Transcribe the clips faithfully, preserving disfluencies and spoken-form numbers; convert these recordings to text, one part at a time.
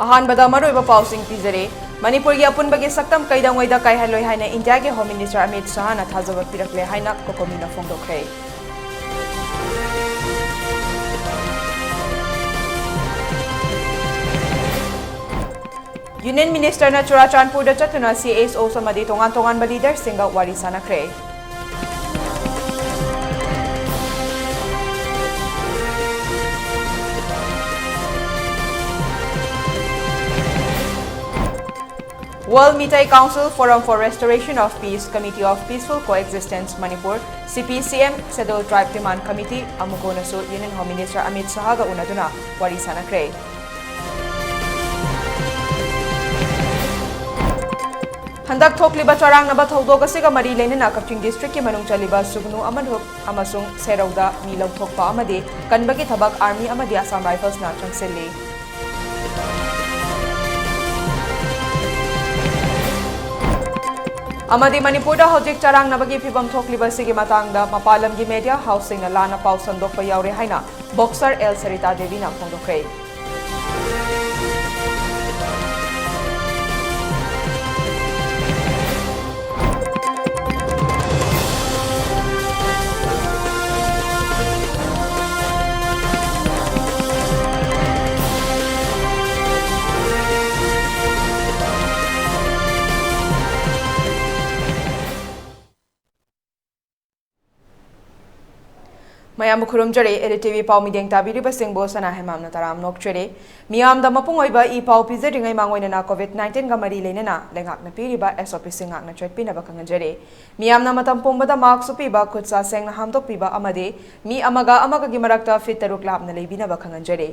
ꯑꯍꯥꯟꯕꯗ ꯃꯔꯨꯑꯣꯏꯕ ꯄꯥꯎꯁꯤꯡ ꯄꯤꯖꯔꯤ꯫ ꯃꯅꯤꯄꯨꯔꯒꯤ ꯑꯄꯨꯟꯕꯒꯤ ꯁꯛꯇꯝ ꯀꯩꯗꯧꯉꯩꯗ ꯀꯥꯏꯍꯜꯂꯣꯏ ꯍꯥꯏꯅ ꯏꯟꯗꯤꯌꯥꯒꯤ ꯍꯣꯝ ꯃꯤꯅꯤꯁꯇꯔ ꯑꯃꯤꯠ ꯁꯍꯥꯅ ꯊꯥꯖꯕ ꯄꯤꯔꯛꯂꯦ ꯍꯥꯏꯅ ꯀꯣꯀꯣꯃꯤꯅ ꯐꯣꯡꯗꯣꯛꯈ꯭ꯔꯦ꯫ ꯌꯨꯅꯤꯌꯟ ꯃꯤꯅꯤꯁꯇꯔꯅ ꯆꯨꯔꯥꯆꯥꯟꯄꯨꯔꯗ ꯆꯠꯇꯨꯅ ꯁꯤ ꯑꯦꯁ ꯑꯣꯁ ꯑꯃꯗꯤ ꯇꯣꯉꯥꯟ ꯇꯣꯉꯥꯟꯕ ꯂꯤꯗꯔꯁꯤꯡꯒ ꯋꯥꯔꯤ ꯁꯥꯟꯅꯈ꯭ꯔꯦ꯫ World Meitei Council Forum for Restoration of Peace, Committee of Peaceful Coexistence Manipur, C P C M, Scheduled Tribe Demand Committee, ꯑꯃꯨꯀꯣꯅꯁꯨ ꯌꯨꯅꯤꯌꯟ ꯍꯣꯝ ꯃꯤꯅꯤꯁꯇꯔ ꯑꯃꯤꯠ ꯁꯍꯥꯒ ꯎꯅꯗꯨꯅ ꯋꯥꯔꯤ ꯁꯥꯟꯅꯈ꯭ꯔꯦ꯫ ꯍꯟꯗꯛ ꯊꯣꯛꯂꯤꯕ ꯆꯔꯥꯡꯅꯕ ꯊꯧꯗꯣꯛ ꯑꯁꯤꯒ ꯃꯔꯤ ꯂꯩꯅꯅ ꯀꯛꯆꯤꯡ ꯗꯤꯁꯇ꯭ꯔꯤꯛꯀꯤ ꯃꯅꯨꯡ ꯆꯜꯂꯤꯕ ꯁꯨꯒꯅꯨ ꯑꯃꯔꯨꯞ ꯑꯃꯁꯨꯡ ꯁꯦꯔꯧꯗ ꯃꯤ ꯂꯧꯊꯣꯛꯄ ꯑꯃꯗꯤ ꯀꯟꯕꯒꯤ ꯊꯕꯛ ꯑꯥꯔꯃꯤ ꯑꯃꯗꯤ ꯑꯁꯥꯝ ꯔꯥꯏꯐꯜꯁꯅ ꯆꯪꯁꯤꯜꯂꯤ꯫ ꯑꯃꯗꯤ ꯃꯅꯤꯄꯨꯔꯗ ꯍꯧꯖꯤꯛ ꯆꯔꯥꯡꯅꯕꯒꯤ ꯐꯤꯚꯝ ꯊꯣꯛꯂꯤꯕ ꯑꯁꯤꯒꯤ ꯃꯇꯥꯡꯗ ꯃꯄꯥꯟ ꯂꯝꯒꯤ ꯃꯦꯗꯤꯌꯥ ꯍꯥꯎꯁꯁꯤꯡꯅ ꯂꯥꯟꯅ ꯄꯥꯎ ꯁꯟꯗꯣꯛꯄ ꯌꯥꯎꯔꯦ ꯍꯥꯏꯅ ꯕꯣꯛꯁꯔ ꯑꯦꯜ ꯁꯔꯤꯇꯥ ꯗꯦꯕꯤꯅ ꯐꯣꯡꯗꯣꯛꯈ꯭ꯔꯦ꯫ ꯃꯌꯥꯝꯕꯨ ꯈꯨꯔꯨꯝꯖꯔꯤ꯫ ꯑꯦꯂꯤ ꯇꯤ ꯚꯤ ꯄꯥꯎ ꯃꯤꯠꯌꯦꯡ ꯇꯥꯕꯤꯔꯤꯕꯁꯤꯡꯕꯨ ꯁꯅꯥ ꯍꯦꯃꯥꯝꯅ ꯇꯔꯥꯝꯅ ꯑꯣꯛꯆꯔꯤ꯫ ꯃꯤꯌꯥꯝꯗ ꯃꯄꯨꯡ ꯑꯣꯏꯕ ꯏ ꯄꯥꯎ ꯄꯤꯖꯗ꯭ꯔꯤꯉꯩ ꯃꯥꯡꯑꯣꯏꯅꯅ ꯀꯣꯚꯤꯗ ꯅꯥꯏꯟꯇꯤꯟꯒ ꯃꯔꯤ ꯂꯩꯅꯅ ꯂꯩꯉꯥꯛꯅ ꯄꯤꯔꯤꯕ ꯑꯦꯁ ꯑꯣ ꯄꯤꯁꯤꯡ ꯉꯥꯛꯅ ꯆꯠꯄꯤꯅꯕ ꯈꯪꯍꯟꯖꯔꯤ꯫ ꯃꯤꯌꯥꯝꯅ ꯃꯇꯝ ꯄꯨꯝꯕꯗ ꯃꯥꯛꯁ ꯎꯞꯄꯤꯕ, ꯈꯨꯠ ꯁꯥ ꯁꯦꯡꯅ ꯍꯥꯝꯗꯣꯛꯄꯤꯕ ꯑꯃꯗꯤ ꯃꯤ ꯑꯃꯒ ꯑꯃꯒꯒꯤ ꯃꯔꯛꯇ ꯐꯤꯠ ꯇꯔꯨꯛ ꯂꯥꯞꯅ ꯂꯩꯕꯤꯅꯕ ꯈꯪꯍꯟꯖꯔꯤ꯫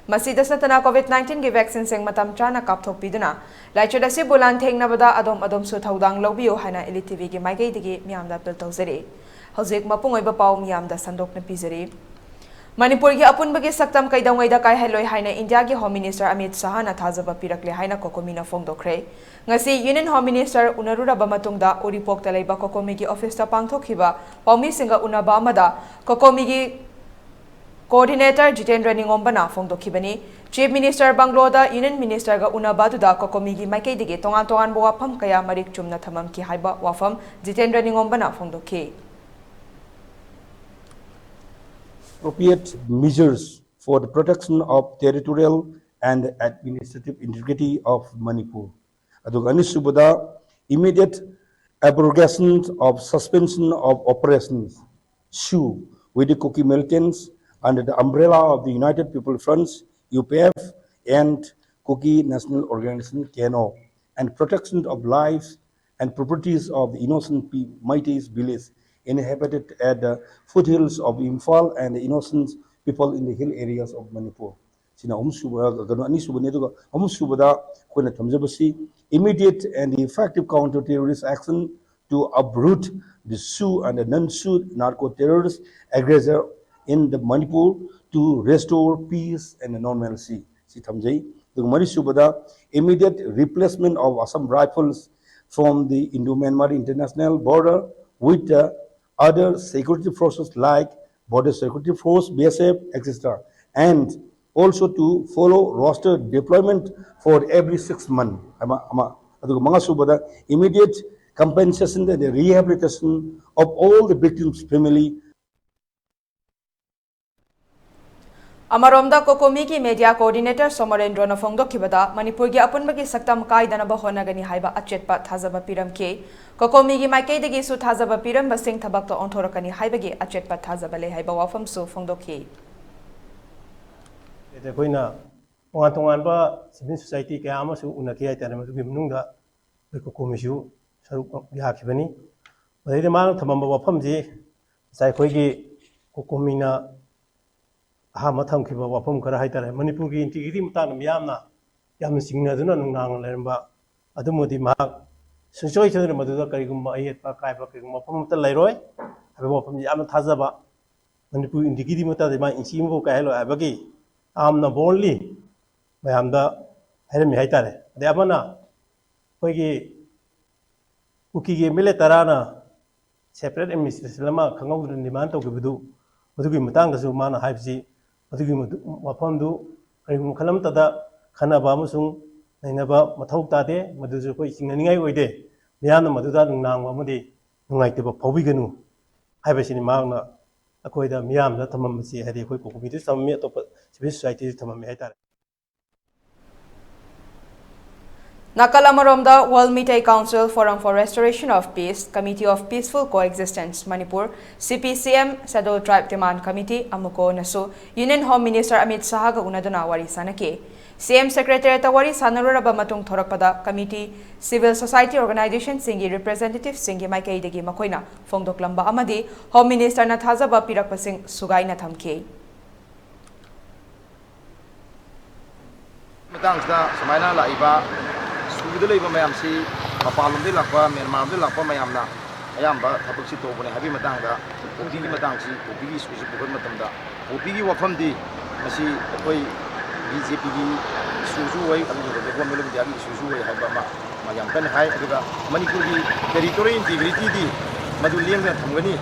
ꯃꯁꯤꯗꯁꯨ ꯅꯠꯇꯅ ꯀꯣꯚꯤꯗ ꯅꯥꯏꯟꯇꯤꯟꯒꯤ ꯚꯦꯛꯁꯤꯟꯁꯤꯡ ꯃꯇꯝ ꯆꯥꯅ ꯀꯥꯞꯊꯣꯛꯄꯤꯗꯨꯅ ꯂꯥꯏꯆꯠ ꯑꯁꯤꯕꯨ ꯂꯥꯟꯊꯦꯡꯅꯕꯗ ꯑꯗꯣꯝ ꯑꯗꯣꯝꯁꯨ ꯊꯧꯗꯥꯡ ꯂꯧꯕꯤꯌꯨ ꯍꯥꯏꯅ ꯑꯦꯂꯤ ꯇꯤ ꯚꯤꯒꯤ ꯃꯥꯏꯀꯩꯗꯒꯤ ꯃꯤꯌꯥꯝꯗ ꯑꯄꯤꯜ ꯇꯧꯖꯔꯤ꯫ ꯍꯧꯖꯤꯛ ꯃꯄꯨꯡ ꯑꯣꯏꯕ ꯄꯥꯎ ꯃꯤꯌꯥꯝꯗ ꯁꯟꯗꯣꯛꯅ ꯄꯤꯖꯔꯤ꯫ ꯃꯅꯤꯄꯨꯔꯒꯤ ꯑꯄꯨꯟꯕꯒꯤ ꯁꯛꯇꯝ ꯀꯩꯗꯧꯉꯩꯗ ꯀꯥꯏꯍꯜꯂꯣꯏ ꯍꯥꯏꯅ ꯏꯟꯗꯤꯌꯥꯒꯤ ꯍꯣꯝ ꯃꯤꯅꯤꯁꯇꯔ ꯑꯃꯤꯠ ꯁꯍꯥꯅ ꯊꯥꯖꯕ ꯄꯤꯔꯛꯂꯦ ꯍꯥꯏꯅ ꯀꯣꯀꯣꯃꯤꯅ ꯐꯣꯡꯗꯣꯛꯈ꯭ꯔꯦ꯫ ꯉꯁꯤ ꯌꯨꯅꯤꯌꯟ ꯍꯣꯝ ꯃꯤꯅꯤꯁꯇꯔ ꯎꯅꯔꯨꯔꯕ ꯃꯇꯨꯡꯗ ꯎꯔꯤꯄꯣꯛꯇ ꯂꯩꯕ ꯀꯣꯀꯣꯃꯤꯒꯤ ꯑꯣꯐꯤꯁꯇ ꯄꯥꯡꯊꯣꯛꯈꯤꯕ ꯄꯥꯎꯃꯤꯁꯤꯡꯒ ꯎꯅꯕ ꯑꯃꯗ ꯀꯣꯀꯣꯃꯤꯒꯤ Coordinator Jitendra ꯅꯤꯉꯣꯝꯕꯅ ꯐꯣꯡꯗꯣꯛꯈꯤꯕꯅꯤ꯫ Chief Minister ꯕꯪꯒ꯭ꯂꯣꯗ Union Ministerꯒ ꯎꯅꯕ ꯑꯗꯨꯗ ꯀꯣꯀꯣꯃꯤꯒꯤ ꯃꯥꯏꯀꯩꯗꯒꯤ ꯇꯣꯉꯥꯟ ꯇꯣꯉꯥꯟꯕ ꯋꯥꯐꯝ ꯀꯌꯥ ꯃꯔꯤꯛ ꯆꯨꯝꯅ ꯊꯝꯃꯝꯈꯤ ꯍꯥꯏꯕ ꯋꯥꯐꯝ ꯖꯤꯇꯦꯟꯗ꯭ꯔ ꯅꯤꯉꯣꯝꯕꯅ ꯐꯣꯡꯗꯣꯛꯈꯤ꯫ Appropriate measures for the protection of territorial and administrative integrity of Manipur. ꯑꯗꯨꯒ ꯑꯅꯤꯁꯨꯕꯗ, immediate abrogation of suspension of operations, SoO, with the Kuki militants under the umbrella of the United People Fronts, U P F, and Kuki National Organization, K N O, and protection of lives and properties of the innocent Meiteis village inhabited at the foothills of Imphal and the innocent people in the hill areas of Manipur. ꯁꯤꯅ ꯑꯍꯨꯝꯁꯨꯕ, ꯀꯩꯅꯣ, ꯑꯅꯤꯁꯨꯕꯅꯤ꯫ ꯑꯗꯨꯒ ꯑꯍꯨꯝꯁꯨꯕꯗ ꯑꯩꯈꯣꯏꯅ ꯊꯝꯖꯕꯁꯤ, immediate and effective counter terrorist action to uproot the SoO and the non-SoO narco terrorist aggressor in the Manipur to restore peace and normalcy. ꯁꯤ ꯊꯝꯖꯩ꯫ ꯑꯗꯨꯒ ꯃꯔꯤꯁꯨꯕꯗ, immediate replacement of Assam Rifles from the Indo-Myanmar international border with the other security forces like Border Security Force, B S F, et cetera, and also to follow roster deployment for every six months. ꯑꯃ, ꯑꯃ꯫ ꯑꯗꯨꯒ ꯃꯉꯥꯁꯨꯕꯗ, immediate compensation and rehabilitation of all the victims' family. ꯑꯃꯔꯣꯝꯗ, ꯀꯣꯀꯣꯃꯤꯒꯤ media coordinator ꯁꯣꯃꯣꯔꯦꯟꯗ꯭ꯔꯣꯅ ꯐꯣꯡꯗꯣꯛꯈꯤꯕꯗ, ꯃꯅꯤꯄꯨꯔꯒꯤ ꯑꯄꯨꯟꯕꯒꯤ ꯁꯛꯇꯝ ꯀꯥꯏꯗꯅꯕ ꯍꯣꯠꯅꯒꯅꯤ ꯍꯥꯏꯕ ꯑꯆꯦꯠꯄ ꯊꯥꯖꯕ ꯄꯤꯔꯝꯈꯤ꯫ ꯀꯣꯀꯣꯃꯤꯒꯤ ꯃꯥꯏꯀꯩꯗꯒꯤꯁꯨ ꯊꯥꯖꯕ ꯄꯤꯔꯝꯕꯁꯤꯡ ꯊꯕꯛꯇ ꯑꯣꯟꯊꯣꯔꯛꯀꯅꯤ ꯍꯥꯏꯕꯒꯤ ꯑꯆꯦꯠꯄ ꯊꯥꯖꯕ ꯂꯩ ꯍꯥꯏꯕ ꯋꯥꯐꯝꯁꯨ ꯐꯣꯡꯗꯣꯛꯈꯤ꯫ ꯑꯩꯈꯣꯏꯅ ꯇꯣꯉꯥꯟ ꯇꯣꯉꯥꯟꯕ civil society ꯀꯌꯥ ꯑꯃꯁꯨ ꯎꯅꯈꯤ ꯍꯥꯏꯇꯥꯔꯦ꯫ ꯃꯗꯨꯒꯤ ꯃꯅꯨꯡꯗ ꯑꯩꯈꯣꯏ ꯀꯣꯀꯣꯃꯤꯁꯨ ꯁꯔꯨꯛ ꯌꯥꯈꯤꯕꯅꯤ꯫ ꯃꯗꯩꯗ ꯃꯥꯅ ꯊꯝꯃꯝꯕ ꯋꯥꯐꯝꯁꯤ ꯉꯁꯥꯏ ꯑꯩꯈꯣꯏꯒꯤ ꯀꯣꯀꯣꯃꯤꯅ ꯑꯍꯥꯟꯕ ꯊꯝꯈꯤꯕ ꯋꯥꯐꯝ ꯈꯔ ꯍꯥꯏꯇꯥꯔꯦ, ꯃꯅꯤꯄꯨꯔꯒꯤ integrity ꯃꯇꯥꯡꯗ ꯃꯤꯌꯥꯝꯅ ꯌꯥꯝꯅ ꯆꯤꯡꯅꯗꯨꯅ ꯅꯨꯡꯅꯥꯡꯅ ꯂꯩꯔꯝꯕ ꯑꯗꯨꯃꯗꯤ ꯃꯍꯥꯛ ꯁꯨꯡꯁꯣꯏ ꯁꯣꯏꯗꯅ ꯃꯗꯨꯗ ꯀꯔꯤꯒꯨꯝꯕ ꯑꯌꯦꯠꯄ ꯑꯀꯥꯏꯕ ꯀꯔꯤꯒꯨꯝꯕ ꯋꯥꯐꯝ ꯑꯃꯠꯇ ꯂꯩꯔꯣꯏ ꯍꯥꯏꯕ ꯋꯥꯐꯝꯁꯤ ꯌꯥꯝꯅ ꯊꯥꯖꯕ꯫ ꯃꯅꯤꯄꯨꯔ integrity ꯃꯇꯥꯡꯗ ꯃꯥ ꯏꯟꯆꯤ ꯑꯃꯐꯥꯎ ꯀꯥꯏꯍꯜꯂꯣꯏ ꯍꯥꯏꯕꯒꯤ ꯌꯥꯝꯅ boldly ꯃꯌꯥꯝꯗ ꯍꯥꯏꯔꯝꯃꯤ ꯍꯥꯏꯇꯥꯔꯦ꯫ ꯑꯗꯩ ꯑꯃꯅ ꯑꯩꯈꯣꯏꯒꯤ ꯀꯨꯀꯤꯒꯤ M L A ꯇꯔꯥꯅ separate administration ꯑꯃ ꯈꯪꯍꯧꯗꯅ demand ꯇꯧꯈꯤꯕꯗꯨ ꯃꯗꯨꯒꯤ ꯃꯇꯥꯡꯗꯁꯨ ꯃꯥꯅ ꯍꯥꯏꯕꯁꯤ, ꯃꯗꯨꯒꯤ ꯃꯗꯨ-, ꯋꯥꯐꯝꯗꯨ ꯀꯔꯤꯒꯨꯝꯕ ꯃꯈꯜ ꯑꯃꯠꯇꯗ ꯈꯟꯅꯕ ꯑꯃꯁꯨꯡ ꯅꯩꯅꯕ ꯃꯊꯧ ꯇꯥꯗꯦ, ꯃꯗꯨꯁꯨ ꯑꯩꯈꯣꯏ ꯆꯤꯡꯅꯅꯤꯡꯉꯥꯏ ꯑꯣꯏꯗꯦ꯫ ꯃꯤꯌꯥꯝꯅ ꯃꯗꯨꯗ ꯅꯨꯡꯅꯥꯡꯕ ꯑꯃꯗꯤ ꯅꯨꯡꯉꯥꯏꯇꯕ ꯐꯥꯎꯕꯤꯒꯅꯨ ꯍꯥꯏꯕꯁꯤꯅꯤ ꯃꯍꯥꯛꯅ ꯑꯩꯈꯣꯏꯗ ꯃꯤꯌꯥꯝꯗ ꯊꯝꯃꯝꯕꯁꯤ, ꯍꯥꯏꯗꯤ ꯑꯩꯈꯣꯏ ꯀꯣꯀꯣꯃꯤꯗꯁꯨ ꯊꯝꯃꯝꯃꯤ, ꯑꯇꯣꯞꯄ ꯁꯤꯚꯤꯜ ꯁꯣꯁꯥꯏꯇꯤꯁꯨ ꯊꯝꯃꯝꯃꯤ ꯍꯥꯏꯇꯥꯔꯦ꯫ ꯅꯥꯀꯜ ꯑꯃꯔꯣꯝꯗ, World Meitei Council Forum for Restoration of Peace, Committee of Peaceful Coexistence Manipur, C P C M, Scheduled Tribe Demand Committee, ꯑꯃꯨꯀꯣꯅꯁꯨ Union Home Minister Amit ꯁꯥꯍꯒ ꯎꯅꯗꯨꯅ ꯋꯥꯔꯤ ꯁꯥꯅꯈꯤ꯫ C M Secretariatꯇ ꯋꯥꯔꯤ ꯁꯥꯟꯅꯔꯨꯔꯕ ꯃꯇꯨꯡ ꯊꯣꯔꯛꯄꯗ, committee, civil society organizationꯁꯤꯡꯒꯤ representativeꯁꯤꯡꯒꯤ ꯃꯥꯏꯀꯩꯗꯒꯤ ꯃꯈꯣꯏꯅ ꯐꯣꯡꯗꯣꯛꯂꯝꯕ ꯑꯃꯗꯤ Home Ministerꯅ ꯊꯥꯖꯕ ꯄꯤꯔꯛꯄꯁꯤꯡ ꯁꯨꯒꯥꯏꯅ ꯊꯝꯈꯤ꯫ ꯃꯇꯥꯡꯁꯤꯗ ꯁꯨꯃꯥꯏꯅ ꯂꯥꯛꯏꯕ ꯁꯨꯒꯗ ꯂꯩꯕ ꯃꯌꯥꯝꯁꯤ ꯃꯄꯥꯟꯂꯣꯝꯗꯒꯤ ꯂꯥꯛꯄ, ꯃ꯭ꯌꯥꯟꯃꯥꯔꯗꯒꯤ ꯂꯥꯛꯄ ꯃꯌꯥꯝꯅ ꯑꯌꯥꯝꯕ ꯊꯕꯛꯁꯤ ꯇꯧꯕꯅꯦ ꯍꯥꯏꯕꯒꯤ ꯃꯇꯥꯡꯗ, ꯀꯣꯐꯤꯒꯤ ꯃꯇꯥꯡꯁꯤ, ꯀꯣꯐꯤꯒꯤ ꯏꯁꯨꯁꯤ ꯄꯨꯈꯠꯄ ꯃꯇꯝꯗ, ꯀꯣꯐꯤꯒꯤ ꯋꯥꯐꯝꯗꯤ ꯃꯁꯤ ꯑꯩꯈꯣꯏ BJPꯒꯤ ꯏꯁꯨꯁꯨ ꯑꯣꯏ, ꯑꯗꯨꯒ Government of Indiaꯒꯤ ꯏꯁꯨꯁꯨ ꯑꯣꯏ ꯍꯥꯏꯕ ꯑꯃ ꯃꯥ ꯌꯥꯝ ꯀꯟꯅ ꯍꯥꯏ꯫ ꯑꯗꯨꯒ ꯃꯅꯤꯄꯨꯔꯒꯤ territorial integrityꯗꯤ ꯃꯗꯨ ꯂꯦꯡꯗꯅ ꯊꯝꯒꯅꯤ,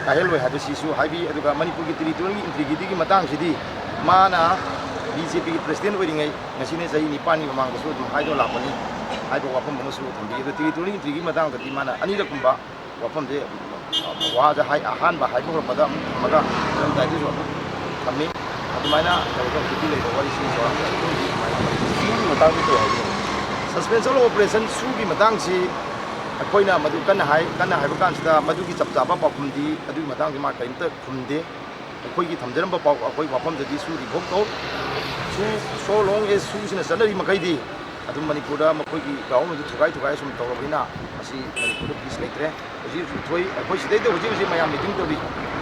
ꯀꯥꯏꯍꯜꯂꯣꯏ ꯍꯥꯏꯕꯁꯤꯁꯨ ꯍꯥꯏꯕꯤ꯫ ꯑꯗꯨꯒ ꯃꯅꯤꯄꯨꯔꯒꯤ territorialꯒꯤ integrityꯒꯤ ꯃꯇꯥꯡꯁꯤꯗꯤ ꯃꯥꯅ BJPꯒꯤ president ꯑꯣꯏꯔꯤꯉꯩ ꯉꯁꯤꯅ ꯆꯍꯤ ꯅꯤꯄꯥꯟꯒꯤ ꯃꯃꯥꯡꯗꯁꯨ ꯑꯗꯨꯝ ꯍꯥꯏꯗꯨꯅ ꯂꯥꯛꯄꯅꯤ ꯍꯥꯏꯕ ꯋꯥꯐꯝ ꯑꯃꯁꯨ ꯊꯝꯕꯤ꯫ ꯑꯗꯨ territorial integrityꯒꯤ ꯃꯇꯥꯡꯗꯗꯤ ꯃꯥꯅ ꯑꯅꯤꯔꯛꯀꯨꯝꯕ ꯋꯥꯐꯝꯁꯦ, ꯋꯥꯁꯦ ꯍꯥꯏ-, ꯑꯍꯥꯟꯕ ꯍꯥꯏꯕ ꯍꯧꯔꯛꯄꯗ ꯑꯃꯨꯛ ꯊꯝꯃꯒ ꯃꯇꯨꯡꯗ ꯑꯗꯨꯁꯨ ꯑꯃꯨꯛ ꯊꯝꯃꯤ꯫ ꯑꯗꯨꯃꯥꯏꯅ ꯇꯧꯔꯒ ꯍꯧꯖꯤꯛꯀꯤ ꯂꯩꯔꯤꯕ ꯋꯥꯔꯤꯁꯤ ꯆꯥꯎꯔꯥꯛꯅ ꯑꯗꯨꯒꯤ ꯑꯗꯨꯃꯥꯏꯅ ꯂꯩ꯫ ꯁꯤꯒꯤ ꯃꯇꯥꯡꯗ ꯀꯔꯤ ꯍꯥꯏꯕꯤꯅꯤꯡꯉꯤ? Suspension of operation ꯁꯨꯒꯤ ꯃꯇꯥꯡꯁꯤ ꯑꯩꯈꯣꯏꯅ ꯃꯗꯨ ꯀꯟꯅ ꯍꯥꯏ, ꯀꯟꯅ ꯍꯥꯏꯕ ꯀꯥꯟꯁꯤꯗ ꯃꯗꯨꯒꯤ ꯆꯞ ꯆꯥꯕ ꯄꯥꯎꯈꯨꯝꯗꯤ ꯑꯗꯨꯒꯤ ꯃꯇꯥꯡꯗꯤ ꯃꯥ ꯀꯔꯤꯝꯇ ꯈꯨꯝꯗꯦ꯫ ꯑꯩꯈꯣꯏꯒꯤ ꯊꯝꯖꯔꯝꯕ ꯄꯥꯎ, ꯑꯩꯈꯣꯏ ꯋꯥꯐꯝꯗꯗꯤ ꯁꯨ revoke ꯇꯧ, ꯁꯨ, so long as ꯁꯨꯁꯤꯅ ꯆꯠꯅꯔꯤ ꯃꯈꯩꯗꯤ ꯑꯗꯨꯝ ꯃꯅꯤꯄꯨꯔꯗ ꯃꯈꯣꯏꯒꯤ ground ꯑꯗꯨ ꯊꯨꯒꯥꯏ ꯊꯨꯒꯥꯏ ꯁꯨꯝ ꯇꯧꯔꯕꯅꯤꯅ ꯃꯁꯤ ꯃꯅꯤꯄꯨꯔꯗ peace ꯂꯩꯇ꯭ꯔꯦ꯫ ꯍꯧꯖꯤꯛ ꯍꯧꯖꯤꯛ ꯊꯣꯛꯏ, ꯑꯩꯈꯣꯏ ꯁꯤꯗꯩꯗ ꯍꯧꯖꯤꯛ ꯍꯧꯖꯤꯛ ꯃꯌꯥꯝ meeting ꯇꯧꯔꯤ,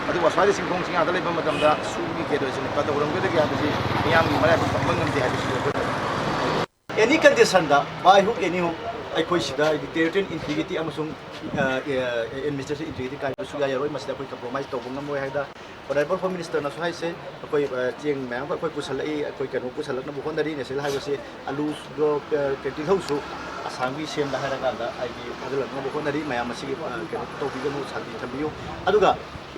ꯑꯗꯨꯕꯨ ꯑꯁ꯭ꯋꯥꯏꯗ ꯆꯤꯡꯈꯣꯡ ꯆꯤꯡꯌꯥꯗ ꯂꯩꯕ ꯃꯇꯝꯗ ꯁꯨꯒꯤ ꯀꯩꯗꯧꯁꯤꯅ ꯀꯩꯗꯧꯔꯝꯒꯗꯒꯦ ꯍꯥꯏꯕꯁꯤ ꯃꯤꯌꯥꯝꯒꯤ ꯃꯔꯥꯏꯕꯛ ꯇꯝꯕ ꯉꯝꯗꯦ ꯍꯥꯏꯕꯁꯤ ꯑꯩꯈꯣꯏ any conditionꯗ, by hook any hook, ꯑꯩꯈꯣꯏ ꯁꯤꯗ ꯍꯥꯏꯗꯤ territorial integrityꯇꯤ ꯑꯃꯁꯨꯡ administration integrityꯇꯤ ꯀꯥꯏꯕ ꯁꯨꯡꯌꯥ ꯌꯥꯔꯣꯏ꯫ ꯃꯁꯤꯗ ꯑꯩꯈꯣꯏ compromise ꯇꯧꯕ ꯉꯝꯃꯣꯏ ꯍꯥꯏꯗ Honourable Home Ministerꯅꯁꯨ ꯍꯥꯏꯁꯦ, ꯑꯩꯈꯣꯏ ꯆꯦꯡ ꯃꯌꯥꯝ ꯑꯃ ꯑꯩꯈꯣꯏ ꯄꯨꯁꯜꯂꯛꯏ, ꯑꯩꯈꯣꯏ ꯀꯩꯅꯣ ꯄꯨꯁꯜꯂꯛꯅꯕ ꯍꯣꯠꯅꯔꯤ꯫ ꯅꯦꯁꯅꯦꯜ ꯍꯥꯏꯋꯦꯁꯦ ꯑꯂꯨꯗꯣ, ꯇꯤꯜꯍꯧꯁꯨ ꯑꯁꯥꯝꯒꯤ ꯁꯤ ꯑꯦꯝꯗ ꯍꯥꯏꯔꯀꯥꯟꯗ ꯑꯩꯒꯤ ꯊꯥꯖꯤꯜꯂꯛꯅꯕ ꯍꯣꯠꯅꯔꯤ꯫ ꯃꯌꯥꯝ ꯃꯁꯤꯒꯤ, ꯑ, ꯀꯩꯅꯣ ꯇꯧꯕꯤꯒꯅꯨ, ꯁꯥꯟꯇꯤ ꯊꯝꯕꯤꯌꯨ꯫ ꯑꯗꯨꯒ,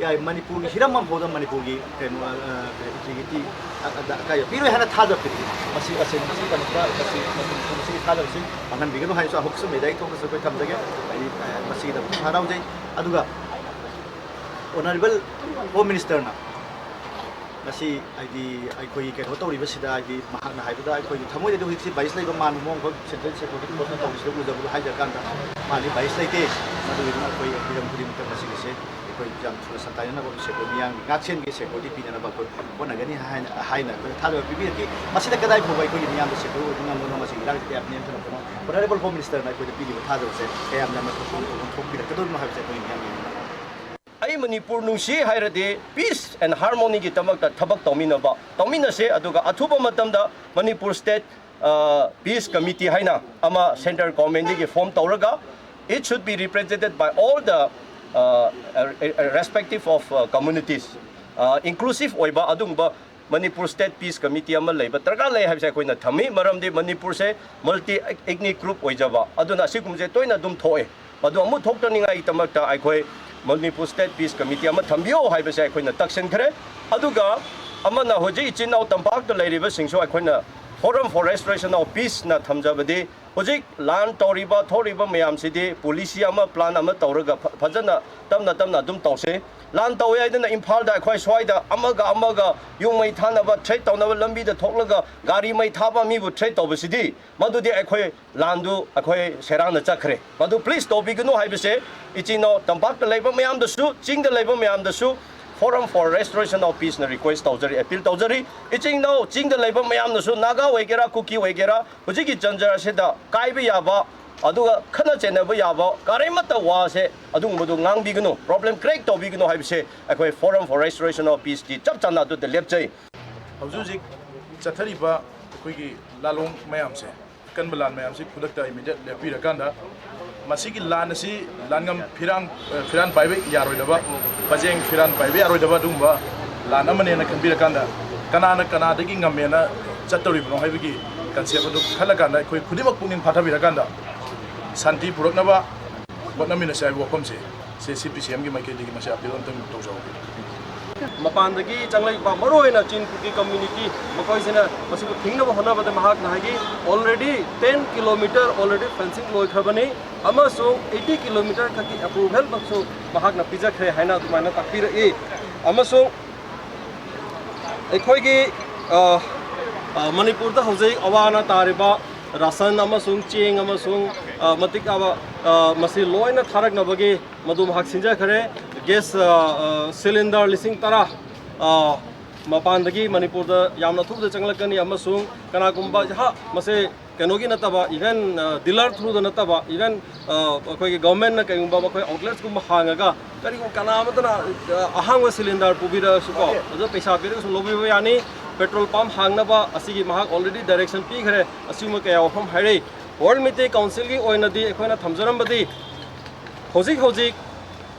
ꯑ, ꯃꯅꯤꯄꯨꯔꯒꯤ ꯍꯤꯔꯝ ꯑꯃꯐꯥꯎꯗ ꯃꯅꯤꯄꯨꯔꯒꯤ ꯀꯩꯅꯣ, ꯑ, ꯑ, ꯏꯟꯇꯤꯒ꯭ꯔꯤꯇꯤ, ꯑ, ꯑꯗ ꯑꯀꯥꯏꯕ ꯄꯤꯔꯣꯏ ꯍꯥꯏꯅ ꯊꯥꯖꯕ ꯄꯤꯔꯤ꯫ ꯃꯁꯤ ꯑꯁꯦꯡꯕ, ꯃꯁꯤꯒꯤꯗꯃꯛꯇ ꯃꯁꯤ, ꯃꯁꯤ, ꯃꯁꯤꯒꯤ ꯊꯥꯖꯕꯁꯤ ꯃꯥꯡꯍꯟꯕꯤꯒꯅꯨ ꯍꯥꯏꯅꯁꯨ ꯑꯃꯨꯛꯁꯨ ꯃꯦꯗꯤꯌꯥꯒꯤ ꯊꯣꯛꯇꯁꯨ ꯑꯩꯈꯣꯏ ꯊꯝꯖꯒꯦ꯫ ꯑꯩ, ꯑ, ꯃꯁꯤꯒꯤꯗꯃꯛꯇ ꯍꯔꯥꯎꯖꯩ꯫ ꯑꯗꯨꯒ ꯑꯣꯅꯔꯦꯕꯜ ꯍꯣꯝ ꯃꯤꯅꯤꯁꯇꯔꯅ ꯉꯁꯤ, ꯍꯥꯏꯗꯤ, ꯑꯩꯈꯣꯏꯒꯤ ꯀꯩꯅꯣ ꯇꯧꯔꯤꯕꯁꯤꯗ, ꯍꯥꯏꯗꯤ, ꯃꯍꯥꯛꯅ ꯍꯥꯏꯕꯗ ꯑꯩꯈꯣꯏꯒꯤ ꯊꯃꯣꯏꯗꯗꯤ ꯍꯧꯖꯤꯛꯁꯤ ꯚꯥꯏꯁ ꯂꯩꯕ ꯃꯥꯟꯕ ꯃꯑꯣꯡ ꯑꯃꯈꯛ ꯁꯦꯟꯇ꯭ꯔꯦꯜ ꯁꯦꯀ꯭ꯌꯨꯔꯤꯇꯤ ꯐꯣꯔꯁꯅ ꯇꯧꯔꯤꯁꯤꯗ ꯎꯖꯕꯗꯣ ꯍꯥꯏꯖꯔꯀꯥꯟꯗ ꯃꯥꯗꯤ ꯚꯥꯏꯁ ꯂꯩꯇꯦ꯫ ꯃꯗꯨꯒꯤꯗꯨꯅ ꯑꯩꯈꯣꯏ ꯍꯤꯔꯝ ꯈꯨꯗꯤꯡꯃꯛꯇ ꯃꯁꯤꯒꯤꯁꯦ ꯑꯩꯈꯣꯏ ꯌꯥꯝ ꯊꯨꯅ ꯁꯟꯇꯥꯏꯅꯅꯕ, ꯁꯦꯀ꯭ꯌꯨꯔꯤꯇꯤ ꯃꯤꯌꯥꯝꯒꯤ ꯉꯥꯛꯁꯦꯟꯒꯤ ꯁꯦꯀ꯭ꯌꯨꯔꯤꯇꯤ ꯄꯤꯅꯅꯕ ꯑꯩꯈꯣꯏ ꯍꯣꯠꯅꯒꯅꯤ ꯍꯥꯏꯅ, ꯍꯥꯏꯅ ꯑꯩꯈꯣꯏ ꯊꯥꯖꯕ ꯄꯤꯕꯤꯔꯛꯈꯤ꯫ ꯃꯁꯤꯗ ꯀꯗꯥꯏ ꯐꯥꯎꯕ ꯑꯩꯈꯣꯏꯒꯤ ꯃꯤꯌꯥꯝꯗ ꯁꯦꯀ꯭ꯌꯨꯔ ꯑꯣꯏꯕ ꯉꯝꯕꯅꯣ, ꯃꯁꯤꯒꯤ ꯏꯔꯥꯡꯁꯤ ꯀꯌꯥ ꯅꯦꯝꯊꯔꯛꯄꯅꯣ, ꯑꯣꯅꯔꯦꯕꯜ ꯍꯣꯝ ꯃꯤꯅꯤꯁꯇꯔꯅ ꯑꯩꯈꯣꯏꯗ ꯄꯤꯔꯤꯕ ꯊꯥꯖꯕꯁꯦ ꯀꯌꯥꯝ ꯌꯥꯝꯅ ꯊꯣꯛꯄ ꯊꯣꯛꯄꯤꯔꯛꯀꯗꯣꯔꯤꯕꯅꯣ ꯍꯥꯏꯕꯁꯦ ꯑꯩꯈꯣꯏ ꯃꯤꯌꯥꯝ ꯌꯦꯡꯃꯤꯟꯅꯒꯅꯤ꯫ ꯑꯩ ꯃꯅꯤꯄꯨꯔ ꯅꯨꯡꯁꯤ ꯍꯥꯏꯔꯗꯤ peace and harmonyꯒꯤꯗꯃꯛꯇ ꯊꯕꯛ ꯇꯧꯃꯤꯟꯅꯕ, ꯇꯧꯃꯤꯟꯅꯁꯦ꯫ ꯑꯗꯨꯒ ꯑꯊꯨꯕ ꯃꯇꯝꯗ ꯃꯅꯤꯄꯨꯔ state, ꯑ, peace committee ꯍꯥꯏꯅ ꯑꯃ central governmentꯗꯒꯤ form ꯇꯧꯔꯒ, it should be represented by all the, ꯑ, ꯑ, respective of, ꯑ, communities, ꯑ, inclusive ꯑꯣꯏꯕ ꯑꯗꯨꯒꯨꯝꯕ ꯃꯅꯤꯄꯨꯔ state peace committee ꯑꯃ ꯂꯩꯕ ꯗꯔꯀꯥꯔ ꯂꯩ ꯍꯥꯏꯕꯁꯦ ꯑꯩꯈꯣꯏꯅ ꯊꯝꯃꯤ꯫ ꯃꯔꯝꯗꯤ ꯃꯅꯤꯄꯨꯔꯁꯦ multi ethnic group ꯑꯣꯏꯖꯕ, ꯑꯗꯨꯅ ꯑꯁꯤꯒꯨꯝꯕꯁꯦ ꯇꯣꯏꯅ ꯑꯗꯨꯝ ꯊꯣꯛꯑꯦ꯫ ꯃꯗꯨ ꯑꯃꯨꯛ ꯊꯣꯛꯇꯅꯤꯡꯉꯥꯏꯒꯤꯗꯃꯛꯇ ꯑꯩꯈꯣꯏ ꯃꯅꯤꯄꯨꯔ state peace committee ꯑꯃ ꯊꯝꯕꯤꯌꯣ ꯍꯥꯏꯕꯁꯦ ꯑꯩꯈꯣꯏꯅ ꯇꯛꯁꯤꯟꯈ꯭ꯔꯦ꯫ ꯑꯗꯨꯒ ꯑꯃꯅ ꯍꯧꯖꯤꯛ ꯏꯆꯤꯟ ꯏꯅꯥꯎ ꯇꯝꯄꯥꯛꯇ ꯂꯩꯔꯤꯕꯁꯤꯡꯁꯨ ꯑꯩꯈꯣꯏꯅ Forum for Restoration of Peaceꯅ ꯊꯝꯖꯕꯗꯤ, ꯍꯧꯖꯤꯛ ꯂꯥꯟ ꯇꯧꯔꯤꯕ ꯊꯣꯛꯂꯤꯕ ꯃꯌꯥꯝꯁꯤꯗꯤ policy ꯑꯃ, plan ꯑꯃ ꯇꯧꯔꯒ ꯐ-, ꯐꯖꯅ ꯇꯞꯅ ꯇꯞꯅ ꯑꯗꯨꯝ ꯇꯧꯁꯦ꯫ ꯂꯥꯟ ꯇꯧꯋꯦ ꯍꯥꯏꯗꯅ ꯏꯝꯐꯥꯜꯗ ꯑꯩꯈꯣꯏ ꯁ꯭ꯋꯥꯏꯗ ꯑꯃꯒ ꯑꯃꯒ ꯌꯨꯝ ꯃꯩ ꯊꯥꯅꯕ, threat ꯇꯧꯅꯕ, ꯂꯝꯕꯤꯗ ꯊꯣꯛꯂꯒ ꯒꯥꯔꯤ ꯃꯩ ꯊꯥꯕ, ꯃꯤꯕꯨ threat ꯇꯧꯕꯁꯤꯗꯤ, ꯃꯗꯨꯗꯤ ꯑꯩꯈꯣꯏ ꯂꯥꯟꯗꯨ ꯑꯩꯈꯣꯏ ꯁꯦꯔꯥꯡꯅ ꯆꯠꯈ꯭ꯔꯦ꯫ ꯃꯗꯨ please ꯇꯧꯕꯤꯒꯅꯨ ꯍꯥꯏꯕꯁꯦ ꯏꯆꯤꯟ ꯏꯅꯥꯎ ꯇꯝꯄꯥꯛꯇ ꯂꯩꯕ ꯃꯌꯥꯝꯗꯁꯨ, ꯆꯤꯡꯗ ꯂꯩꯕ ꯃꯌꯥꯝꯗꯁꯨ Forum for Restoration of Peaceꯅ request ꯇꯧꯖꯔꯤ, appeal ꯇꯧꯖꯔꯤ꯫ ꯏꯆꯤꯟ ꯏꯅꯥꯎ ꯆꯤꯡꯗ ꯂꯩꯕ ꯃꯌꯥꯝꯅꯁꯨ, ꯅꯥꯒꯥ ꯑꯣꯏꯒꯦꯔꯥ, ꯀꯨꯀꯤ ꯑꯣꯏꯒꯦꯔꯥ, ꯍꯧꯖꯤꯛꯀꯤ ꯖꯟꯖꯔ ꯑꯁꯤꯗ ꯀꯥꯏꯕ ꯌꯥꯕ, ꯑꯗꯨꯒ ꯈꯠꯅ ꯆꯩꯅꯕ ꯌꯥꯕ ꯀꯔꯤꯃꯠꯇ ꯋꯥꯁꯦ ꯑꯗꯨꯒꯨꯝꯕꯗꯨ ꯉꯥꯡꯕꯤꯒꯅꯨ, problem create ꯇꯧꯕꯤꯒꯅꯨ ꯍꯥꯏꯕꯁꯦ ꯑꯩꯈꯣꯏ Forum for Restoration of Peaceꯀꯤ ꯆꯞ ꯆꯥꯅ ꯑꯗꯨꯗ ꯂꯦꯞꯆꯩ꯫ ꯍꯧꯖꯤꯛ ꯍꯧꯖꯤꯛ ꯆꯠꯊꯔꯤꯕ ꯑꯩꯈꯣꯏꯒꯤ ꯂꯥꯂꯣꯡ ꯃꯌꯥꯝꯁꯦ, ꯑꯀꯟꯕ ꯂꯥꯟ ꯃꯌꯥꯝꯁꯤ ꯈꯨꯗꯛꯇ immediate ꯂꯦꯞꯄꯤꯔꯀꯥꯟꯗ, ꯃꯁꯤꯒꯤ ꯂꯥꯟ ꯑꯁꯤ ꯂꯥꯟꯉꯝ ꯐꯤꯔꯥꯡ, ꯑ, ꯐꯤꯔꯥꯟ ꯄꯥꯏꯕ ꯌꯥꯔꯣꯏꯗꯕ, ꯄꯖꯦꯡ ꯐꯤꯔꯥꯟ ꯄꯥꯏꯕ ꯌꯥꯔꯣꯏꯗꯕ ꯑꯗꯨꯒꯨꯝꯕ ꯂꯥꯟ ꯑꯃꯅꯦꯅ ꯈꯟꯕꯤꯔꯀꯥꯟꯗ, ꯀꯅꯥꯅ ꯀꯅꯥꯗꯒꯤ ꯉꯝꯃꯦꯅ ꯆꯠꯇꯧꯔꯤꯕꯅꯣ ꯍꯥꯏꯕꯒꯤ ꯀꯟꯁꯦꯞ ꯑꯗꯨ ꯈꯜꯂꯀꯥꯟꯗ ꯑꯩꯈꯣꯏ ꯈꯨꯗꯤꯡꯃꯛ ꯄꯨꯛꯅꯤꯡ ꯐꯥꯊꯕꯤꯔꯀꯥꯟꯗ ꯁꯥꯟꯇꯤ ꯄꯨꯔꯛꯅꯕ ꯍꯣꯠꯅꯃꯤꯟꯅꯁꯦ ꯍꯥꯏꯕ ꯋꯥꯐꯝꯁꯦ ꯁꯤ ꯁꯤ ꯄꯤ ꯁꯤ ꯑꯦꯝꯒꯤ ꯃꯥꯏꯀꯩꯗꯒꯤ ꯃꯁꯤ ꯑꯄꯤꯜ ꯑꯝꯇꯪ ꯇꯧꯖꯍꯧꯒꯦ꯫ ꯃꯄꯥꯟꯗꯒꯤ ꯆꯪꯂꯛꯏꯕ ꯃꯔꯨꯑꯣꯏꯅ ꯆꯤꯟ ꯀꯨꯀꯤ ꯀꯝꯃ꯭ꯌꯨꯅꯤꯇꯤ ꯃꯈꯣꯏꯁꯤꯅ ꯃꯁꯤꯕꯨ ꯊꯤꯡꯅꯕ ꯍꯣꯠꯅꯕꯗ ꯃꯍꯥꯛꯅ ꯍꯥꯏꯈꯤ, already ten kilometer already fencing ꯂꯣꯏꯈ꯭ꯔꯕꯅꯤ ꯑꯃꯁꯨꯡ eighty kilometer ꯈꯛꯀꯤ ꯑꯦꯄ꯭ꯔꯨꯚꯦꯜꯃꯛꯁꯨ ꯃꯍꯥꯛꯅ ꯄꯤꯖꯈ꯭ꯔꯦ ꯍꯥꯏꯅ ꯑꯗꯨꯃꯥꯏꯅ ꯇꯥꯛꯄꯤꯔꯛꯏ꯫ ꯑꯃꯁꯨꯡ ꯑꯩꯈꯣꯏꯒꯤ ꯃꯅꯤꯄꯨꯔꯗ ꯍꯧꯖꯤꯛ ꯑꯋꯥ ꯑꯅꯥ ꯇꯥꯔꯤꯕ ꯔꯥꯁꯟ ꯑꯃꯁꯨꯡ ꯆꯦꯡ ꯑꯃꯁꯨꯡ ꯃꯇꯤꯛ ꯆꯥꯕ ꯃꯁꯤ ꯂꯣꯏꯅ ꯊꯥꯔꯛꯅꯕꯒꯤ ꯃꯗꯨ ꯃꯍꯥꯛ ꯁꯤꯟꯖꯈ꯭ꯔꯦ꯫ ꯒ꯭ꯌꯥꯁ ꯁꯤꯂꯤꯟꯗꯔ ꯂꯤꯁꯤꯡ ꯇꯔꯥ ꯃꯄꯥꯟꯗꯒꯤ ꯃꯅꯤꯄꯨꯔꯗ ꯌꯥꯝꯅ ꯊꯨꯕꯗ ꯆꯪꯂꯛꯀꯅꯤ ꯑꯃꯁꯨꯡ ꯀꯅꯥꯒꯨꯝꯕ ꯃꯁꯦ ꯀꯩꯅꯣꯒꯤ ꯅꯠꯇꯕ, even dealer through ꯗ ꯅꯠꯇꯕ, even ꯑꯩꯈꯣꯏꯒꯤ ꯒꯚꯔꯟꯃꯦꯟꯠꯅ ꯀꯩꯒꯨꯝꯕ ꯃꯈꯣꯏ ꯑꯥꯎꯠꯂꯦꯠꯁꯀꯨꯝꯕ ꯍꯥꯡꯉꯒ ꯀꯔꯤꯒꯨꯝꯕ ꯀꯅꯥ ꯑꯃꯠꯇꯅ ꯑꯍꯥꯡꯕ ꯁꯤꯂꯤꯟꯗꯔ ꯄꯨꯕꯤꯔꯛꯑꯁꯨꯀꯣ, ꯑꯗꯨ ꯄꯩꯁꯥ ꯄꯤꯔꯒꯁꯨ ꯂꯧꯕꯤꯕ ꯌꯥꯅꯤ꯫ ꯄꯦꯇ꯭ꯔꯣꯜ ꯄꯝꯞ ꯍꯥꯡꯅꯕ ꯑꯁꯤꯒꯤ ꯃꯍꯥꯛ already direction ꯄꯤꯈ꯭ꯔꯦ꯫ ꯑꯁꯤꯒꯨꯝꯕ ꯀꯌꯥ ꯋꯥꯐꯝ ꯍꯥꯏꯔꯛꯏ꯫ ꯋꯥꯔꯜ ꯃꯩꯇꯩ ꯀꯥꯎꯟꯁꯤꯜꯒꯤ ꯑꯣꯏꯅꯗꯤ ꯑꯩꯈꯣꯏꯅ ꯊꯝꯖꯔꯝꯕꯗꯤ ꯍꯧꯖꯤꯛ ꯍꯧꯖꯤꯛ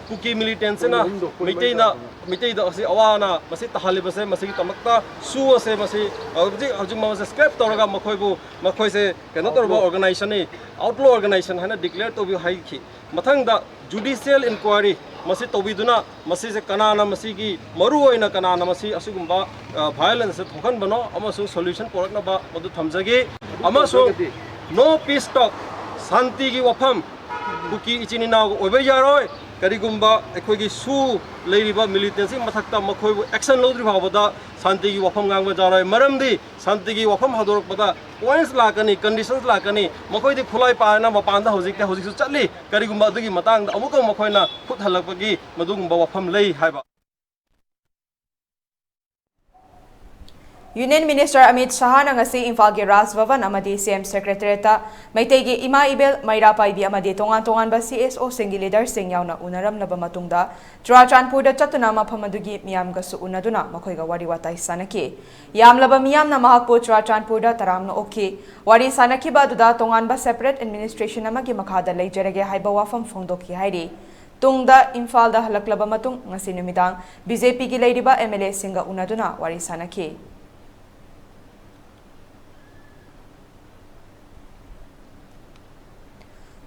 ꯀꯨꯀꯤ ꯃꯤꯂꯤꯇꯦꯟꯁꯤꯅ ꯃꯩꯇꯩꯅ ꯃꯩꯇꯩꯗ ꯑꯁꯤ ꯑꯋꯥ ꯑꯅꯥ ꯃꯁꯤ ꯇꯥꯍꯜꯂꯤꯕꯁꯦ ꯃꯁꯤꯒꯤꯗꯃꯛꯇ ꯁꯨ ꯑꯁꯦ ꯃꯁꯤ ꯍꯧꯖꯤꯛ ꯍꯧꯖꯤꯛ ꯃꯁꯦ ꯁ꯭ꯀ꯭ꯔꯦꯞ ꯇꯧꯔꯒ ꯃꯈꯣꯏꯕꯨ ꯃꯈꯣꯏꯁꯦ ꯀꯩꯅꯣ ꯇꯧꯔꯕ ꯑꯣꯔꯒꯅꯥꯏꯖꯦꯁꯟꯅꯤ, ꯑꯥꯎꯠꯂꯣ ꯑꯣꯔꯒꯅꯥꯏꯖꯦꯁꯟ ꯍꯥꯏꯅ ꯗꯤꯀ꯭ꯂꯦꯌꯔ ꯇꯧꯕꯤꯌꯨ ꯍꯥꯏꯈꯤ꯫ ꯃꯊꯪꯗ ꯖꯨꯗꯤꯁꯤꯌꯦꯜ ꯏꯟꯀ꯭ꯋꯥꯏꯔꯤ ꯃꯁꯤ ꯇꯧꯕꯤꯗꯨꯅ ꯃꯁꯤꯁꯦ ꯀꯅꯥꯅ ꯃꯁꯤꯒꯤ ꯃꯔꯨꯑꯣꯏꯅ ꯀꯅꯥꯅ ꯃꯁꯤ ꯑꯁꯤꯒꯨꯝꯕ ꯚꯥꯏꯑꯣꯂꯦꯟꯁꯁꯦ ꯊꯣꯛꯍꯟꯕꯅꯣ ꯑꯃꯁꯨꯡ ꯁꯣꯂ꯭ꯌꯨꯁꯟ ꯄꯨꯔꯛꯅꯕ ꯃꯗꯨ ꯊꯝꯖꯒꯦ꯫ ꯑꯃꯁꯨꯡ ꯅꯣ ꯄꯤꯁ ꯇꯣꯛ, ꯁꯥꯟꯇꯤꯒꯤ ꯋꯥꯐꯝ ꯀꯨꯀꯤ ꯏꯆꯤꯟ ꯏꯅꯥꯎꯒ ꯑꯣꯏꯕ ꯌꯥꯔꯣꯏ꯫ ꯀꯔꯤꯒꯨꯝꯕ ꯑꯩꯈꯣꯏꯒꯤ ꯁꯨ ꯂꯩꯔꯤꯕ ꯃꯤꯂꯤꯇꯦꯟꯁꯤꯒꯤ ꯃꯊꯛꯇ ꯃꯈꯣꯏꯕꯨ ꯑꯦꯛꯁꯟ ꯂꯧꯗ꯭ꯔꯤ ꯐꯥꯎꯕꯗ ꯁꯥꯟꯇꯤꯒꯤ ꯋꯥꯐꯝ ꯉꯥꯡꯕ ꯌꯥꯔꯣꯏ꯫ ꯃꯔꯝꯗꯤ ꯁꯥꯟꯇꯤꯒꯤ ꯋꯥꯐꯝ ꯍꯧꯗꯣꯔꯛꯄꯗ ꯄꯣꯏꯟꯠꯁ ꯂꯥꯛꯀꯅꯤ, ꯀꯟꯗꯤꯁꯟꯁ ꯂꯥꯛꯀꯅꯤ꯫ ꯃꯈꯣꯏꯗꯤ ꯈꯨꯠꯂꯥꯏ ꯄꯥꯏꯅ ꯃꯄꯥꯟꯗ ꯍꯧꯖꯤꯛꯇꯤ ꯍꯧꯖꯤꯛꯁꯨ ꯆꯠꯂꯤ꯫ ꯀꯔꯤꯒꯨꯝꯕ ꯑꯗꯨꯒꯤ ꯃꯇꯥꯡꯗ ꯑꯃꯨꯛꯀ ꯃꯈꯣꯏꯅ ꯈꯨꯠ ꯍꯜꯂꯛꯄꯒꯤ ꯃꯗꯨꯒꯨꯝꯕ ꯋꯥꯐꯝ ꯂꯩ ꯍꯥꯏꯕ꯫ ꯌꯨꯅꯤꯌꯟ ꯃꯤꯅꯤꯁꯇꯔ ꯑꯃꯤꯠ ꯁꯍꯥꯅ ꯉꯁꯤ ꯏꯝꯐꯥꯜꯒꯤ ꯔꯥꯖ ꯚꯕꯟ ꯑꯃꯗꯤ ꯁꯤ ꯑꯦꯝ ꯁꯦꯀ꯭ꯔꯦꯇꯔꯤꯌꯦꯠꯇ ꯃꯩꯇꯩꯒꯤ ꯏꯃꯥ ꯏꯕꯦꯜ, ꯃꯩꯔꯥ ꯄꯥꯏꯕꯤ ꯑꯃꯗꯤ ꯇꯣꯉꯥꯟ ꯇꯣꯉꯥꯟꯕ ꯁꯤ ꯑꯦꯁ ꯑꯣꯁꯤꯡꯒꯤ ꯂꯤꯗꯔꯁꯤꯡ ꯌꯥꯎꯅ ꯎꯅꯔꯝꯂꯕ ꯃꯇꯨꯡꯗ ꯆꯨꯔꯥꯆꯥꯟꯄꯨꯔꯗ ꯆꯠꯇꯨꯅ ꯃꯐꯝ ꯑꯗꯨꯒꯤ ꯃꯤꯌꯥꯝꯒꯁꯨ ꯎꯅꯗꯨꯅ ꯃꯈꯣꯏꯒ ꯋꯥꯔꯤ ꯋꯥꯇꯥꯏ ꯁꯥꯅꯈꯤ꯫ ꯌꯥꯝꯂꯕ ꯃꯤꯌꯥꯝꯅ ꯃꯍꯥꯛꯄꯨ ꯆꯨꯔꯥꯆꯥꯟꯄꯨꯔꯗ ꯇꯔꯥꯝꯅ ꯑꯣꯛꯈꯤ꯫ ꯋꯥꯔꯤ ꯁꯥꯅꯈꯤꯕ ꯑꯗꯨꯗ ꯇꯣꯉꯥꯟꯕ ꯁꯦꯄꯔꯦꯠ ꯑꯦꯗꯃꯤꯅꯤꯁꯇ꯭ꯔꯦꯁꯟ ꯑꯃꯒꯤ ꯃꯈꯥꯗ ꯂꯩꯖꯔꯒꯦ ꯍꯥꯏꯕ ꯋꯥꯐꯝ ꯐꯣꯡꯗꯣꯛꯈꯤ ꯍꯥꯏꯔꯤ꯫ ꯇꯨꯡꯗ ꯏꯝꯐꯥꯜꯗ ꯍꯜꯂꯛꯂꯕ ꯃꯇꯨꯡ ꯉꯁꯤ ꯅꯨꯃꯤꯗꯥꯡ ꯕꯤ ꯖꯦ ꯄꯤꯒꯤ ꯂꯩꯔꯤꯕ ꯑꯦꯝ ꯑꯦꯜ ꯑꯦꯁꯤꯡꯒ ꯎꯅꯗꯨꯅ ꯋꯥꯔꯤ ꯁꯥꯅꯈꯤ꯫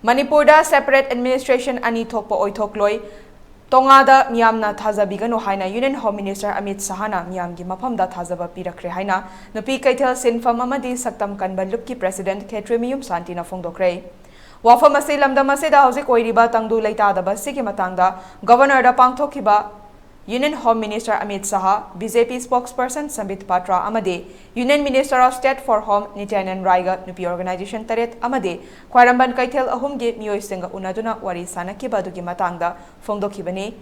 ꯃꯅꯤꯄꯨꯔꯗ separate administration ꯑꯅꯤ ꯊꯣꯛꯄ ꯑꯣꯏꯊꯣꯛꯂꯣꯏ, ꯇꯣꯉꯥꯗ ꯃꯤꯌꯥꯝꯅ ꯊꯥꯖꯕꯤꯒꯅꯨ ꯍꯥꯏꯅ Union Home Minister ꯑꯃꯤꯠ ꯁꯍꯥꯅ ꯃꯤꯌꯥꯝꯒꯤ ꯃꯐꯝꯗ ꯊꯥꯖꯕ ꯄꯤꯔꯛꯈ꯭ꯔꯦ ꯍꯥꯏꯅ ꯅꯨꯄꯤ ꯀꯩꯊꯦꯜ ꯁꯤꯟꯐꯝ ꯑꯃꯗꯤ ꯁꯛꯇꯝ ꯀꯟꯕ ꯂꯨꯞꯀꯤ President ꯈꯦꯇ꯭ꯔꯤꯃꯌꯨꯝ ꯁꯥꯟꯇꯤꯅ ꯐꯣꯡꯗꯣꯛꯈ꯭ꯔꯦ꯫ ꯋꯥꯐꯝ ꯑꯁꯤ ꯂꯝꯗꯝ ꯑꯁꯤꯗ ꯍꯧꯖꯤꯛ ꯑꯣꯏꯔꯤꯕ ꯇꯪꯗꯨ ꯂꯩꯇꯥꯗꯕ ꯑꯁꯤꯒꯤ ꯃꯇꯥꯡꯗ Governorꯗ ꯄꯥꯡꯊꯣꯛꯈꯤꯕ Union Home Minister ꯑꯃꯤꯠ ꯁꯍꯥ, BJP spokesperson ꯁꯝꯕꯤꯠ ꯄꯥꯇ꯭ꯔꯥ ꯑꯃꯗꯤ Union Minister of State for Home ꯅꯤꯇ꯭ꯌꯥꯅꯟ ꯔꯥꯏꯒ ꯅꯨꯄꯤ organization ꯇꯔꯦꯠ ꯑꯃꯗꯤ ꯈ꯭ꯋꯥꯏꯔꯝꯕꯟ ꯀꯩꯊꯦꯜ ꯑꯍꯨꯝꯒꯤ ꯃꯤꯑꯣꯏꯁꯤꯡꯒ ꯎꯅꯗꯨꯅ ꯋꯥꯔꯤ ꯁꯥꯅꯈꯤꯕ ꯑꯗꯨꯒꯤ ꯃꯇꯥꯡꯗ ꯐꯣꯡꯗꯣꯛꯈꯤꯕꯅꯤ꯫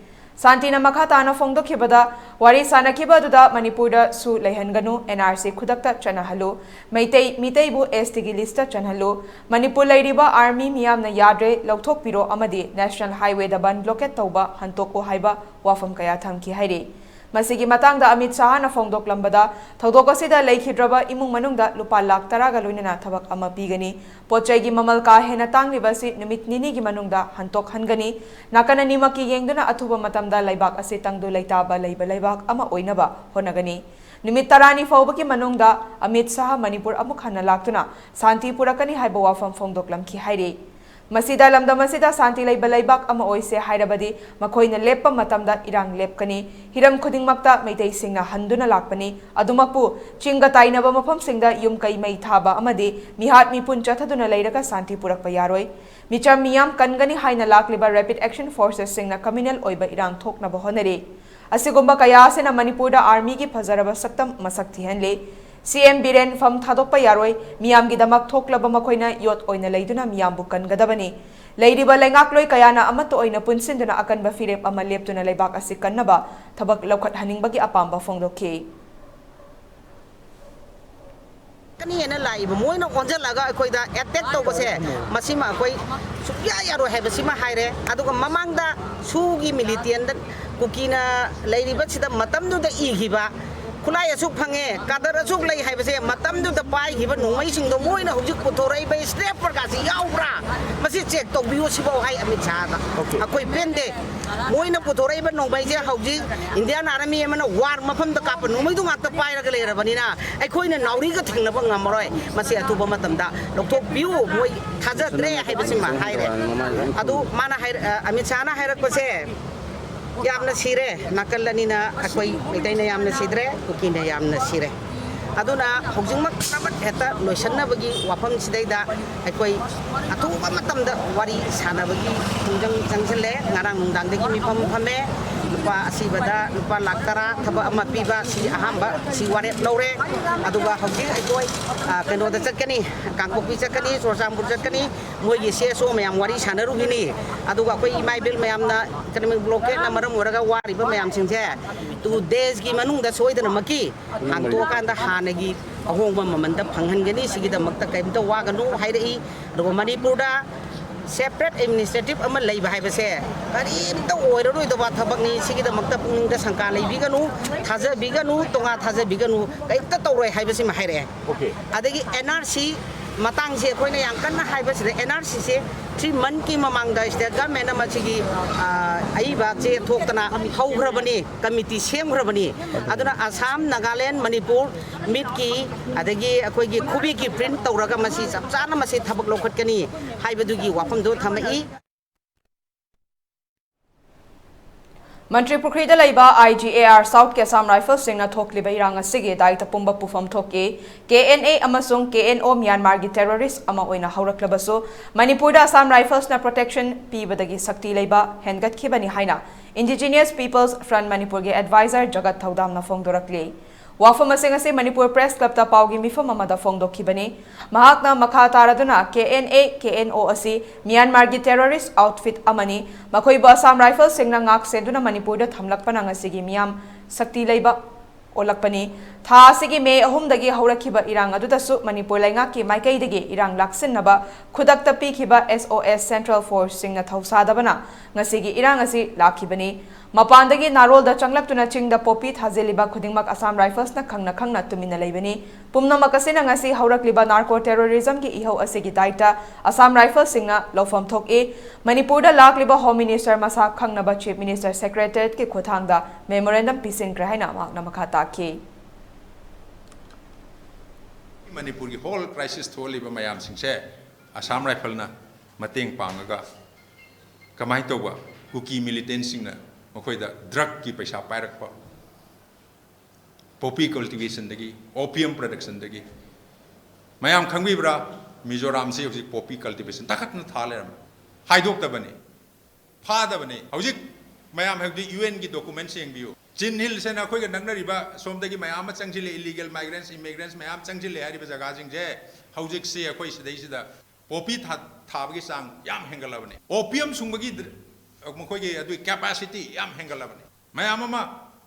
ꯁꯥꯟꯇꯤꯅ ꯃꯈꯥ ꯇꯥꯅ ꯐꯣꯡꯗꯣꯛꯈꯤꯕꯗ, ꯋꯥꯔꯤ ꯁꯥꯅꯈꯤꯕ ꯑꯗꯨꯗ ꯃꯅꯤꯄꯨꯔꯗ ꯁꯨ ꯂꯩꯍꯟꯒꯅꯨ, NRC ꯈꯨꯗꯛꯇ ꯆꯠꯅꯍꯜꯂꯨ, ꯃꯩꯇꯩ ꯃꯤꯇꯩꯕꯨ STꯒꯤ listꯇ ꯆꯟꯍꯜꯂꯨ, ꯃꯅꯤꯄꯨꯔ ꯂꯩꯔꯤꯕ army ꯃꯤꯌꯥꯝꯅ ꯌꯥꯗ꯭ꯔꯦ, ꯂꯧꯊꯣꯛꯄꯤꯔꯣ ꯑꯃꯗꯤ National Highwayꯗ ꯕꯟ blockade ꯇꯧꯕ ꯍꯟꯇꯣꯛꯎ ꯍꯥꯏꯕ ꯋꯥꯐꯝ ꯀꯌꯥ ꯊꯝꯈꯤ ꯍꯥꯏꯔꯤ꯫ ꯃꯁꯤꯒꯤ ꯃꯇꯥꯡꯗ ꯑꯃꯤꯠ ꯁꯍꯥꯅ ꯐꯣꯡꯗꯣꯛꯂꯝꯕꯗ, ꯊꯧꯗꯣꯛ ꯑꯁꯤꯗ ꯂꯩꯈꯤꯗ꯭ꯔꯕ ꯏꯃꯨꯡ ꯃꯅꯨꯡꯗ ꯂꯨꯄꯥ ꯂꯥꯈ ꯇꯔꯥꯒ ꯂꯣꯏꯅꯅ ꯊꯕꯛ ꯑꯃ ꯄꯤꯒꯅꯤ꯫ ꯄꯣꯠ ꯆꯩꯒꯤ ꯃꯃꯜ ꯀꯥ ꯍꯦꯟꯅ ꯇꯥꯡꯂꯤꯕ ꯑꯁꯤ ꯅꯨꯃꯤꯠ ꯅꯤꯅꯤꯒꯤ ꯃꯅꯨꯡꯗ ꯍꯟꯇꯣꯛꯍꯟꯒꯅꯤ꯫ ꯅꯥꯀꯟ ꯑꯅꯤꯃꯛꯀꯤ ꯌꯦꯡꯗꯨꯅ ꯑꯊꯨꯕ ꯃꯇꯝꯗ ꯂꯩꯕꯥꯛ ꯑꯁꯤ ꯇꯪꯗꯨ ꯂꯩꯇꯥꯕ ꯂꯩꯕ ꯂꯩꯕꯥꯛ ꯑꯃ ꯑꯣꯏꯅꯕ ꯍꯣꯠꯅꯒꯅꯤ꯫ ꯅꯨꯃꯤꯠ ꯇꯔꯥꯅꯤ ꯐꯥꯎꯕꯒꯤ ꯃꯅꯨꯡꯗ ꯑꯃꯤꯠ ꯁꯍꯥ ꯃꯅꯤꯄꯨꯔ ꯑꯃꯨꯛ ꯍꯟꯅ ꯂꯥꯛꯇꯨꯅ ꯁꯥꯟꯇꯤ ꯄꯨꯔꯛꯀꯅꯤ ꯍꯥꯏꯕ ꯋꯥꯐꯝ ꯐꯣꯡꯗꯣꯛꯂꯝꯈꯤ ꯍꯥꯏꯔꯤ꯫ ꯃꯁꯤꯗ ꯂꯝꯗꯝ ꯑꯁꯤꯗ ꯁꯥꯟꯇꯤ ꯂꯩꯕ ꯂꯩꯕꯥꯛ ꯑꯃ ꯑꯣꯏꯁꯦ ꯍꯥꯏꯔꯕꯗꯤ ꯃꯈꯣꯏꯅ ꯂꯦꯞꯄ ꯃꯇꯝꯗ ꯏꯔꯥꯡ ꯂꯦꯞꯀꯅꯤ꯫ ꯍꯤꯔꯝ ꯈꯨꯗꯤꯡꯃꯛꯇ ꯃꯩꯇꯩꯁꯤꯡꯅ ꯍꯟꯗꯨꯅ ꯂꯥꯛꯄꯅꯤ꯫ ꯑꯗꯨꯃꯛꯄꯨ ꯆꯤꯡꯒ ꯇꯥꯏꯅꯕ ꯃꯐꯝꯁꯤꯡꯗ ꯌꯨꯝ ꯀꯩ ꯃꯩ ꯊꯥꯕ ꯑꯃꯗꯤ ꯃꯤꯍꯥꯠ ꯃꯤꯄꯨꯟ ꯆꯠꯊꯗꯨꯅ ꯂꯩꯔꯒ ꯁꯥꯟꯇꯤ ꯄꯨꯔꯛꯄ ꯌꯥꯔꯣꯏ꯫ ꯃꯤꯆꯝ ꯃꯤꯌꯥꯝ ꯀꯟꯒꯅꯤ ꯍꯥꯏꯅ ꯂꯥꯛꯂꯤꯕ Rapid Action Forcesꯁꯤꯡꯅ communal ꯑꯣꯏꯕ ꯏꯔꯥꯡ ꯊꯣꯛꯅꯕ ꯍꯣꯠꯅꯔꯤ꯫ ꯑꯁꯤꯒꯨꯝꯕ ꯀꯌꯥ ꯑꯁꯤꯅ ꯃꯅꯤꯄꯨꯔꯗ armyꯒꯤ ꯐꯖꯔꯕ ꯁꯛꯇꯝ ꯃꯁꯛ ꯊꯤꯍꯜꯂꯤ꯫ CM ꯕꯤꯔꯦꯟ ꯐꯝ ꯊꯥꯗꯣꯛꯄ ꯌꯥꯔꯣꯏ꯫ ꯃꯤꯌꯥꯝꯒꯤꯗꯃꯛ ꯊꯣꯛꯂꯕ ꯃꯈꯣꯏꯅ ꯌꯣꯠ ꯑꯣꯏꯅ ꯂꯩꯗꯨꯅ ꯃꯤꯌꯥꯝꯕꯨ ꯀꯟꯒꯗꯕꯅꯤ꯫ ꯂꯩꯔꯤꯕ ꯂꯩꯉꯥꯛꯂꯣꯏ ꯀꯌꯥꯅ ꯑꯃꯠꯇ ꯑꯣꯏꯅ ꯄꯨꯟꯁꯤꯟꯗꯨꯅ ꯑꯀꯟꯕ ꯐꯤꯔꯦꯞ ꯑꯃ ꯂꯦꯞꯇꯨꯅ ꯂꯩꯕꯥꯛ ꯑꯁꯤ ꯀꯟꯅꯕ ꯊꯕꯛ ꯂꯧꯈꯠꯍꯟꯅꯤꯡꯕꯒꯤ ꯑꯄꯥꯝꯕ ꯐꯣꯡꯗꯣꯛꯈꯤ꯫ ꯀꯅꯤꯅ ꯂꯥꯛꯏꯕ ꯃꯣꯏꯅ ꯑꯣꯟꯁꯤꯜꯂꯒ ꯑꯩꯈꯣꯏꯗ attack ꯇꯧꯕꯁꯦ, ꯃꯁꯤꯃ ꯑꯩꯈꯣꯏ ꯁꯨꯛꯌꯥ ꯌꯥꯔꯣꯏ ꯍꯥꯏꯕꯁꯤꯃ ꯍꯥꯏꯔꯦ꯫ ꯑꯗꯨꯒ ꯃꯃꯥꯡꯗ ꯁꯨꯒꯤ militantꯗ ꯀꯨꯀꯤꯅ ꯂꯩꯔꯤꯕꯁꯤꯗ ꯃꯇꯝꯗꯨꯗ ꯏꯈꯤꯕ ꯈꯨꯠꯂꯥꯏ ꯑꯁꯨꯛ ꯐꯪꯉꯦ, ꯀꯥꯗꯔ ꯑꯁꯨꯛ ꯂꯩ ꯍꯥꯏꯕꯁꯦ ꯃꯇꯝꯗꯨꯗ ꯄꯥꯏꯈꯤꯕ ꯅꯣꯡꯃꯩꯁꯤꯡꯗꯣ ꯃꯣꯏꯅ ꯍꯧꯖꯤꯛ ꯄꯨꯊꯣꯔꯛꯏꯕ ꯁ꯭ꯅꯥꯏꯄꯔꯒꯁꯤ ꯌꯥꯎꯕ꯭ꯔꯥ? ꯃꯁꯤ ꯆꯦꯛ ꯇꯧꯕꯤꯌꯨ ꯁꯤꯐꯥꯎ ꯍꯥꯏ ꯑꯃꯤꯠ ꯁꯥꯍꯗ꯫ ꯑꯩꯈꯣꯏ ꯄꯦꯟꯗꯦ꯫ ꯃꯣꯏꯅ ꯄꯨꯊꯣꯔꯛꯏꯕ ꯅꯣꯡꯃꯩꯁꯦ ꯍꯧꯖꯤꯛ ꯏꯟꯗꯤꯌꯥꯟ ꯑꯥꯔꯃꯤ ꯑꯃꯅ ꯋꯥꯔ ꯃꯐꯝꯗ ꯀꯥꯞꯄ ꯅꯣꯡꯃꯩꯗꯨ ꯉꯥꯛꯇ ꯄꯥꯏꯔꯒ ꯂꯩꯔꯕꯅꯤꯅ ꯑꯩꯈꯣꯏꯅ ꯅꯥꯎꯔꯤꯒ ꯊꯦꯡꯅꯕ ꯉꯝꯃꯔꯣꯏ꯫ ꯃꯁꯤ ꯑꯊꯨꯕ ꯃꯇꯝꯗ ꯂꯧꯊꯣꯛꯄꯤꯌꯨ, ꯃꯣꯏ ꯊꯥꯖꯗ꯭ꯔꯦ ꯍꯥꯏꯕꯁꯤꯃ ꯍꯥꯏꯔꯦ꯫ ꯑꯗꯨ ꯃꯥꯅ ꯍꯥꯏꯔ-, ꯑ, ꯑꯃꯤꯠ ꯁꯥꯍꯅ ꯍꯥꯏꯔꯛꯄꯁꯦ ꯌꯥꯝꯅ ꯁꯤꯔꯦ꯫ ꯅꯥꯀꯜ ꯑꯅꯤꯅ ꯑꯩꯈꯣꯏ ꯃꯩꯇꯩꯅ ꯌꯥꯝꯅ ꯁꯤꯗ꯭ꯔꯦ, ꯀꯨꯀꯤꯅ ꯌꯥꯝꯅ ꯁꯤꯔꯦ꯫ ꯑꯗꯨꯅ ꯍꯧꯖꯤꯛꯃꯛ ꯍꯦꯛꯇ ꯂꯣꯏꯁꯤꯟꯅꯕꯒꯤ ꯋꯥꯐꯝꯁꯤꯗꯩꯗ ꯑꯩꯈꯣꯏ ꯑꯊꯨꯕ ꯃꯇꯝꯗ ꯋꯥꯔꯤ ꯁꯥꯟꯅꯕꯒꯤ ꯈꯣꯡꯖꯪ ꯆꯪꯁꯤꯜꯂꯦ꯫ ꯉꯔꯥꯡ ꯅꯨꯡꯗꯥꯡꯗꯒꯤ ꯃꯤꯐꯝ ꯐꯝꯃꯦ꯫ ꯂꯨꯄꯥ ꯑꯁꯤꯕꯗ ꯂꯨꯄꯥ ꯂꯥꯈ ꯇꯔꯥ ꯊꯕꯛ ꯑꯃ ꯄꯤꯕ ꯁꯤ ꯑꯍꯥꯟꯕ ꯁꯤ ꯋꯥꯔꯦꯞ ꯂꯧꯔꯦ꯫ ꯑꯗꯨꯒ ꯍꯧꯖꯤꯛ ꯑꯩꯈꯣꯏ, ꯑ, ꯀꯩꯅꯣꯗ ꯆꯠꯀꯅꯤ, ꯀꯥꯡꯄꯣꯛꯄꯤ ꯆꯠꯀꯅꯤ, ꯆꯨꯔꯆꯥꯟꯄꯨꯔ ꯆꯠꯀꯅꯤ꯫ ꯃꯣꯏꯒꯤ ꯁꯤ ꯑꯦꯁ ꯑꯣ ꯃꯌꯥꯝ ꯋꯥꯔꯤ ꯁꯥꯟꯅꯔꯨꯈꯤꯅꯤ꯫ ꯑꯗꯨꯒ ꯑꯩꯈꯣꯏ ꯏꯃꯥ ꯏꯕꯦꯜ ꯃꯌꯥꯝꯅ ꯏꯀꯅꯣꯃꯤꯛ ꯕ꯭ꯂꯣꯀꯦꯠꯅ ꯃꯔꯝ ꯑꯣꯏꯔꯒ ꯋꯥꯔꯤꯕ ꯃꯌꯥꯝꯁꯤꯡꯁꯦ ꯇꯨ ꯗꯦꯖꯀꯤ ꯃꯅꯨꯡꯗ ꯁꯣꯏꯗꯅꯃꯛꯀꯤ ꯍꯥꯡꯇꯣꯛꯑꯀꯥꯟꯗ ꯍꯥꯟꯅꯒꯤ ꯑꯍꯣꯡꯕ ꯃꯃꯜꯗ ꯐꯪꯍꯟꯒꯅꯤ꯫ ꯁꯤꯒꯤꯗꯃꯛꯇ ꯀꯔꯤꯝꯇ ꯋꯥꯒꯅꯨ ꯍꯥꯏꯔꯛꯏ꯫ ꯑꯗꯨꯒ ꯃꯅꯤꯄꯨꯔꯗ separate administrative ꯑꯃ ꯂꯩꯕ ꯍꯥꯏꯕꯁꯦ ꯀꯔꯤꯝꯇ ꯑꯣꯏꯔꯔꯣꯏꯗꯕ ꯊꯕꯛꯅꯤ꯫ ꯁꯤꯒꯤꯗꯃꯛꯇ ꯄꯨꯛꯅꯤꯡꯗ ꯁꯪꯀꯥ ꯂꯩꯕꯤꯒꯅꯨ, ꯊꯥꯖꯕꯤꯒꯅꯨ, ꯇꯣꯉꯥ ꯊꯥꯖꯕꯤꯒꯅꯨ, ꯀꯔꯤꯝꯇ ꯇꯧꯔꯣꯏ ꯍꯥꯏꯕꯁꯤꯃ ꯍꯥꯏꯔꯛꯑꯦ꯫ ꯑꯗꯒꯤ ꯑꯦꯟ ꯑꯥꯔ ꯁꯤ ꯃꯇꯥꯡꯁꯦ ꯑꯩꯈꯣꯏꯅ ꯌꯥꯝ ꯀꯟꯅ ꯍꯥꯏꯕꯁꯤꯗ ꯑꯦꯟ ꯑꯥꯔ ꯁꯤꯁꯦ three monthꯀꯤ ꯃꯃꯥꯡꯗ state governmentꯅ ꯃꯁꯤꯒꯤ, ꯑ, ꯑꯏꯕ ꯆꯦ ꯊꯣꯛꯇꯅ ꯍꯧꯈ꯭ꯔꯕꯅꯤ, ꯀꯃꯤꯇꯤ ꯁꯦꯝꯈ꯭ꯔꯕꯅꯤ꯫ ꯑꯗꯨꯅ ꯑꯁꯥꯝ, ꯅꯥꯒꯥꯂꯦꯟ, ꯃꯅꯤꯄꯨꯔ ꯃꯤꯠꯀꯤ ꯑꯗꯒꯤ ꯑꯩꯈꯣꯏꯒꯤ ꯈꯨꯕꯤꯒꯤ print ꯇꯧꯔꯒ ꯃꯁꯤ ꯆꯞ ꯆꯥꯅ ꯃꯁꯤ ꯊꯕꯛ ꯂꯧꯈꯠꯀꯅꯤ ꯍꯥꯏꯕꯗꯨꯒꯤ ꯋꯥꯐꯝꯗꯣ ꯊꯝꯃꯛꯏ꯫ ꯃꯟꯇ꯭ꯔꯤ ꯄꯨꯈ꯭ꯔꯤꯗ ꯂꯩꯕ ꯑꯥꯏ ꯖꯤ ꯑꯦ ꯑꯥꯔ ꯁꯥꯎꯠꯀꯤ ꯑꯁꯥꯝ ꯔꯥꯏꯐꯜꯁꯤꯡꯅ ꯊꯣꯛꯂꯤꯕ ꯏꯔꯥꯡ ꯑꯁꯤꯒꯤ ꯗꯥꯏꯇ ꯄꯨꯝꯕ ꯄꯨꯐꯝ ꯊꯣꯛꯏ꯫ ꯀꯦ ꯑꯦꯟ ꯑꯦ ꯑꯃꯁꯨꯡ ꯀꯦ ꯑꯦꯟ ꯑꯣ ꯃ꯭ꯌꯥꯟꯃꯥꯔꯒꯤ terrorist ꯑꯃ ꯑꯣꯏꯅ ꯍꯧꯔꯛꯂꯕꯁꯨ, ꯃꯅꯤꯄꯨꯔꯗ ꯑꯁꯥꯝ ꯔꯥꯏꯐꯜꯁꯅ protection ꯄꯤꯕꯗꯒꯤ ꯁꯛꯇꯤ ꯂꯩꯕ ꯍꯦꯟꯒꯠꯈꯤꯕꯅꯤ ꯍꯥꯏꯅ Indigenous People's Front ꯃꯅꯤꯄꯨꯔꯒꯤ adviser ꯖꯒꯠ ꯊꯧꯗꯥꯝꯅ ꯐꯣꯡꯗꯣꯔꯛꯂꯤ꯫ ꯋꯥꯐꯝꯁꯤꯡ ꯑꯁꯤ ꯃꯅꯤꯄꯨꯔ Press Clubꯇ ꯄꯥꯎꯒꯤ ꯃꯤꯐꯝ ꯑꯃꯗ ꯐꯣꯡꯗꯣꯛꯈꯤꯕꯅꯤ꯫ ꯃꯍꯥꯛꯅ ꯃꯈꯥ ꯇꯥꯔꯗꯨꯅ ꯀꯦ N A, K N O ꯑꯁꯤ ꯃ꯭ꯌꯥꯟꯃꯥꯔꯒꯤ terrorist outfit ꯑꯃꯅꯤ, ꯃꯈꯣꯏꯕꯨ ꯑꯁꯥꯝ ꯔꯥꯏꯐꯜꯁꯤꯡꯅ ꯉꯥꯛ ꯁꯦꯟꯗꯨꯅ ꯃꯅꯤꯄꯨꯔꯗ ꯊꯝꯂꯛꯄꯅ ꯉꯁꯤꯒꯤ ꯃꯤꯌꯥꯝ ꯁꯛꯇꯤ ꯂꯩꯕ ꯑꯣꯜꯂꯛꯄꯅꯤ꯫ ꯊꯥ ꯑꯁꯤꯒꯤ ꯃꯦ ꯑꯍꯨꯝꯗꯒꯤ ꯍꯧꯔꯛꯈꯤꯕ ꯏꯔꯥꯡ ꯑꯗꯨꯗꯁꯨ ꯃꯅꯤꯄꯨꯔ ꯂꯩꯉꯥꯛꯀꯤ ꯃꯥꯏꯀꯩꯗꯒꯤ ꯏꯔꯥꯡ ꯂꯥꯛꯁꯤꯟꯅꯕ ꯈꯨꯗꯛꯇ ꯄꯤꯈꯤꯕ ꯑꯦꯁ ꯑꯣ ꯑꯦꯁ Central Forceꯁꯤꯡꯅ ꯊꯧꯁꯥꯗꯕꯅ ꯉꯁꯤꯒꯤ ꯏꯔꯥꯡ ꯑꯁꯤ ꯂꯥꯛꯈꯤꯕꯅꯤ꯫ ꯃꯄꯥꯟꯗꯒꯤ ꯅꯥꯔꯣꯜꯗ ꯆꯪꯂꯛꯇꯨꯅ ꯆꯤꯡꯗ ꯄꯣꯄꯤ ꯊꯥꯖꯤꯜꯂꯤꯕ ꯈꯨꯗꯤꯡꯃꯛ ꯑꯁꯥꯝ ꯔꯥꯏꯐꯜꯁꯅ ꯈꯪꯅ ꯈꯪꯅ ꯇꯨꯃꯤꯟꯅ ꯂꯩꯕꯅꯤ꯫ ꯄꯨꯝꯅꯃꯛ ꯑꯁꯤꯅ ꯉꯁꯤ ꯍꯧꯔꯛꯂꯤꯕ ꯅꯥꯔꯀꯣ ꯇꯦꯔꯣꯔꯤꯖꯝꯒꯤ ꯏꯍꯧ ꯑꯁꯤꯒꯤ ꯗꯥꯏꯇ ꯑꯁꯥꯝ ꯔꯥꯏꯐꯜꯁꯤꯡꯅ ꯂꯧꯐꯝ ꯊꯣꯛꯏ꯫ ꯃꯅꯤꯄꯨꯔꯗ ꯂꯥꯛꯂꯤꯕ ꯍꯣꯝ ꯃꯤꯅꯤꯁꯇꯔ ꯃꯁꯥ ꯈꯪꯅꯕ ꯆꯤꯐ ꯃꯤꯅꯤꯁꯇꯔ ꯁꯦꯀ꯭ꯔꯦꯇꯔꯤꯌꯦꯠꯀꯤ ꯈꯨꯠꯊꯥꯡꯗ ꯃꯦꯃꯣꯔꯦꯟꯗꯝ ꯄꯤꯁꯤꯟꯈ꯭ꯔꯦ ꯍꯥꯏꯅ ꯃꯍꯥꯛꯅ ꯃꯈꯥ ꯇꯥꯈꯤ꯫ ꯃꯅꯤꯄꯨꯔꯒꯤ ꯍꯣꯜ ꯀ꯭ꯔꯥꯏꯁꯤꯁ ꯊꯣꯛꯍꯜꯂꯤꯕ ꯃꯌꯥꯝꯁꯤꯡꯁꯦ ꯑꯁꯥꯝ ꯔꯥꯏꯐꯜꯅ ꯃꯇꯦꯡ ꯄꯥꯡꯉꯒ ꯀꯃꯥꯏꯅ ꯇꯧꯕ ꯀꯨꯀꯤ ꯃꯤꯂꯤꯇꯦꯟꯁꯤꯡꯅ ꯃꯈꯣꯏꯗ ꯗ꯭ꯔꯒꯀꯤ ꯄꯩꯁꯥ ꯄꯥꯏꯔꯛꯄ, ꯄꯣꯄꯤ ꯀꯜꯇꯤꯚꯦꯁꯟꯗꯒꯤ, ꯑꯣꯄꯤꯌꯝ ꯄ꯭ꯔꯗꯛꯁꯟꯗꯒꯤ꯫ ꯃꯌꯥꯝ ꯈꯪꯕꯤꯕ꯭ꯔꯥ? ꯃꯤꯖꯣꯔꯥꯝꯁꯤ ꯍꯧꯖꯤꯛ ꯄꯣꯄꯤ ꯀꯜꯇꯤꯚꯦꯁꯟ ꯇꯥꯈꯠꯇꯅ ꯊꯥ ꯂꯩꯔꯝꯃꯤ꯫ ꯍꯥꯏꯗꯣꯛꯇꯕꯅꯤ, ꯐꯥꯗꯕꯅꯤ꯫ ꯍꯧꯖꯤꯛ ꯃꯌꯥꯝ ꯍꯥꯏꯕꯗꯤ ꯌꯨ ꯑꯦꯟꯒꯤ ꯗꯣꯀꯨꯃꯦꯟꯁ ꯌꯦꯡꯕꯤꯌꯨ꯫ ꯆꯤꯟ ꯍꯤꯜꯁ ꯍꯥꯏꯅ ꯑꯩꯈꯣꯏꯒ ꯅꯛꯅꯔꯤꯕ ꯁꯣꯝꯗꯒꯤ ꯃꯌꯥꯝ ꯑꯃ ꯆꯪꯁꯤꯜꯂꯦ, ꯏꯂꯤꯒꯦꯜ ꯃꯥꯏꯒ꯭ꯔꯦꯟꯁ, ꯏꯃꯤꯒ꯭ꯔꯦꯟꯁ ꯃꯌꯥꯝ ꯆꯪꯁꯤꯜꯂꯦ ꯍꯥꯏꯔꯤꯕ ꯖꯒꯥꯁꯤꯡꯁꯦ ꯍꯧꯖꯤꯛꯁꯤ ꯑꯩꯈꯣꯏ ꯁꯤꯗꯩꯁꯤꯗ ꯄꯣꯄꯤ ꯊꯥ-, ꯊꯥꯕꯒꯤ ꯆꯥꯡ ꯌꯥꯝ ꯍꯦꯟꯒꯠꯂꯕꯅꯤ꯫ ꯑꯣꯄꯤꯌꯝ ꯁꯨꯡꯕꯒꯤ ꯗ꯭ꯔ-, ꯃꯈꯣꯏꯒꯤ ꯑꯗꯨꯒꯤ ꯀꯦꯄꯥꯁꯤꯇꯤ ꯌꯥꯝ ꯍꯦꯟꯒꯠꯂꯕꯅꯤ꯫ ꯃꯌꯥꯝ ꯑꯃ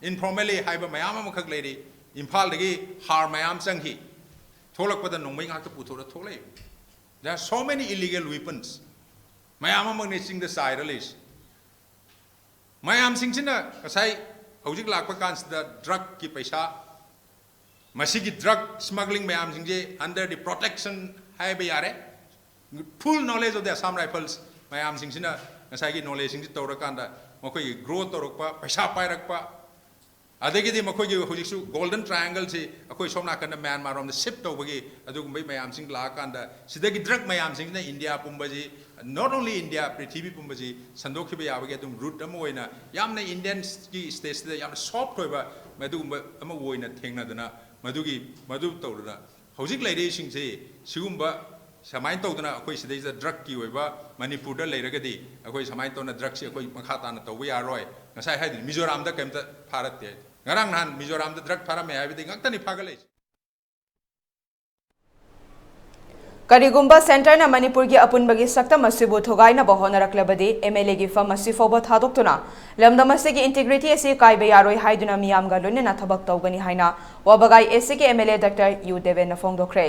ꯏꯟꯐꯣꯔꯃꯦꯂꯤ ꯍꯥꯏꯕ ꯃꯌꯥꯝ ꯑꯃꯈꯛ ꯂꯩꯔꯤ꯫ ꯏꯝꯐꯥꯜꯗꯒꯤ ꯍꯥꯔ ꯃꯌꯥꯝ ꯆꯪꯈꯤ, ꯊꯣꯛꯂꯛꯄꯗ ꯅꯣꯡꯃꯩ ꯉꯥꯛꯇ ꯄꯨꯊꯣꯔ ꯊꯣꯛꯂꯛꯏ꯫ There are so many illegal weapons. ꯃꯌꯥꯝ ꯑꯃꯅꯤ ꯆꯤꯡꯗ ꯆꯥꯏꯔ ꯂꯩꯔꯤꯁꯤ꯫ ꯃꯌꯥꯝꯁꯤꯡꯁꯤꯅ ꯉꯁꯥꯏ ꯍꯧꯖꯤꯛ ꯂꯥꯛꯄ ꯀꯥꯟꯁꯤꯗ ꯗ꯭ꯔꯒꯀꯤ ꯄꯩꯁꯥ, ꯃꯁꯤꯒꯤ ꯗ꯭ꯔꯒ ꯁ꯭ꯃꯒ꯭ꯂꯤꯡ ꯃꯌꯥꯝꯁꯤꯡꯁꯦ under the protection ꯍꯥꯏꯕ ꯌꯥꯔꯦ꯫ Full knowledge of the Assam Rifles ꯃꯌꯥꯝꯁꯤꯡꯁꯤꯅ ꯉꯁꯥꯏꯒꯤ ꯅꯣꯂꯦꯖꯁꯤꯡꯁꯤ ꯇꯧꯔꯀꯥꯟꯗ ꯃꯈꯣꯏꯒꯤ ꯒ꯭ꯔꯣ ꯇꯧꯔꯛꯄ, ꯄꯩꯁꯥ ꯄꯥꯏꯔꯛꯄ, ꯑꯗꯒꯤꯗꯤ ꯃꯈꯣꯏꯒꯤ ꯍꯧꯖꯤꯛꯁꯨ ꯒꯣꯜꯗꯟ ꯇ꯭ꯔꯥꯏꯌꯦꯡꯒꯜꯁꯤ ꯑꯩꯈꯣꯏ ꯁꯣꯝ ꯅꯥꯀꯟꯗ ꯃ꯭ꯌꯥꯟꯃꯥꯔ ꯔꯣꯝꯗ ꯁꯤꯞ ꯇꯧꯕꯒꯤ ꯑꯗꯨꯒꯨꯝꯕꯒꯤ ꯃꯌꯥꯝꯁꯤꯡ ꯂꯥꯛꯑꯀꯥꯟꯗ ꯁꯤꯗꯒꯤ ꯗ꯭ꯔꯒ ꯃꯌꯥꯝꯁꯤꯡꯁꯤꯅ ꯏꯟꯗꯤꯌꯥ ꯄꯨꯝꯕꯁꯤ, not only ꯏꯟꯗꯤꯌꯥ, ꯄ꯭ꯔꯤꯊꯤꯕꯤ ꯄꯨꯝꯕꯁꯤ ꯁꯟꯗꯣꯛꯈꯤꯕ ꯌꯥꯕꯒꯤ ꯑꯗꯨꯝ ꯔꯨꯠ ꯑꯃ ꯑꯣꯏꯅ ꯌꯥꯝꯅ ꯏꯟꯗꯤꯌꯟꯁꯀꯤ ꯁ꯭ꯇꯦꯠꯁꯤꯗ ꯌꯥꯝꯅ ꯁꯣꯐ꯭ꯠ ꯑꯣꯏꯕ ꯃꯗꯨꯒꯨꯝꯕ ꯑꯃ ꯑꯣꯏꯅ ꯊꯦꯡꯅꯗꯅ ꯃꯗꯨꯒꯤ, ꯃꯗꯨ ꯇꯧꯗꯅ ꯍꯧꯖꯤꯛ ꯂꯩꯔꯛꯏꯁꯤꯡꯁꯤ ꯁꯤꯒꯨꯝꯕ ꯁꯨꯃꯥꯏꯅ ꯇꯧꯗꯅ ꯑꯩꯈꯣꯏ ꯁꯤꯗꯩꯁꯤꯗ ꯗ꯭ꯔꯒꯀꯤ ꯑꯣꯏꯕ ꯃꯅꯤꯄꯨꯔꯗ ꯂꯩꯔꯒꯗꯤ ꯑꯩꯈꯣꯏ ꯁꯨꯃꯥꯏꯅ ꯇꯧꯅ ꯗ꯭ꯔꯒꯁꯤ ꯑꯩꯈꯣꯏ ꯃꯈꯥ ꯇꯥꯅ ꯇꯧꯕ ꯌꯥꯔꯔꯣꯏ꯫ ꯉꯁꯥꯏ ꯍꯥꯏꯗꯨꯅꯤ ꯃꯤꯖꯣꯔꯥꯝꯗ ꯀꯩꯝꯇ ꯐꯥꯔꯛꯇꯦ꯫ ꯉꯔꯥꯡ ꯅꯍꯥꯟ ꯃꯤꯖꯣꯔꯥꯝꯗ ꯗ꯭ꯔꯒ ꯐꯥꯔꯝꯃꯦ ꯍꯥꯏꯕꯗꯤ ꯉꯥꯛꯇꯅꯤ ꯐꯥꯒꯠꯂꯛꯏꯁꯦ꯫ ꯀꯔꯤꯒꯨꯝꯕ ꯁꯦꯟꯇꯔꯅ ꯃꯅꯤꯄꯨꯔꯒꯤ ꯑꯄꯨꯟꯕꯒꯤ ꯁꯛꯇꯝ ꯑꯁꯤꯕꯨ ꯊꯨꯒꯥꯏꯅꯕ ꯍꯣꯠꯅꯔꯛꯂꯕꯗꯤ ꯑꯦꯝ ꯑꯦꯜ ꯑꯦꯒꯤ ꯐꯝ ꯑꯁꯤ ꯐꯥꯎꯕ ꯊꯥꯗꯣꯛꯇꯨꯅ ꯂꯝꯗꯝ ꯑꯁꯤꯒꯤ ꯏꯟꯇꯤꯒ꯭ꯔꯤꯇꯤ ꯑꯁꯤ ꯀꯥꯏꯕ ꯌꯥꯔꯣꯏ ꯍꯥꯏꯗꯨꯅ ꯃꯤꯌꯥꯝꯒ ꯂꯣꯏꯅꯅ ꯊꯕꯛ ꯇꯧꯒꯅꯤ ꯍꯥꯏꯅ ꯋꯥꯕꯒꯥꯏ ꯑꯦꯁ ꯁꯤꯒꯤ M L A doctor Y ꯗꯦꯕꯦꯟꯅ ꯐꯣꯡꯗꯣꯛꯈ꯭ꯔꯦ꯫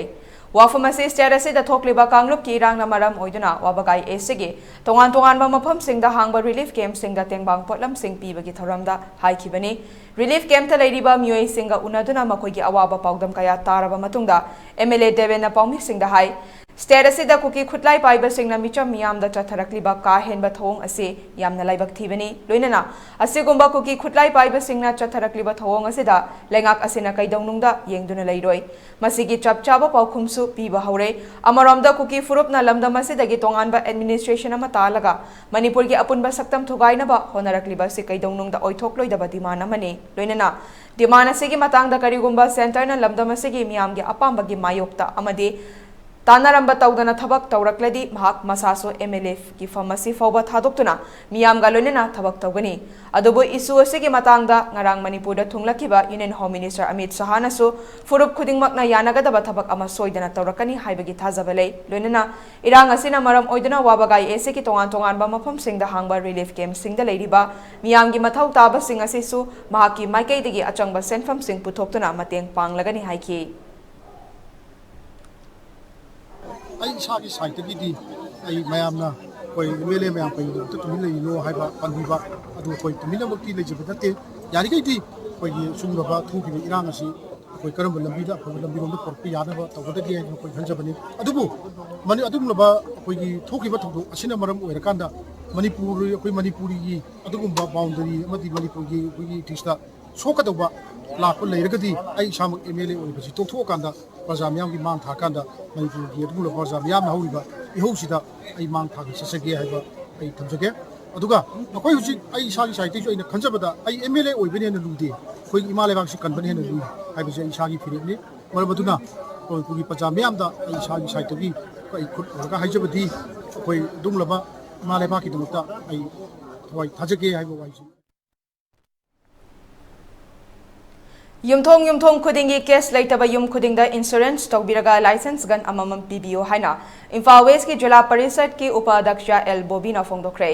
ꯋꯥꯐꯝ ꯑꯁꯤ ꯁ꯭ꯇꯦꯠ ꯑꯁꯤꯗ ꯊꯣꯛꯂꯤꯕ ꯀꯥꯡꯂꯨꯞꯀꯤ ꯏꯔꯥꯡꯅ ꯃꯔꯝ ꯑꯣꯏꯗꯨꯅ ꯋꯥꯕꯒꯥꯏ ꯑꯦꯁꯤꯒꯤ ꯇꯣꯉꯥꯟ ꯇꯣꯉꯥꯟꯕ ꯃꯐꯝꯁꯤꯡꯗ ꯍꯥꯡꯕ ꯔꯤꯂꯤꯐ ꯀꯦꯝꯞꯁꯤꯡꯗ ꯇꯦꯡꯕꯥꯡ ꯄꯣꯠꯂꯝꯁꯤꯡ ꯄꯤꯕꯒꯤ ꯊꯧꯔꯝꯗ ꯍꯥꯏꯈꯤꯕꯅꯤ꯫ ꯔꯤꯂꯤꯐ ꯀꯦꯝꯞꯇ ꯂꯩꯔꯤꯕ ꯃꯤꯑꯣꯏꯁꯤꯡꯒ ꯎꯅꯗꯨꯅ ꯃꯈꯣꯏꯒꯤ ꯑꯋꯥꯕ ꯄꯥꯎꯗꯝ ꯀꯌꯥ ꯇꯥꯔꯕ ꯃꯇꯨꯡꯗ ꯑꯦꯝ ꯑꯦꯜ ꯑꯦ ꯗꯦꯕꯦꯟꯅ ꯄꯥꯎꯃꯤꯁꯤꯡꯗ ꯍꯥꯏ, ꯁ꯭ꯇꯦꯠ ꯑꯁꯤꯗ ꯀꯨꯀꯤ ꯈꯨꯠꯂꯥꯏ ꯄꯥꯏꯕꯁꯤꯡꯅ ꯃꯤꯆꯝ ꯃꯤꯌꯥꯝꯗ ꯆꯠꯊꯔꯛꯂꯤꯕ ꯀꯥ ꯍꯦꯟꯕ ꯊꯧꯑꯣꯡ ꯑꯁꯤ ꯌꯥꯝꯅ ꯂꯥꯏꯕꯛ ꯊꯤꯕꯅꯤ꯫ ꯂꯣꯏꯅꯅ ꯑꯁꯤꯒꯨꯝꯕ ꯀꯨꯀꯤ ꯈꯨꯠꯂꯥꯏ ꯄꯥꯏꯕꯁꯤꯡꯅ ꯆꯠꯊꯔꯛꯂꯤꯕ ꯊꯧꯑꯣꯡ ꯑꯁꯤꯗ ꯂꯩꯉꯥꯛ ꯑꯁꯤꯅ ꯀꯩꯗꯧꯅꯨꯡꯗ ꯌꯦꯡꯗꯨꯅ ꯂꯩꯔꯣꯏ꯫ ꯃꯁꯤꯒꯤ ꯆꯞ ꯆꯥꯕ ꯄꯥꯎꯈꯨꯝꯁꯨ ꯄꯤꯕ ꯍꯧꯔꯦ꯫ ꯑꯃꯔꯣꯝꯗ ꯀꯨꯀꯤ ꯐꯨꯔꯨꯞꯅ ꯂꯝꯗꯝ ꯑꯁꯤꯗꯒꯤ ꯇꯣꯉꯥꯟꯕ ꯑꯦꯗꯃꯤꯅꯤꯁꯇ꯭ꯔꯦꯁꯟ ꯑꯃ ꯇꯥꯜꯂꯒ ꯃꯅꯤꯄꯨꯔꯒꯤ ꯑꯄꯨꯟꯕ ꯁꯛꯇꯝ ꯊꯨꯒꯥꯏꯅꯕ ꯍꯣꯠꯅꯔꯛꯂꯤꯕ ꯑꯁꯤ ꯀꯩꯗꯧꯅꯨꯡꯗ ꯑꯣꯏꯊꯣꯛꯂꯣꯏꯗꯕ ꯗꯤꯃꯥꯟ ꯑꯃꯅꯤ꯫ ꯂꯣꯏꯅꯅ ꯗꯤꯃꯥꯟ ꯑꯁꯤꯒꯤ ꯃꯇꯥꯡꯗ ꯀꯔꯤꯒꯨꯝꯕ ꯁꯦꯟꯇꯔꯅ ꯂꯝꯗꯝ ꯑꯁꯤꯒꯤ ꯃꯤꯌꯥꯝꯒꯤ ꯑꯄꯥꯝꯕꯒꯤ ꯃꯥꯌꯣꯛꯇ ꯑꯃꯗꯤ ꯇꯥꯟꯅꯔꯝꯕ ꯇꯧꯗꯅ ꯊꯕꯛ ꯇꯧꯔꯛꯂꯗꯤ ꯃꯍꯥꯛ ꯃꯁꯥꯁꯨ ꯑꯦꯝ ꯑꯦꯜ ꯑꯦꯐꯀꯤ ꯐꯝ ꯑꯁꯤ ꯐꯥꯎꯕ ꯊꯥꯗꯣꯛꯇꯨꯅ ꯃꯤꯌꯥꯝꯒ ꯂꯣꯏꯅꯅ ꯊꯕꯛ ꯇꯧꯒꯅꯤ꯫ ꯑꯗꯨꯕꯨ ꯏꯁꯨ ꯑꯁꯤꯒꯤ ꯃꯇꯥꯡꯗ ꯉꯔꯥꯡ ꯃꯅꯤꯄꯨꯔꯗ ꯊꯨꯡꯂꯛꯈꯤꯕ ꯌꯨꯅꯤꯌꯟ ꯍꯣꯝ ꯃꯤꯅꯤꯁꯇꯔ ꯑꯃꯤꯠ ꯁꯍꯥꯅꯁꯨ ꯐꯨꯔꯨꯞ ꯈꯨꯗꯤꯡꯃꯛꯅ ꯌꯥꯅꯒꯗꯕ ꯊꯕꯛ ꯑꯃ ꯁꯣꯏꯗꯅ ꯇꯧꯔꯛꯀꯅꯤ ꯍꯥꯏꯕꯒꯤ ꯊꯥꯖꯕ ꯂꯩ꯫ ꯂꯣꯏꯅꯅ ꯏꯔꯥꯡ ꯑꯁꯤꯅ ꯃꯔꯝ ꯑꯣꯏꯗꯨꯅ ꯋꯥꯕꯒꯥꯏ ꯑꯦꯁꯤꯒꯤ ꯇꯣꯉꯥꯟ ꯇꯣꯉꯥꯟꯕ ꯃꯐꯝꯁꯤꯡꯗ ꯍꯥꯡꯕ ꯔꯤꯂꯤꯐ ꯀꯦꯝꯞꯁꯤꯡꯗ ꯂꯩꯔꯤꯕ ꯃꯤꯌꯥꯝꯒꯤ ꯃꯊꯧ ꯇꯥꯕꯁꯤꯡ ꯑꯁꯤꯁꯨ ꯃꯍꯥꯛꯀꯤ ꯃꯥꯏꯀꯩꯗꯒꯤ ꯑꯆꯪꯕ ꯁꯦꯟꯐꯝꯁꯤꯡ ꯄꯨꯊꯣꯛꯇꯨꯅ ꯃꯇꯦꯡ ꯄꯥꯡꯂꯒꯅꯤ ꯍꯥꯏꯈꯤ꯫ ꯑꯩ ꯏꯁꯥꯒꯤ ꯁꯥꯏꯠꯇꯒꯤꯗꯤ ꯑꯩ ꯃꯌꯥꯝꯅ ꯑꯩꯈꯣꯏ ꯑꯦꯝ ꯑꯦꯜ ꯑꯦ ꯃꯌꯥꯝ ꯀꯩꯒꯤꯗꯃꯛꯇ ꯇꯨꯃꯤꯟ ꯂꯩꯔꯤꯅꯣ ꯍꯥꯏꯕ ꯄꯟꯕꯤꯕ ꯑꯗꯨ ꯑꯩꯈꯣꯏ ꯇꯨꯃꯤꯟꯅꯃꯛꯇꯤ ꯂꯩꯖꯕ ꯅꯠꯇꯦ꯫ ꯌꯥꯔꯤꯈꯩꯗꯤ ꯑꯩꯈꯣꯏꯒꯤ ꯁꯤꯒꯨꯝꯂꯕ ꯊꯣꯛꯈꯤꯕ ꯏꯔꯥꯡ ꯑꯁꯤ ꯑꯩꯈꯣꯏ ꯀꯔꯝꯕ ꯂꯝꯕꯤꯗ ꯑꯐꯕ ꯂꯝꯕꯤꯔꯣꯝꯗ ꯄꯨꯔꯛꯄ ꯌꯥꯅꯕ ꯇꯧꯒꯗꯒꯦ ꯍꯥꯏꯅ ꯑꯩꯈꯣꯏ ꯈꯟꯖꯕꯅꯤ꯫ ꯑꯗꯨꯕꯨ ꯃꯅꯤ-, ꯑꯗꯨꯒꯨꯝꯂꯕ ꯑꯩꯈꯣꯏꯒꯤ ꯊꯣꯛꯈꯤꯕ ꯊꯧꯗꯣꯛ ꯑꯁꯤꯅ ꯃꯔꯝ ꯑꯣꯏꯔꯀꯥꯟꯗ ꯃꯅꯤꯄꯨꯔ, ꯑꯩꯈꯣꯏ ꯃꯅꯤꯄꯨꯔꯤꯒꯤ ꯑꯗꯨꯒꯨꯝꯕ ꯕꯥꯎꯟꯗꯔꯤ ꯑꯃꯗꯤ ꯃꯅꯤꯄꯨꯔꯒꯤ ꯑꯩꯈꯣꯏꯒꯤ ꯏꯊꯤꯛꯁꯇ ꯁꯣꯛꯀꯗꯧꯕ ꯂꯥꯛꯄ ꯂꯩꯔꯒꯗꯤ ꯑꯩ ꯏꯁꯥꯃꯛ ꯑꯦꯝ ꯑꯦꯜ ꯑꯦ ꯑꯣꯏꯕꯁꯤ ꯇꯣꯛꯊꯣꯛꯑꯀꯥꯟꯗ ꯄ꯭ꯔꯖꯥ ꯃꯤꯌꯥꯝꯒꯤ ꯃꯥꯡ ꯊꯥꯀꯥꯟꯗ ꯃꯅꯤꯄꯨꯔꯒꯤ ꯑꯗꯨꯒꯨꯝꯂꯕ ꯄ꯭ꯔꯖꯥ ꯃꯤꯌꯥꯝꯅ ꯍꯧꯔꯤꯕ ꯏꯍꯧꯁꯤꯗ ꯑꯩ ꯃꯥꯡ ꯊꯥꯒ ꯆꯠꯆꯒꯦ ꯍꯥꯏꯕ ꯑꯩ ꯊꯝꯖꯒꯦ꯫ ꯑꯗꯨꯒ ꯑꯩꯈꯣꯏ ꯍꯧꯖꯤꯛ ꯑꯩ ꯏꯁꯥꯒꯤ ꯁꯥꯏꯠꯇꯒꯤꯁꯨ ꯑꯩꯅ ꯈꯟꯖꯕꯗ ꯑꯩ ꯑꯦꯝ ꯑꯦꯜ ꯑꯦ ꯑꯣꯏꯕꯅ ꯍꯦꯟꯅ ꯂꯨꯗꯦ, ꯑꯩꯈꯣꯏꯒꯤ ꯏꯃꯥ ꯂꯩꯕꯥꯛꯁꯤ ꯀꯟꯕꯅ ꯍꯦꯟꯅ ꯂꯨꯏ ꯍꯥꯏꯕꯁꯦ ꯑꯩ ꯏꯁꯥꯒꯤ ꯐꯤꯔꯦꯞꯅꯤ꯫ ꯃꯔꯝ ꯑꯗꯨꯅ ꯑꯩꯈꯣꯏꯒꯤ ꯄ꯭ꯔꯖꯥ ꯃꯤꯌꯥꯝꯗ ꯑꯩ ꯏꯁꯥꯒꯤ ꯁꯥꯏꯠꯇꯒꯤ ꯑꯩ ꯈꯨꯠ ꯍꯧꯔꯒ ꯍꯥꯏꯖꯕꯗꯤ ꯑꯩꯈꯣꯏ ꯑꯗꯨꯒꯨꯝꯂꯕ ꯏꯃꯥ ꯂꯩꯕꯥꯛꯀꯤꯗꯃꯛꯇ ꯑꯩ ꯊꯋꯥꯏ ꯊꯥꯖꯒꯦ ꯍꯥꯏꯕ ꯋꯥꯍꯩꯁꯤ꯫ ꯌꯨꯝꯊꯣꯡ ꯌꯨꯝꯊꯣꯡ ꯈꯨꯗꯤꯡꯒꯤ ꯀꯦꯁ ꯂꯩꯇꯕ ꯌꯨꯝ ꯈꯨꯗꯤꯡꯗ ꯏꯟꯁꯨꯔꯦꯟꯁ ꯇꯧꯕꯤꯔꯒ ꯂꯥꯏꯁꯦꯟꯁ ꯒꯟ ꯑꯃꯃꯝ ꯄꯤꯕꯤꯌꯨ ꯍꯥꯏꯅ ꯏꯝꯐꯥꯜ ꯋꯦꯁꯀꯤ ꯖꯤꯂꯥ ꯄꯔꯤꯁꯠꯀꯤ ꯎꯄꯥ ꯑꯗꯛꯁ ꯑꯦꯜ ꯕꯣꯕꯤꯅ ꯐꯣꯡꯗꯣꯛꯈ꯭ꯔꯦ꯫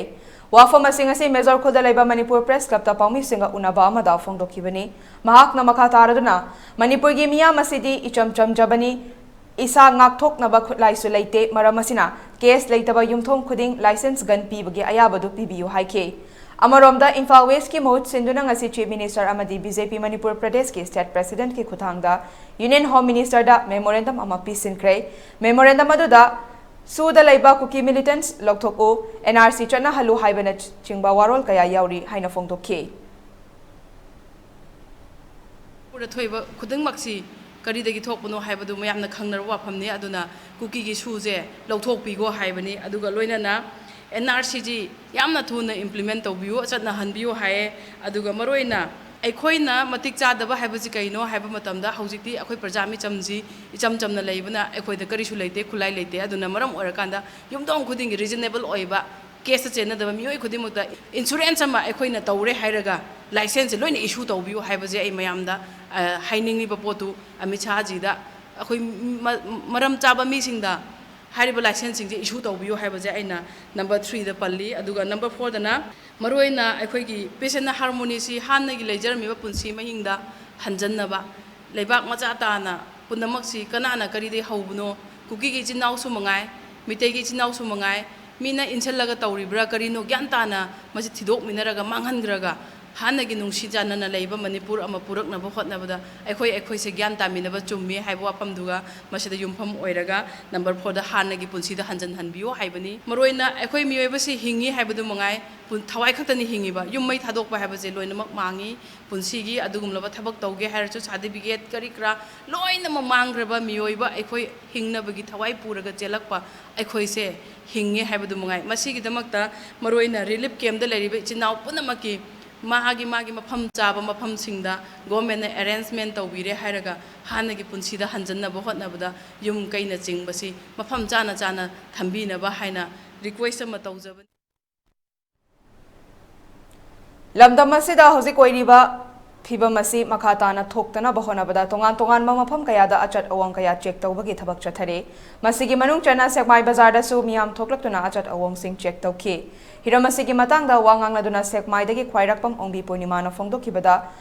ꯋꯥꯐꯝ ꯑꯁꯤ ꯉꯁꯤ ꯃꯦꯖꯣꯔ ꯈꯨꯜꯗ ꯂꯩꯕ ꯃꯅꯤꯄꯨꯔ ꯄ꯭ꯔꯦꯁ ꯀ꯭ꯂꯕꯇ ꯄꯥꯎꯃꯤꯁꯤꯡꯒ ꯎꯅꯕ ꯑꯃꯗ ꯐꯣꯡꯗꯣꯛꯈꯤꯕꯅꯤ꯫ ꯃꯍꯥꯛꯅ ꯃꯈꯥ ꯇꯥꯔꯗꯨꯅ, ꯃꯅꯤꯄꯨꯔꯒꯤ ꯃꯤꯌꯥꯝ ꯑꯁꯤꯗꯤ ꯏꯆꯝ ꯆꯝꯖꯕꯅꯤ, ꯏꯁꯥ ꯉꯥꯛꯊꯣꯛꯅꯕ ꯈꯨꯠꯂꯥꯏꯁꯨ ꯂꯩꯇꯦ꯫ ꯃꯔꯝ ꯑꯁꯤꯅ, ꯀꯦꯁ ꯂꯩꯇꯕ ꯌꯨꯝꯊꯣꯡ ꯈꯨꯗꯤꯡ ꯂꯥꯏꯁꯦꯟꯁ ꯒꯟ ꯄꯤꯕꯒꯤ ꯑꯌꯥꯕꯗꯨ ꯄꯤꯕꯤꯌꯨ ꯍꯥꯏꯈꯤ꯫ ꯑꯃꯔꯣꯝꯗ, ꯏꯝꯐꯥꯜ ꯋꯦꯁ꯭ꯠꯀꯤ ꯃꯍꯨꯠ ꯁꯤꯟꯗꯨꯅ ꯉꯁꯤ ꯆꯤꯐ ꯃꯤꯅꯤꯁꯇꯔ ꯑꯃꯗꯤ ꯕꯤ ꯖꯦ ꯄꯤ ꯃꯅꯤꯄꯨꯔ ꯄ꯭ꯔꯗꯦꯁꯀꯤ ꯁ꯭ꯇꯦꯠ ꯄ꯭ꯔꯦꯁꯤꯗꯦꯟꯠꯀꯤ ꯈꯨꯠꯊꯥꯡꯗ ꯌꯨꯅꯤꯌꯟ ꯍꯣꯝ ꯃꯤꯅꯤꯁꯇꯔꯗ ꯃꯦꯃꯣꯔꯦꯟꯗꯝ ꯑꯃ ꯄꯤꯁꯤꯟꯈ꯭ꯔꯦ꯫ ꯃꯦꯃꯣꯔꯦꯟꯗꯝ ꯑꯗꯨꯗ ꯁꯨꯗ ꯂꯩꯕ ꯀꯨꯀꯤ ꯃꯤꯂꯤꯇꯦꯟꯠꯁ ꯂꯧꯊꯣꯛꯎ, ꯑꯦꯟ ꯑꯥꯔ ꯁꯤ ꯆꯠꯅꯍꯜꯂꯨ ꯍꯥꯏꯕꯅꯆꯤꯡꯕ ꯋꯥꯔꯣꯜ ꯀꯌꯥ ꯌꯥꯎꯔꯤ ꯍꯥꯏꯅ ꯐꯣꯡꯗꯣꯛꯈꯤ꯫ ꯃꯅꯤꯄꯨꯔꯗ ꯊꯣꯛꯏꯕ ꯈꯨꯗꯤꯡꯃꯛꯁꯤ ꯀꯔꯤꯗꯒꯤ ꯊꯣꯛꯄꯅꯣ ꯍꯥꯏꯕꯗꯨ ꯃꯌꯥꯝꯅ ꯈꯪꯅꯔꯕ ꯋꯥꯐꯝꯅꯤ꯫ ꯑꯗꯨꯅ ꯀꯨꯀꯤꯒꯤ ꯁꯨꯁꯦ ꯂꯧꯊꯣꯛꯄꯤꯈꯣ ꯍꯥꯏꯕꯅꯤ꯫ ꯑꯗꯨꯒ ꯂꯣꯏꯅꯅ ꯑꯦꯟ ꯑꯥꯔ ꯁꯤꯁꯤ ꯌꯥꯝꯅ ꯊꯨꯅ ꯏꯝꯄ꯭ꯂꯤꯃꯦꯟꯠ ꯇꯧꯕꯤꯌꯨ, ꯆꯠꯅꯍꯟꯕꯤꯌꯨ ꯍꯥꯏꯌꯦ꯫ ꯑꯗꯨꯒ ꯃꯔꯨꯑꯣꯏꯅ ꯑꯩꯈꯣꯏꯅ ꯃꯇꯤꯛ ꯆꯥꯗꯕ ꯍꯥꯏꯕꯁꯤ ꯀꯩꯅꯣ ꯍꯥꯏꯕ ꯃꯇꯝꯗ, ꯍꯧꯖꯤꯛꯇꯤ ꯑꯩꯈꯣꯏ ꯄ꯭ꯔꯖꯥ ꯃꯤꯆꯝꯁꯤ ꯏꯆꯝ ꯆꯝꯅ ꯂꯩꯕꯅ ꯑꯩꯈꯣꯏꯗ ꯀꯔꯤꯁꯨ ꯂꯩꯇꯦ, ꯈꯨꯠꯂꯥꯏ ꯂꯩꯇꯦ꯫ ꯑꯗꯨꯅ ꯃꯔꯝ ꯑꯣꯏꯔꯀꯥꯟꯗ ꯌꯨꯝꯊꯣꯡ ꯈꯨꯗꯤꯡꯒꯤ ꯔꯤꯖꯅꯦꯕꯜ ꯑꯣꯏꯕ ꯀꯦꯁꯇ ꯆꯦꯟꯅꯗꯕ ꯃꯤꯑꯣꯏ ꯈꯨꯗꯤꯡꯃꯛꯇ ꯏꯟꯁꯨꯔꯦꯟꯁ ꯑꯃ ꯑꯩꯈꯣꯏꯅ ꯇꯧꯔꯦ ꯍꯥꯏꯔꯒ ꯂꯥꯏꯁꯦꯟꯁꯁꯦ ꯂꯣꯏꯅ ꯏꯁꯨ ꯇꯧꯕꯤꯌꯨ ꯍꯥꯏꯕꯁꯦ ꯑꯩ ꯃꯌꯥꯝꯗ, ꯑ, ꯍꯥꯏꯅꯤꯡꯂꯤꯕ ꯄꯣꯠꯇꯨ ꯑꯃꯤꯠ ꯁꯥꯍꯖꯤꯗ ꯑꯩꯈꯣꯏ ꯃ-, ꯃꯔꯝ ꯆꯥꯕ ꯃꯤꯁꯤꯡꯗ ꯍꯥꯏꯔꯤꯕ ꯂꯥꯏꯁꯦꯟꯁꯁꯤꯡꯁꯦ ꯏꯁꯨ ꯇꯧꯕꯤꯌꯨ ꯍꯥꯏꯕꯁꯦ ꯑꯩꯅ ꯅꯝꯕꯔ ꯊ꯭ꯔꯤꯗ ꯄꯜꯂꯤ꯫ ꯑꯗꯨꯒ ꯅꯝꯕꯔ ꯐꯣꯔꯗꯅ ꯃꯔꯨꯑꯣꯏꯅ ꯑꯩꯈꯣꯏꯒꯤ peace and harmonyꯁꯤ ꯍꯥꯟꯅꯒꯤ ꯂꯩꯖꯔꯝꯃꯤꯕ ꯄꯨꯟꯁꯤ ꯃꯍꯤꯡꯗ ꯍꯟꯖꯟꯅꯕ, ꯂꯩꯕꯥꯛ ꯃꯆꯥ ꯇꯥꯅ ꯄꯨꯝꯅꯃꯛꯁꯤ ꯀꯅꯥꯅ ꯀꯔꯤꯗꯒꯤ ꯍꯧꯕꯅꯣ, ꯀꯨꯀꯤꯒꯤ ꯏꯆꯤꯟ ꯏꯅꯥꯎꯁꯨ ꯃꯉꯥꯏ, ꯃꯤꯇꯩꯒꯤ ꯏꯆꯤꯟ ꯏꯅꯥꯎꯁꯨ ꯃꯉꯥꯏ, ꯃꯤꯅ ꯏꯟꯁꯤꯜꯂꯒ ꯇꯧꯔꯤꯕ꯭ꯔꯥ ꯀꯔꯤꯅꯣ ꯒ꯭ꯌꯥꯟ ꯇꯥꯅ ꯃꯁꯤ ꯊꯤꯗꯣꯛꯃꯤꯟꯅꯔꯒ ꯃꯥꯡꯍꯟꯈ꯭ꯔꯒ ꯍꯥꯟꯅꯒꯤ ꯅꯨꯡꯁꯤ ꯆꯥꯟꯅꯅ ꯂꯩꯕ ꯃꯅꯤꯄꯨꯔ ꯑꯃ ꯄꯨꯔꯛꯅꯕ ꯍꯣꯠꯅꯕꯗ ꯑꯩꯈꯣꯏ ꯑꯩꯈꯣꯏꯁꯦ ꯒ꯭ꯌꯥꯟ ꯇꯥꯃꯤꯟꯅꯕ ꯆꯨꯝꯃꯤ ꯍꯥꯏꯕ ꯋꯥꯐꯝꯗꯨꯒ ꯃꯁꯤꯗ ꯌꯨꯝꯐꯝ ꯑꯣꯏꯔꯒ ꯅꯝꯕꯔ ꯐꯣꯔꯗ ꯍꯥꯟꯅꯒꯤ ꯄꯨꯟꯁꯤꯗ ꯍꯟꯖꯤꯟꯍꯟꯕꯤꯌꯨ ꯍꯥꯏꯕꯅꯤ꯫ ꯃꯔꯨꯑꯣꯏꯅ ꯑꯩꯈꯣꯏ ꯃꯤꯑꯣꯏꯕꯁꯤ ꯍꯤꯡꯉꯤ ꯍꯥꯏꯕꯗꯨ ꯃꯉꯥꯏ, ꯄꯨꯟ-, ꯊꯋꯥꯏ ꯈꯛꯇꯅꯤ ꯍꯤꯡꯉꯤꯕ꯫ ꯌꯨꯝ ꯃꯩ ꯊꯥꯗꯣꯛꯄ ꯍꯥꯏꯕꯁꯦ ꯂꯣꯏꯅꯃꯛ ꯃꯥꯡꯉꯤ꯫ ꯄꯨꯟꯁꯤꯒꯤ ꯑꯗꯨꯒꯨꯝꯂꯕ ꯊꯕꯛ ꯇꯧꯒꯦ ꯍꯥꯏꯔꯁꯨ, ꯁꯥꯔꯇꯤꯐꯤꯀꯦꯠ ꯀꯔꯤ ꯀꯔꯥ ꯂꯣꯏꯅꯃꯛ ꯃꯥꯡꯈ꯭ꯔꯕ ꯃꯤꯑꯣꯏꯕ ꯑꯩꯈꯣꯏ ꯍꯤꯡꯅꯕꯒꯤ ꯊꯋꯥꯏ ꯄꯨꯔꯒ ꯆꯦꯜꯂꯛꯄ ꯑꯩꯈꯣꯏꯁꯦ ꯍꯤꯡꯉꯦ ꯍꯥꯏꯕꯗꯨ ꯃꯉꯥꯏ꯫ ꯃꯁꯤꯒꯤꯗꯃꯛꯇ ꯃꯔꯨꯑꯣꯏꯅ ꯔꯤꯂꯤꯐ ꯀꯦꯝꯞꯇ ꯂꯩꯔꯤꯕ ꯏꯆꯤꯟ ꯏꯅꯥꯎ ꯄꯨꯝꯅꯃꯛꯀꯤ ꯃꯥꯒꯤ ꯃꯥꯒꯤ ꯃꯐꯝ ꯆꯥꯕ ꯃꯐꯝꯁꯤꯡꯗ ꯒꯣꯔꯃꯦꯟꯅ ꯑꯦꯔꯦꯟꯖꯃꯦꯟꯠ ꯇꯧꯕꯤꯔꯦ ꯍꯥꯏꯔꯒ ꯍꯥꯟꯅꯒꯤ ꯄꯨꯟꯁꯤꯗ ꯍꯟꯖꯟꯅꯕ ꯍꯣꯠꯅꯕꯗ ꯌꯨꯝ ꯀꯩꯅꯆꯤꯡꯕꯁꯤ ꯃꯐꯝ ꯆꯥꯅ ꯆꯥꯅ ꯊꯝꯕꯤꯅꯕ ꯍꯥꯏꯅ ꯔꯤꯀ꯭ꯋꯦꯁ ꯑꯃ ꯇꯧꯖꯕꯅꯤ꯫ ꯂꯝꯗꯝ ꯑꯁꯤꯗ ꯍꯧꯖꯤꯛ ꯑꯣꯏꯔꯤꯕ ꯐꯤꯚꯝ ꯑꯁꯤ ꯃꯈꯥ ꯇꯥꯅ ꯊꯣꯛꯇꯅꯕ ꯍꯣꯠꯅꯕꯗ ꯇꯣꯉꯥꯟ ꯇꯣꯉꯥꯟꯕ ꯃꯐꯝ ꯀꯌꯥꯗ ꯑꯆꯠ ꯑꯋꯣꯡ ꯀꯌꯥ ꯆꯦꯛ ꯇꯧꯕꯒꯤ ꯊꯕꯛ ꯆꯠꯊꯔꯤ꯫ ꯃꯁꯤꯒꯤ ꯃꯅꯨꯡ ꯆꯟꯅ ꯁꯦꯛꯃꯥꯏ ꯕꯖꯥꯔꯗꯁꯨ ꯃꯤꯌꯥꯝ ꯊꯣꯛꯂꯛꯇꯨꯅ ꯑꯆꯠ ꯑꯋꯣꯡꯁꯤꯡ ꯆꯦꯛ ꯇꯧꯈꯤ꯫ ꯍꯤꯔꯝ ꯑꯁꯤꯒꯤ ꯃꯇꯥꯡꯗ ꯋꯥ ꯉꯥꯡꯅꯗꯨꯅ ꯁꯦꯛꯃꯥꯏꯗꯒꯤ ꯈ꯭ꯋꯥꯏꯔꯥꯛꯄꯝ ꯑꯣꯡꯕꯤ ꯄꯨꯔꯅꯤꯃꯥꯅ ꯐꯣꯡꯗꯣꯛꯈꯤꯕꯗ,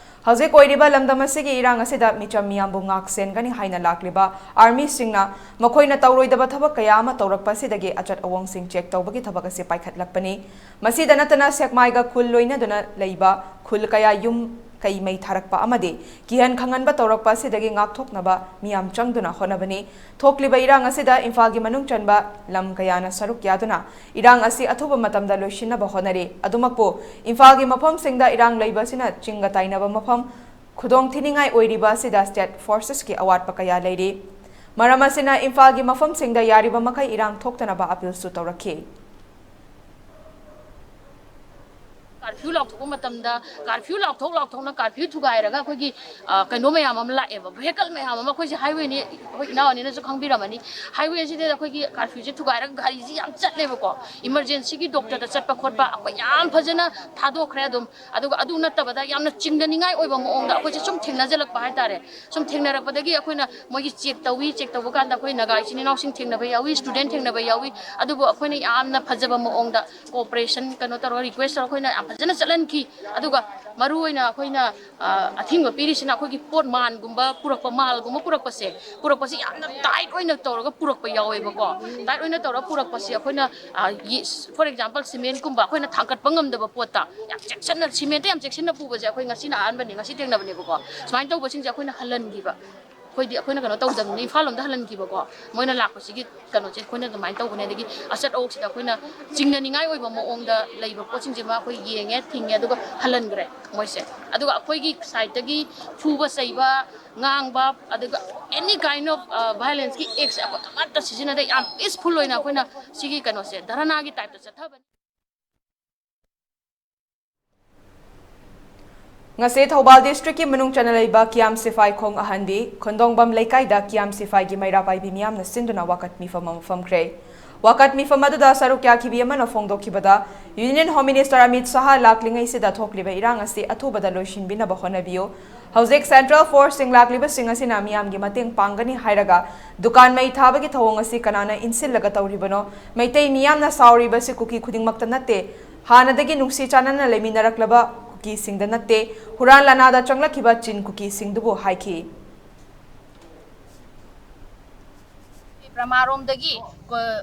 ꯍꯧꯖꯤꯛ ꯑꯣꯏꯔꯤꯕ ꯂꯝꯗꯝ ꯑꯁꯤꯒꯤ ꯏꯔꯥꯡ ꯑꯁꯤꯗ ꯃꯤꯆꯝ ꯃꯤꯌꯥꯝꯕꯨ ꯉꯥꯛ ꯁꯦꯟꯒꯅꯤ ꯍꯥꯏꯅ ꯂꯥꯛꯂꯤꯕ ꯑꯥꯔꯃꯤꯁꯤꯡꯅ ꯃꯈꯣꯏꯅ ꯇꯧꯔꯣꯏꯗꯕ ꯊꯕꯛ ꯀꯌꯥ ꯑꯃ ꯇꯧꯔꯛꯄ ꯑꯁꯤꯗꯒꯤ ꯑꯆꯠ ꯑꯋꯣꯡꯁꯤꯡ ꯆꯦꯛ ꯇꯧꯕꯒꯤ ꯊꯕꯛ ꯑꯁꯤ ꯄꯥꯏꯈꯠꯂꯛꯄꯅꯤ꯫ ꯃꯁꯤꯗ ꯅꯠꯇꯅ ꯁꯦꯛꯃꯥꯏꯒ ꯈꯨꯜ ꯂꯣꯏꯅꯗꯨꯅ ꯂꯩꯕ ꯈꯨꯜ ꯀꯌꯥ ꯌꯨꯝ ꯀꯩ ꯃꯩ ꯊꯥꯔꯛꯄ ꯑꯃꯗꯤ ꯀꯤꯍꯟ ꯈꯪꯍꯟꯕ ꯇꯧꯔꯛꯄ ꯑꯁꯤꯗꯒꯤ ꯉꯥꯛꯊꯣꯛꯅꯕ ꯃꯤꯌꯥꯝ ꯆꯪꯗꯨꯅ ꯍꯣꯠꯅꯕꯅꯤ꯫ ꯊꯣꯛꯂꯤꯕ ꯏꯔꯥꯡ ꯑꯁꯤꯗ ꯏꯝꯐꯥꯜꯒꯤ ꯃꯅꯨꯡ ꯆꯟꯕ ꯂꯝ ꯀꯌꯥꯅ ꯁꯔꯨꯛ ꯌꯥꯗꯨꯅ ꯏꯔꯥꯡ ꯑꯁꯤ ꯑꯊꯨꯕ ꯃꯇꯝꯗ ꯂꯣꯏꯁꯤꯟꯅꯕ ꯍꯣꯠꯅꯔꯤ꯫ ꯑꯗꯨꯃꯛꯄꯨ ꯏꯝꯐꯥꯜꯒꯤ ꯃꯐꯝꯁꯤꯡꯗ ꯏꯔꯥꯡ ꯂꯩꯕ ꯑꯁꯤꯅ ꯆꯤꯡꯒ ꯇꯥꯏꯅꯕ ꯃꯐꯝ ꯈꯨꯗꯣꯡ ꯊꯤꯅꯤꯡꯉꯥꯏ ꯑꯣꯏꯔꯤꯕ ꯑꯁꯤꯗ ꯁ꯭ꯇꯦꯠ ꯐꯣꯔꯁꯦꯁꯀꯤ ꯑꯋꯥꯠꯄ ꯀꯌꯥ ꯂꯩꯔꯤ꯫ ꯃꯔꯝ ꯑꯁꯤꯅ ꯏꯝꯐꯥꯜꯒꯤ ꯃꯐꯝꯁꯤꯡꯗ ꯌꯥꯔꯤꯕ ꯃꯈꯩ ꯏꯔꯥꯡ ꯊꯣꯛꯇꯅꯕ ꯑꯄꯤꯜꯁꯨ ꯇꯧꯔꯛꯈꯤ꯫ ꯀꯥꯔꯐ꯭ꯌꯨ ꯂꯥꯎꯊꯣꯛꯄ ꯃꯇꯝꯗ ꯀꯥꯔꯐ꯭ꯌꯨ ꯂꯥꯎꯊꯣꯛ ꯂꯥꯎꯊꯣꯛꯅ ꯀꯥꯔꯐ꯭ꯌꯨ ꯊꯨꯒꯥꯏꯔꯒ ꯑꯩꯈꯣꯏꯒꯤ ꯀꯩꯅꯣ ꯃꯌꯥꯝ ꯑꯃ ꯂꯥꯛꯑꯦꯕ, ꯚꯦꯍꯤꯀꯜ ꯃꯌꯥꯝ ꯑꯃ꯫ ꯑꯩꯈꯣꯏꯁꯦ ꯍꯥꯏꯋꯦꯅꯤ, ꯑꯩꯈꯣꯏ ꯏꯅꯥꯎ ꯑꯅꯤꯅꯁꯨ ꯈꯪꯕꯤꯔꯝꯃꯅꯤ꯫ ꯍꯥꯏꯋꯦꯁꯤꯗ ꯑꯩꯈꯣꯏꯒꯤ ꯀꯥꯔꯐ꯭ꯌꯨꯁꯦ ꯊꯨꯒꯥꯏꯔꯒ ꯒꯥꯔꯤꯁꯤ ꯌꯥꯝ ꯆꯠꯂꯦꯕꯀꯣ꯫ ꯏꯃꯔꯖꯦꯟꯁꯤꯒꯤ ꯗꯣꯛꯇꯔꯗ ꯆꯠꯄ ꯈꯣꯠꯄ ꯑꯩꯈꯣꯏ ꯌꯥꯝ ꯐꯖꯅ ꯊꯥꯗꯣꯛꯈ꯭ꯔꯦ ꯑꯗꯨꯝ꯫ ꯑꯗꯨꯒ ꯑꯗꯨ ꯅꯠꯇꯕꯗ ꯌꯥꯝꯅ ꯆꯤꯡꯅꯅꯤꯡꯉꯥꯏ ꯑꯣꯏꯕ ꯃꯑꯣꯡꯗ ꯑꯩꯈꯣꯏꯁꯦ ꯁꯨꯝ ꯊꯦꯡꯅꯖꯜꯂꯛꯄ ꯍꯥꯏꯇꯥꯔꯦ꯫ ꯁꯨꯝ ꯊꯦꯡꯅꯔꯛꯄꯗꯒꯤ ꯑꯩꯈꯣꯏꯅ ꯃꯣꯏꯒꯤ ꯆꯦꯛ ꯇꯧꯏ, ꯆꯦꯛ ꯇꯧꯕ ꯀꯥꯟꯗ ꯑꯩꯈꯣꯏ ꯅꯥꯒꯥ ꯏꯆꯤꯟ ꯏꯅꯥꯎꯁꯤꯡ ꯊꯦꯡꯅꯕ ꯌꯥꯎꯏ, ꯁ꯭ꯇꯨꯗꯦꯟ ꯊꯦꯡꯅꯕ ꯌꯥꯎꯏ꯫ ꯑꯗꯨꯕꯨ ꯑꯩꯈꯣꯏꯅ ꯌꯥꯝꯅ ꯐꯖꯕ ꯃꯑꯣꯡꯗ ꯀꯣꯑꯣꯄꯔꯦꯁꯟ ꯀꯩꯅꯣ ꯇꯧꯔꯒ, ꯔꯤꯀ꯭ꯋꯦꯁ ꯇꯧꯔꯒ ꯑꯩꯈꯣꯏꯅ ꯌꯥꯝ ꯐꯖꯅ ꯆꯠꯍꯟꯈꯤ꯫ ꯑꯗꯨꯒ ꯃꯔꯨ ꯑꯣꯏꯅ ꯑꯩꯈꯣꯏꯅ ꯑꯊꯤꯡꯕ ꯄꯤꯔꯤꯁꯤꯅ ꯑꯩꯈꯣꯏꯒꯤ ꯄꯣꯠ ꯃꯥꯟꯒꯨꯝꯕ ꯄꯨꯔꯛꯄ, ꯃꯥꯜꯒꯨꯝꯕ ꯄꯨꯔꯛꯄꯁꯦ, ꯄꯨꯔꯛꯄꯁꯤ ꯌꯥꯝꯅ ꯇꯥꯏꯠ ꯑꯣꯏꯅ ꯇꯧꯔꯒ ꯄꯨꯔꯛꯄ ꯌꯥꯎꯋꯦꯕꯀꯣ꯫ ꯇꯥꯏꯠ ꯑꯣꯏꯅ ꯇꯧꯔꯒ ꯄꯨꯔꯛꯄꯁꯤ ꯑꯩꯈꯣꯏꯅ, for example, ꯁꯤꯃꯦꯟꯠꯀꯨꯝꯕ ꯑꯩꯈꯣꯏꯅ ꯊꯥꯡꯒꯠꯄ ꯉꯝꯗꯕ ꯄꯣꯠꯇ ꯌꯥꯝ ꯆꯦꯛꯁꯤꯟꯅ, ꯁꯤꯃꯦꯟꯠꯇ ꯌꯥꯝ ꯆꯦꯛꯁꯤꯟꯅ ꯄꯨꯕꯁꯦ ꯑꯩꯈꯣꯏ ꯉꯁꯤꯅ ꯑꯍꯥꯟꯕꯅꯤ, ꯉꯁꯤ ꯊꯦꯡꯅꯕꯅꯦꯕꯀꯣ꯫ ꯁꯨꯃꯥꯏꯅ ꯇꯧꯕꯁꯤꯡꯁꯦ ꯑꯩꯈꯣꯏꯅ ꯍꯜꯍꯟꯈꯤꯕ꯫ ꯑꯩꯈꯣꯏꯗꯤ ꯑꯩꯈꯣꯏꯅ ꯀꯩꯅꯣ ꯇꯧꯗꯕꯅꯤꯅ ꯏꯝꯐꯥꯜ ꯂꯣꯝꯗ ꯍꯜꯍꯟꯈꯤꯕꯀꯣ꯫ ꯃꯣꯏꯅ ꯂꯥꯛꯄꯁꯤꯒꯤ ꯀꯩꯅꯣꯁꯦ ꯑꯩꯈꯣꯏꯅ ꯑꯗꯨꯃꯥꯏꯅ ꯇꯧꯕꯅꯦ꯫ ꯑꯗꯒꯤ ꯑꯆꯠ ꯑꯋꯣꯛꯁꯤꯗ ꯑꯩꯈꯣꯏꯅ ꯆꯤꯡꯅꯅꯤꯡꯉꯥꯏ ꯑꯣꯏꯕ ꯃꯑꯣꯡꯗ ꯂꯩꯕ ꯄꯣꯠꯁꯤꯡꯁꯤꯃ ꯑꯩꯈꯣꯏ ꯌꯦꯡꯉꯦ, ꯊꯤꯡꯉꯦ, ꯑꯗꯨꯒ ꯍꯜꯍꯟꯈ꯭ꯔꯦ ꯃꯣꯏꯁꯦ꯫ ꯑꯗꯨꯒ ꯑꯩꯈꯣꯏꯒꯤ ꯁꯥꯏꯠꯇꯒꯤ ꯐꯨꯕ ꯆꯩꯕ, ꯉꯥꯡꯕ, ꯑꯗꯨꯒ any kind of violenceꯀꯤ actꯁꯦ ꯑꯩꯈꯣꯏ ꯑꯃꯠꯇ ꯁꯤꯖꯤꯟꯅꯗꯦ꯫ ꯌꯥꯝ ꯄꯤꯁꯐꯨꯜ ꯑꯣꯏꯅ ꯑꯩꯈꯣꯏꯅ ꯁꯤꯒꯤ ꯀꯩꯅꯣꯁꯦ ꯙꯔꯅꯥꯒꯤ ꯇꯥꯏꯞꯇ ꯆꯠꯊꯕꯅꯤ꯫ ꯉꯁꯤ ꯊꯧꯕꯥꯜ ꯗꯤꯁꯇ꯭ꯔꯤꯛꯀꯤ ꯃꯅꯨꯡ ꯆꯟꯅ ꯂꯩꯕ ꯀꯤꯌꯥꯝ ꯁꯤꯐꯥꯏ ꯈꯣꯡ ꯑꯍꯟꯗꯤ ꯈꯣꯟꯗꯣꯡꯕꯝ ꯂꯩꯀꯥꯏꯗ ꯀꯤꯌꯥꯝ ꯁꯤꯐꯥꯏꯒꯤ ꯃꯩꯔꯥ ꯄꯥꯏꯕꯤ ꯃꯤꯌꯥꯝꯅ ꯁꯤꯟꯗꯨꯅ ꯋꯥꯀꯠ ꯃꯤꯐꯝ ꯑꯃ ꯐꯝꯈ꯭ꯔꯦ꯫ ꯋꯥꯀꯠ ꯃꯤꯐꯝ ꯑꯗꯨꯗ ꯁꯔꯨꯛ ꯌꯥꯈꯤꯕꯤ ꯑꯃꯅ ꯐꯣꯡꯗꯣꯛꯈꯤꯕꯗ, Union Home Minister ꯑꯃꯤꯠ ꯁꯍꯥ ꯂꯥꯛꯂꯤꯉꯩꯁꯤꯗ ꯊꯣꯛꯂꯤꯕ ꯏꯔꯥꯡ ꯑꯁꯤ ꯑꯊꯨꯕꯗ ꯂꯣꯏꯁꯤꯟꯕꯤꯅꯕ ꯍꯣꯠꯅꯕꯤꯌꯨ꯫ ꯍꯧꯖꯤꯛ Central Forceꯁꯤꯡ ꯂꯥꯛꯂꯤꯕꯁꯤꯡ ꯑꯁꯤꯅ ꯃꯤꯌꯥꯝꯒꯤ ꯃꯇꯦꯡ ꯄꯥꯡꯒꯅꯤ ꯍꯥꯏꯔꯒ ꯗꯨꯀꯥꯟ ꯃꯩ ꯊꯥꯕꯒꯤ ꯊꯧꯑꯣꯡ ꯑꯁꯤ ꯀꯅꯥꯅ ꯏꯟꯁꯤꯜꯂꯒ ꯇꯧꯔꯤꯕꯅꯣ? ꯃꯩꯇꯩ ꯃꯤꯌꯥꯝꯅ ꯁꯥꯎꯔꯤꯕꯁꯤ ꯀꯨꯀꯤ ꯈꯨꯗꯤꯡꯃꯛꯇ ꯅꯠꯇꯦ꯫ ꯍꯥꯟꯅꯗꯒꯤ ꯅꯨꯡꯁꯤ ꯆꯥꯟꯅꯅ ꯂꯩꯃꯤꯟꯅꯔꯛꯂꯕ ꯀꯨꯀꯤꯁꯤꯡꯗ ꯅꯠꯇꯦ, ꯍꯨꯔꯥꯟ ꯂꯥꯟꯅꯥꯗ ꯆꯪꯂꯛꯈꯤꯕ ꯆꯤꯟ ꯀꯨꯀꯤꯁꯤꯡꯗꯨꯕꯨ ꯍꯥꯏꯈꯤ꯫ ꯕ꯭ꯔꯃꯥꯔꯣꯝꯗꯒꯤ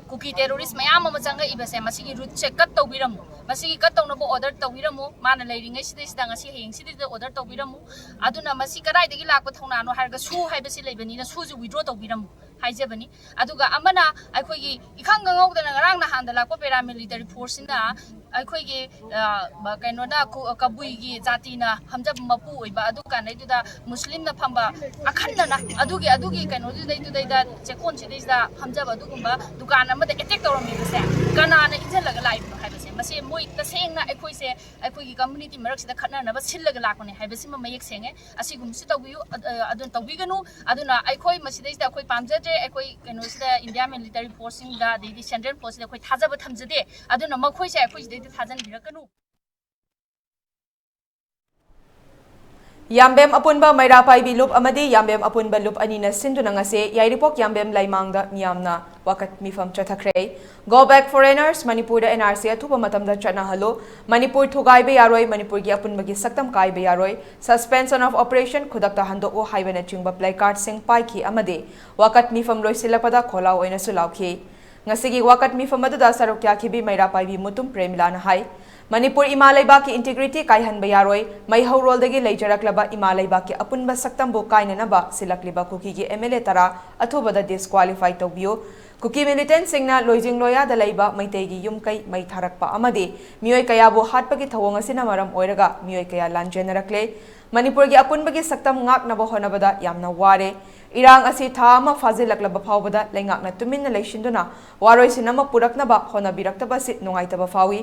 ꯀꯨꯀꯤ terrorist ꯃꯌꯥꯝ ꯑꯃ ꯆꯪꯉꯛꯏꯕꯁꯦ, ꯃꯁꯤꯒꯤ routeꯁꯦ cut ꯇꯧꯕꯤꯔꯝꯃꯨ, ꯃꯁꯤꯒꯤ cut ꯇꯧꯅꯕ order ꯇꯧꯕꯤꯔꯝꯃꯨ꯫ ꯃꯥꯅ ꯂꯩꯔꯤꯉꯩꯁꯤꯗꯩꯁꯤꯗ, ꯉꯁꯤ ꯍꯌꯦꯡꯁꯤꯗꯩꯁꯤꯗ order ꯇꯧꯕꯤꯔꯝꯃꯨ꯫ ꯑꯗꯨꯅ ꯃꯁꯤ ꯀꯗꯥꯏꯗꯒꯤ ꯂꯥꯛꯄ ꯊꯧꯅꯥꯅꯣ ꯍꯥꯏꯔꯒ, ꯁꯨ ꯍꯥꯏꯕꯁꯤ ꯂꯩꯕꯅꯤꯅ ꯁꯨꯁꯨ withdraw ꯇꯧꯕꯤꯔꯝꯃꯨ ꯍꯥꯏꯖꯕꯅꯤ꯫ ꯑꯗꯨꯒ ꯑꯃꯅ, ꯑꯩꯈꯣꯏꯒꯤ ꯏꯈꯪ ꯈꯪꯍꯧꯗꯅ ꯉꯔꯥꯡ ꯅꯍꯥꯟꯗ ꯂꯥꯛꯄ paramilitary forceꯁꯤꯅ ꯑꯩꯈꯣꯏꯒꯤ, ꯑ, ꯀꯩꯅꯣꯅ, ꯀꯨ-, ꯀꯕꯨꯏꯒꯤ ꯖꯥꯇꯤꯅ ꯐꯝꯖꯕ ꯃꯄꯨ ꯑꯣꯏꯕ, ꯑꯗꯨ ꯀꯥꯟꯗꯩꯗꯨꯗ ꯃꯨꯁꯂꯤꯝꯅ ꯐꯝꯕ ꯑꯈꯟꯅꯅ ꯑꯗꯨꯒꯤ, ꯑꯗꯨꯒꯤ ꯀꯩꯅꯣꯗꯨꯗꯩꯗꯨꯗꯩꯗ, ꯆꯦꯛꯀꯣꯟꯁꯤꯗꯩꯁꯤꯗ ꯐꯝꯖꯕ ꯑꯗꯨꯒꯨꯝꯕ ꯗꯨꯀꯥꯟ ꯑꯃꯗ attack ꯇꯧꯔꯝꯃꯤꯕꯁꯦ ꯀꯅꯥꯅ ꯏꯟꯁꯤꯜꯂꯒ ꯂꯥꯛꯏꯕꯅꯣ ꯍꯥꯏꯕꯁꯦ, ꯃꯁꯤ ꯃꯣꯏ ꯇꯁꯦꯡꯅ ꯑꯩꯈꯣꯏꯁꯦ, ꯑꯩꯈꯣꯏꯒꯤ community ꯃꯔꯛꯁꯤꯗ ꯈꯠꯅꯅꯕ ꯁꯤꯜꯂꯒ ꯂꯥꯛꯄꯅꯦ ꯍꯥꯏꯕꯁꯤꯃ ꯃꯌꯦꯛ ꯁꯦꯡꯉꯦ꯫ ꯑꯁꯤꯒꯨꯝꯕꯁꯤ ꯇꯧꯕꯤꯌꯨ, ꯑ-, ꯑ-, ꯑꯗꯨꯅ ꯇꯧꯕꯤꯒꯅꯨ꯫ ꯑꯗꯨꯅ ꯑꯩꯈꯣꯏ ꯃꯁꯤꯗꯩꯁꯤꯗ ꯑꯩꯈꯣꯏ ꯄꯥꯝꯖꯗ꯭ꯔꯦ꯫ ꯑꯩꯈꯣꯏ ꯀꯩꯅꯣꯁꯤꯗ, India military forceꯁꯤꯡꯗ, ꯑꯗꯩꯗꯤ Central Forceꯁꯤꯗ ꯑꯩꯈꯣꯏ ꯊꯥꯖꯕ ꯊꯝꯖꯗꯦ꯫ ꯑꯗꯨꯅ ꯃꯈꯣꯏꯁꯦ ꯑꯩꯈꯣꯏ ꯁꯤꯗꯩꯗ ꯊꯥꯖꯟꯕꯤꯔꯛꯀꯅꯨ꯫ ꯌꯥꯝꯕꯦꯝ ꯑꯄꯨꯟꯕ ꯃꯩꯔꯥ ꯄꯥꯏꯕꯤ ꯂꯨꯞ ꯑꯃꯗꯤ ꯌꯥꯝꯕꯦꯝ ꯑꯄꯨꯟꯕ ꯂꯨꯞ ꯑꯅꯤꯅ ꯁꯤꯟꯗꯨꯅ ꯉꯁꯤ ꯌꯥꯏꯔꯤꯄꯣꯛ ꯌꯥꯝꯕꯦꯝ ꯂꯥꯏꯃꯥꯡꯗ ꯃꯤꯌꯥꯝꯅ ꯋꯥꯀꯠ ꯃꯤꯐꯝ ꯆꯠꯊꯈ꯭ꯔꯦ꯫ Go back foreigners, ꯃꯅꯤꯄꯨꯔꯗ NRC ꯑꯊꯨꯕ ꯃꯇꯝꯗ ꯆꯠꯅꯍꯜꯂꯨ, ꯃꯅꯤꯄꯨꯔ ꯊꯨꯒꯥꯏꯕ ꯌꯥꯔꯣꯏ, ꯃꯅꯤꯄꯨꯔꯒꯤ ꯑꯄꯨꯟꯕꯒꯤ ꯁꯛꯇꯝ ꯀꯥꯏꯕ ꯌꯥꯔꯣꯏ, Suspension of Operation, ꯈꯨꯗꯛꯇ ꯍꯟꯗꯣꯛꯎ ꯍꯥꯏꯕꯅꯆꯤꯡꯕ placardꯁꯤꯡ ꯄꯥꯏꯈꯤ ꯑꯃꯗꯤ ꯋꯥꯀꯠ ꯃꯤꯐꯝ ꯂꯣꯏꯁꯤꯜꯂꯛꯄꯗ ꯈꯣꯜꯂꯥꯎ ꯑꯣꯏꯅꯁꯨ ꯂꯥꯎꯈꯤ꯫ ꯉꯁꯤꯒꯤ ꯋꯥꯀꯠ ꯃꯤꯐꯝ ꯑꯗꯨꯗ ꯁꯔꯨꯛ ꯌꯥꯈꯤꯕꯤ ꯃꯩꯔꯥ ꯄꯥꯏꯕꯤ ꯃꯨꯇꯨꯝ ꯄ꯭ꯔꯦꯃꯤꯂꯥꯅ ꯍꯥꯏ, ꯃꯅꯤꯄꯨꯔ ꯏꯃꯥ ꯂꯩꯕꯥꯛꯀꯤ integrity ꯀꯥꯏꯍꯟꯕ ꯌꯥꯔꯣꯏ, ꯃꯩꯍꯧꯔꯣꯜꯗꯒꯤ ꯂꯩꯖꯔꯛꯂꯕ ꯏꯃꯥ ꯂꯩꯕꯥꯛꯀꯤ ꯑꯄꯨꯟꯕ ꯁꯛꯇꯝꯕꯨ ꯀꯥꯏꯅꯅꯕ ꯁꯤꯜꯂꯛꯂꯤꯕ ꯀꯨꯀꯤꯒꯤ MLA ꯇꯔꯥ ꯑꯊꯨꯕꯗ disqualify ꯇꯧꯕꯤꯌꯨ, ꯀꯨꯀꯤ militantꯁꯤꯡꯅ ꯂꯣꯏꯖꯤꯡ ꯂꯣꯌꯥꯗ ꯂꯩꯕ ꯃꯩꯇꯩꯒꯤ ꯌꯨꯝ ꯀꯩ ꯃꯩ ꯊꯥꯔꯛꯄ ꯑꯃꯗꯤ ꯃꯤꯑꯣꯏ ꯀꯌꯥꯕꯨ ꯍꯥꯠꯄꯒꯤ ꯊꯧꯑꯣꯡ ꯑꯁꯤꯅ ꯃꯔꯝ ꯑꯣꯏꯔꯒ ꯃꯤꯑꯣꯏ ꯀꯌꯥ ꯂꯥꯟꯖꯦꯟꯅꯔꯛꯂꯦ꯫ ꯃꯅꯤꯄꯨꯔꯒꯤ ꯑꯄꯨꯟꯕꯒꯤ ꯁꯛꯇꯝ ꯉꯥꯛꯅꯕ ꯍꯣꯠꯅꯕꯗ ꯌꯥꯝꯅ ꯋꯥꯔꯦ꯫ ꯏꯔꯥꯡ ꯑꯁꯤ ꯊꯥ ꯑꯃ ꯐꯥꯖꯤꯜꯂꯛꯂꯕ ꯐꯥꯎꯕꯗ ꯂꯩꯉꯥꯛꯅ ꯇꯨꯃꯤꯟꯅ ꯂꯩꯁꯤꯟꯗꯨꯅ ꯋꯥꯔꯣꯏꯁꯤꯟ ꯑꯃ ꯄꯨꯔꯛꯅꯕ ꯍꯣꯠꯅꯕꯤꯔꯛꯇꯕ ꯑꯁꯤ ꯅꯨꯡꯉꯥꯏꯇꯕ ꯐꯥꯎꯏ꯫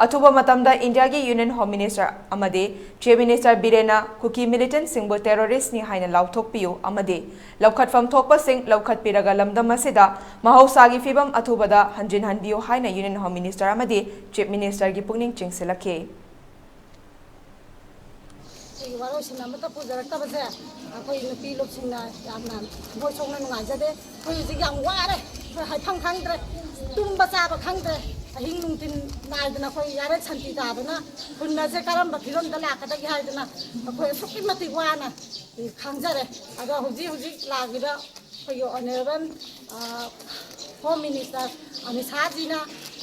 ꯑꯊꯨꯕ ꯃꯇꯝꯗ ꯏꯟꯗꯤꯌꯥꯒꯤ Union Home Minister ꯑꯃꯗꯤ Chief Minister ꯕꯤꯔꯦꯟꯅ ꯀꯨꯀꯤ militantꯁꯤꯡꯕꯨ terroristꯅꯤ ꯍꯥꯏꯅ ꯂꯥꯎꯊꯣꯛꯄꯤꯌꯨ ꯑꯃꯗꯤ ꯂꯧꯈꯠꯐꯝ ꯊꯣꯛꯄꯁꯤꯡ ꯂꯧꯈꯠꯄꯤꯔꯒ ꯂꯝꯗꯝ ꯑꯁꯤꯗ ꯃꯍꯧꯁꯥꯒꯤ ꯐꯤꯕꯝ ꯑꯊꯨꯕꯗ ꯍꯟꯖꯤꯟꯍꯟꯕꯤꯌꯨ ꯍꯥꯏꯅ Union Home Minister ꯑꯃꯗꯤ Chief Ministerꯒꯤ ꯄꯨꯛꯅꯤꯡ ꯆꯤꯡꯁꯤꯜꯂꯛꯈꯤ꯫ ꯑꯩꯈꯣꯏꯒꯤ ꯋꯥꯔꯣꯏꯁꯤꯟ ꯑꯃꯠꯇ ꯄꯨꯖꯔꯛꯇꯕꯁꯦ ꯑꯩꯈꯣꯏ ꯅꯨꯄꯤ ꯂꯨꯞꯁꯤꯡꯅ ꯌꯥꯝꯅ ꯊꯃꯣꯏ ꯁꯣꯛꯅ ꯅꯨꯡꯉꯥꯏꯖꯗꯦ꯫ ꯑꯩꯈꯣꯏ ꯍꯧꯖꯤꯛ ꯌꯥꯝ ꯋꯥꯔꯦ꯫ ꯑꯩꯈꯣꯏ ꯍꯥꯏꯐꯝ ꯈꯪꯗ꯭ꯔꯦ꯫ ꯇꯨꯝꯕ ꯆꯥꯕ ꯈꯪꯗ꯭ꯔꯦ꯫ ꯑꯍꯤꯡ ꯅꯨꯡꯊꯤꯜ ꯅꯥꯏꯗꯅ ꯑꯩꯈꯣꯏ ꯌꯥꯔꯦ ꯁꯟꯇꯤ ꯇꯥꯗꯅ ꯈꯨꯟ ꯑꯁꯦ ꯀꯔꯝꯕ ꯐꯤꯕꯝꯗ ꯂꯥꯛꯀꯗꯒꯦ ꯍꯥꯏꯗꯅ ꯑꯩꯈꯣꯏ ꯑꯁꯨꯛꯀꯤ ꯃꯇꯤꯛ ꯋꯥꯅ ꯈꯥꯡꯖꯔꯦ꯫ ꯑꯗꯣ ꯍꯧꯖꯤꯛ ꯍꯧꯖꯤꯛ ꯂꯥꯛꯂꯤꯕ ꯑꯩꯈꯣꯏꯒꯤ Honourable Home Minister ꯑꯃꯤꯠ ꯁꯥꯍꯖꯤꯅ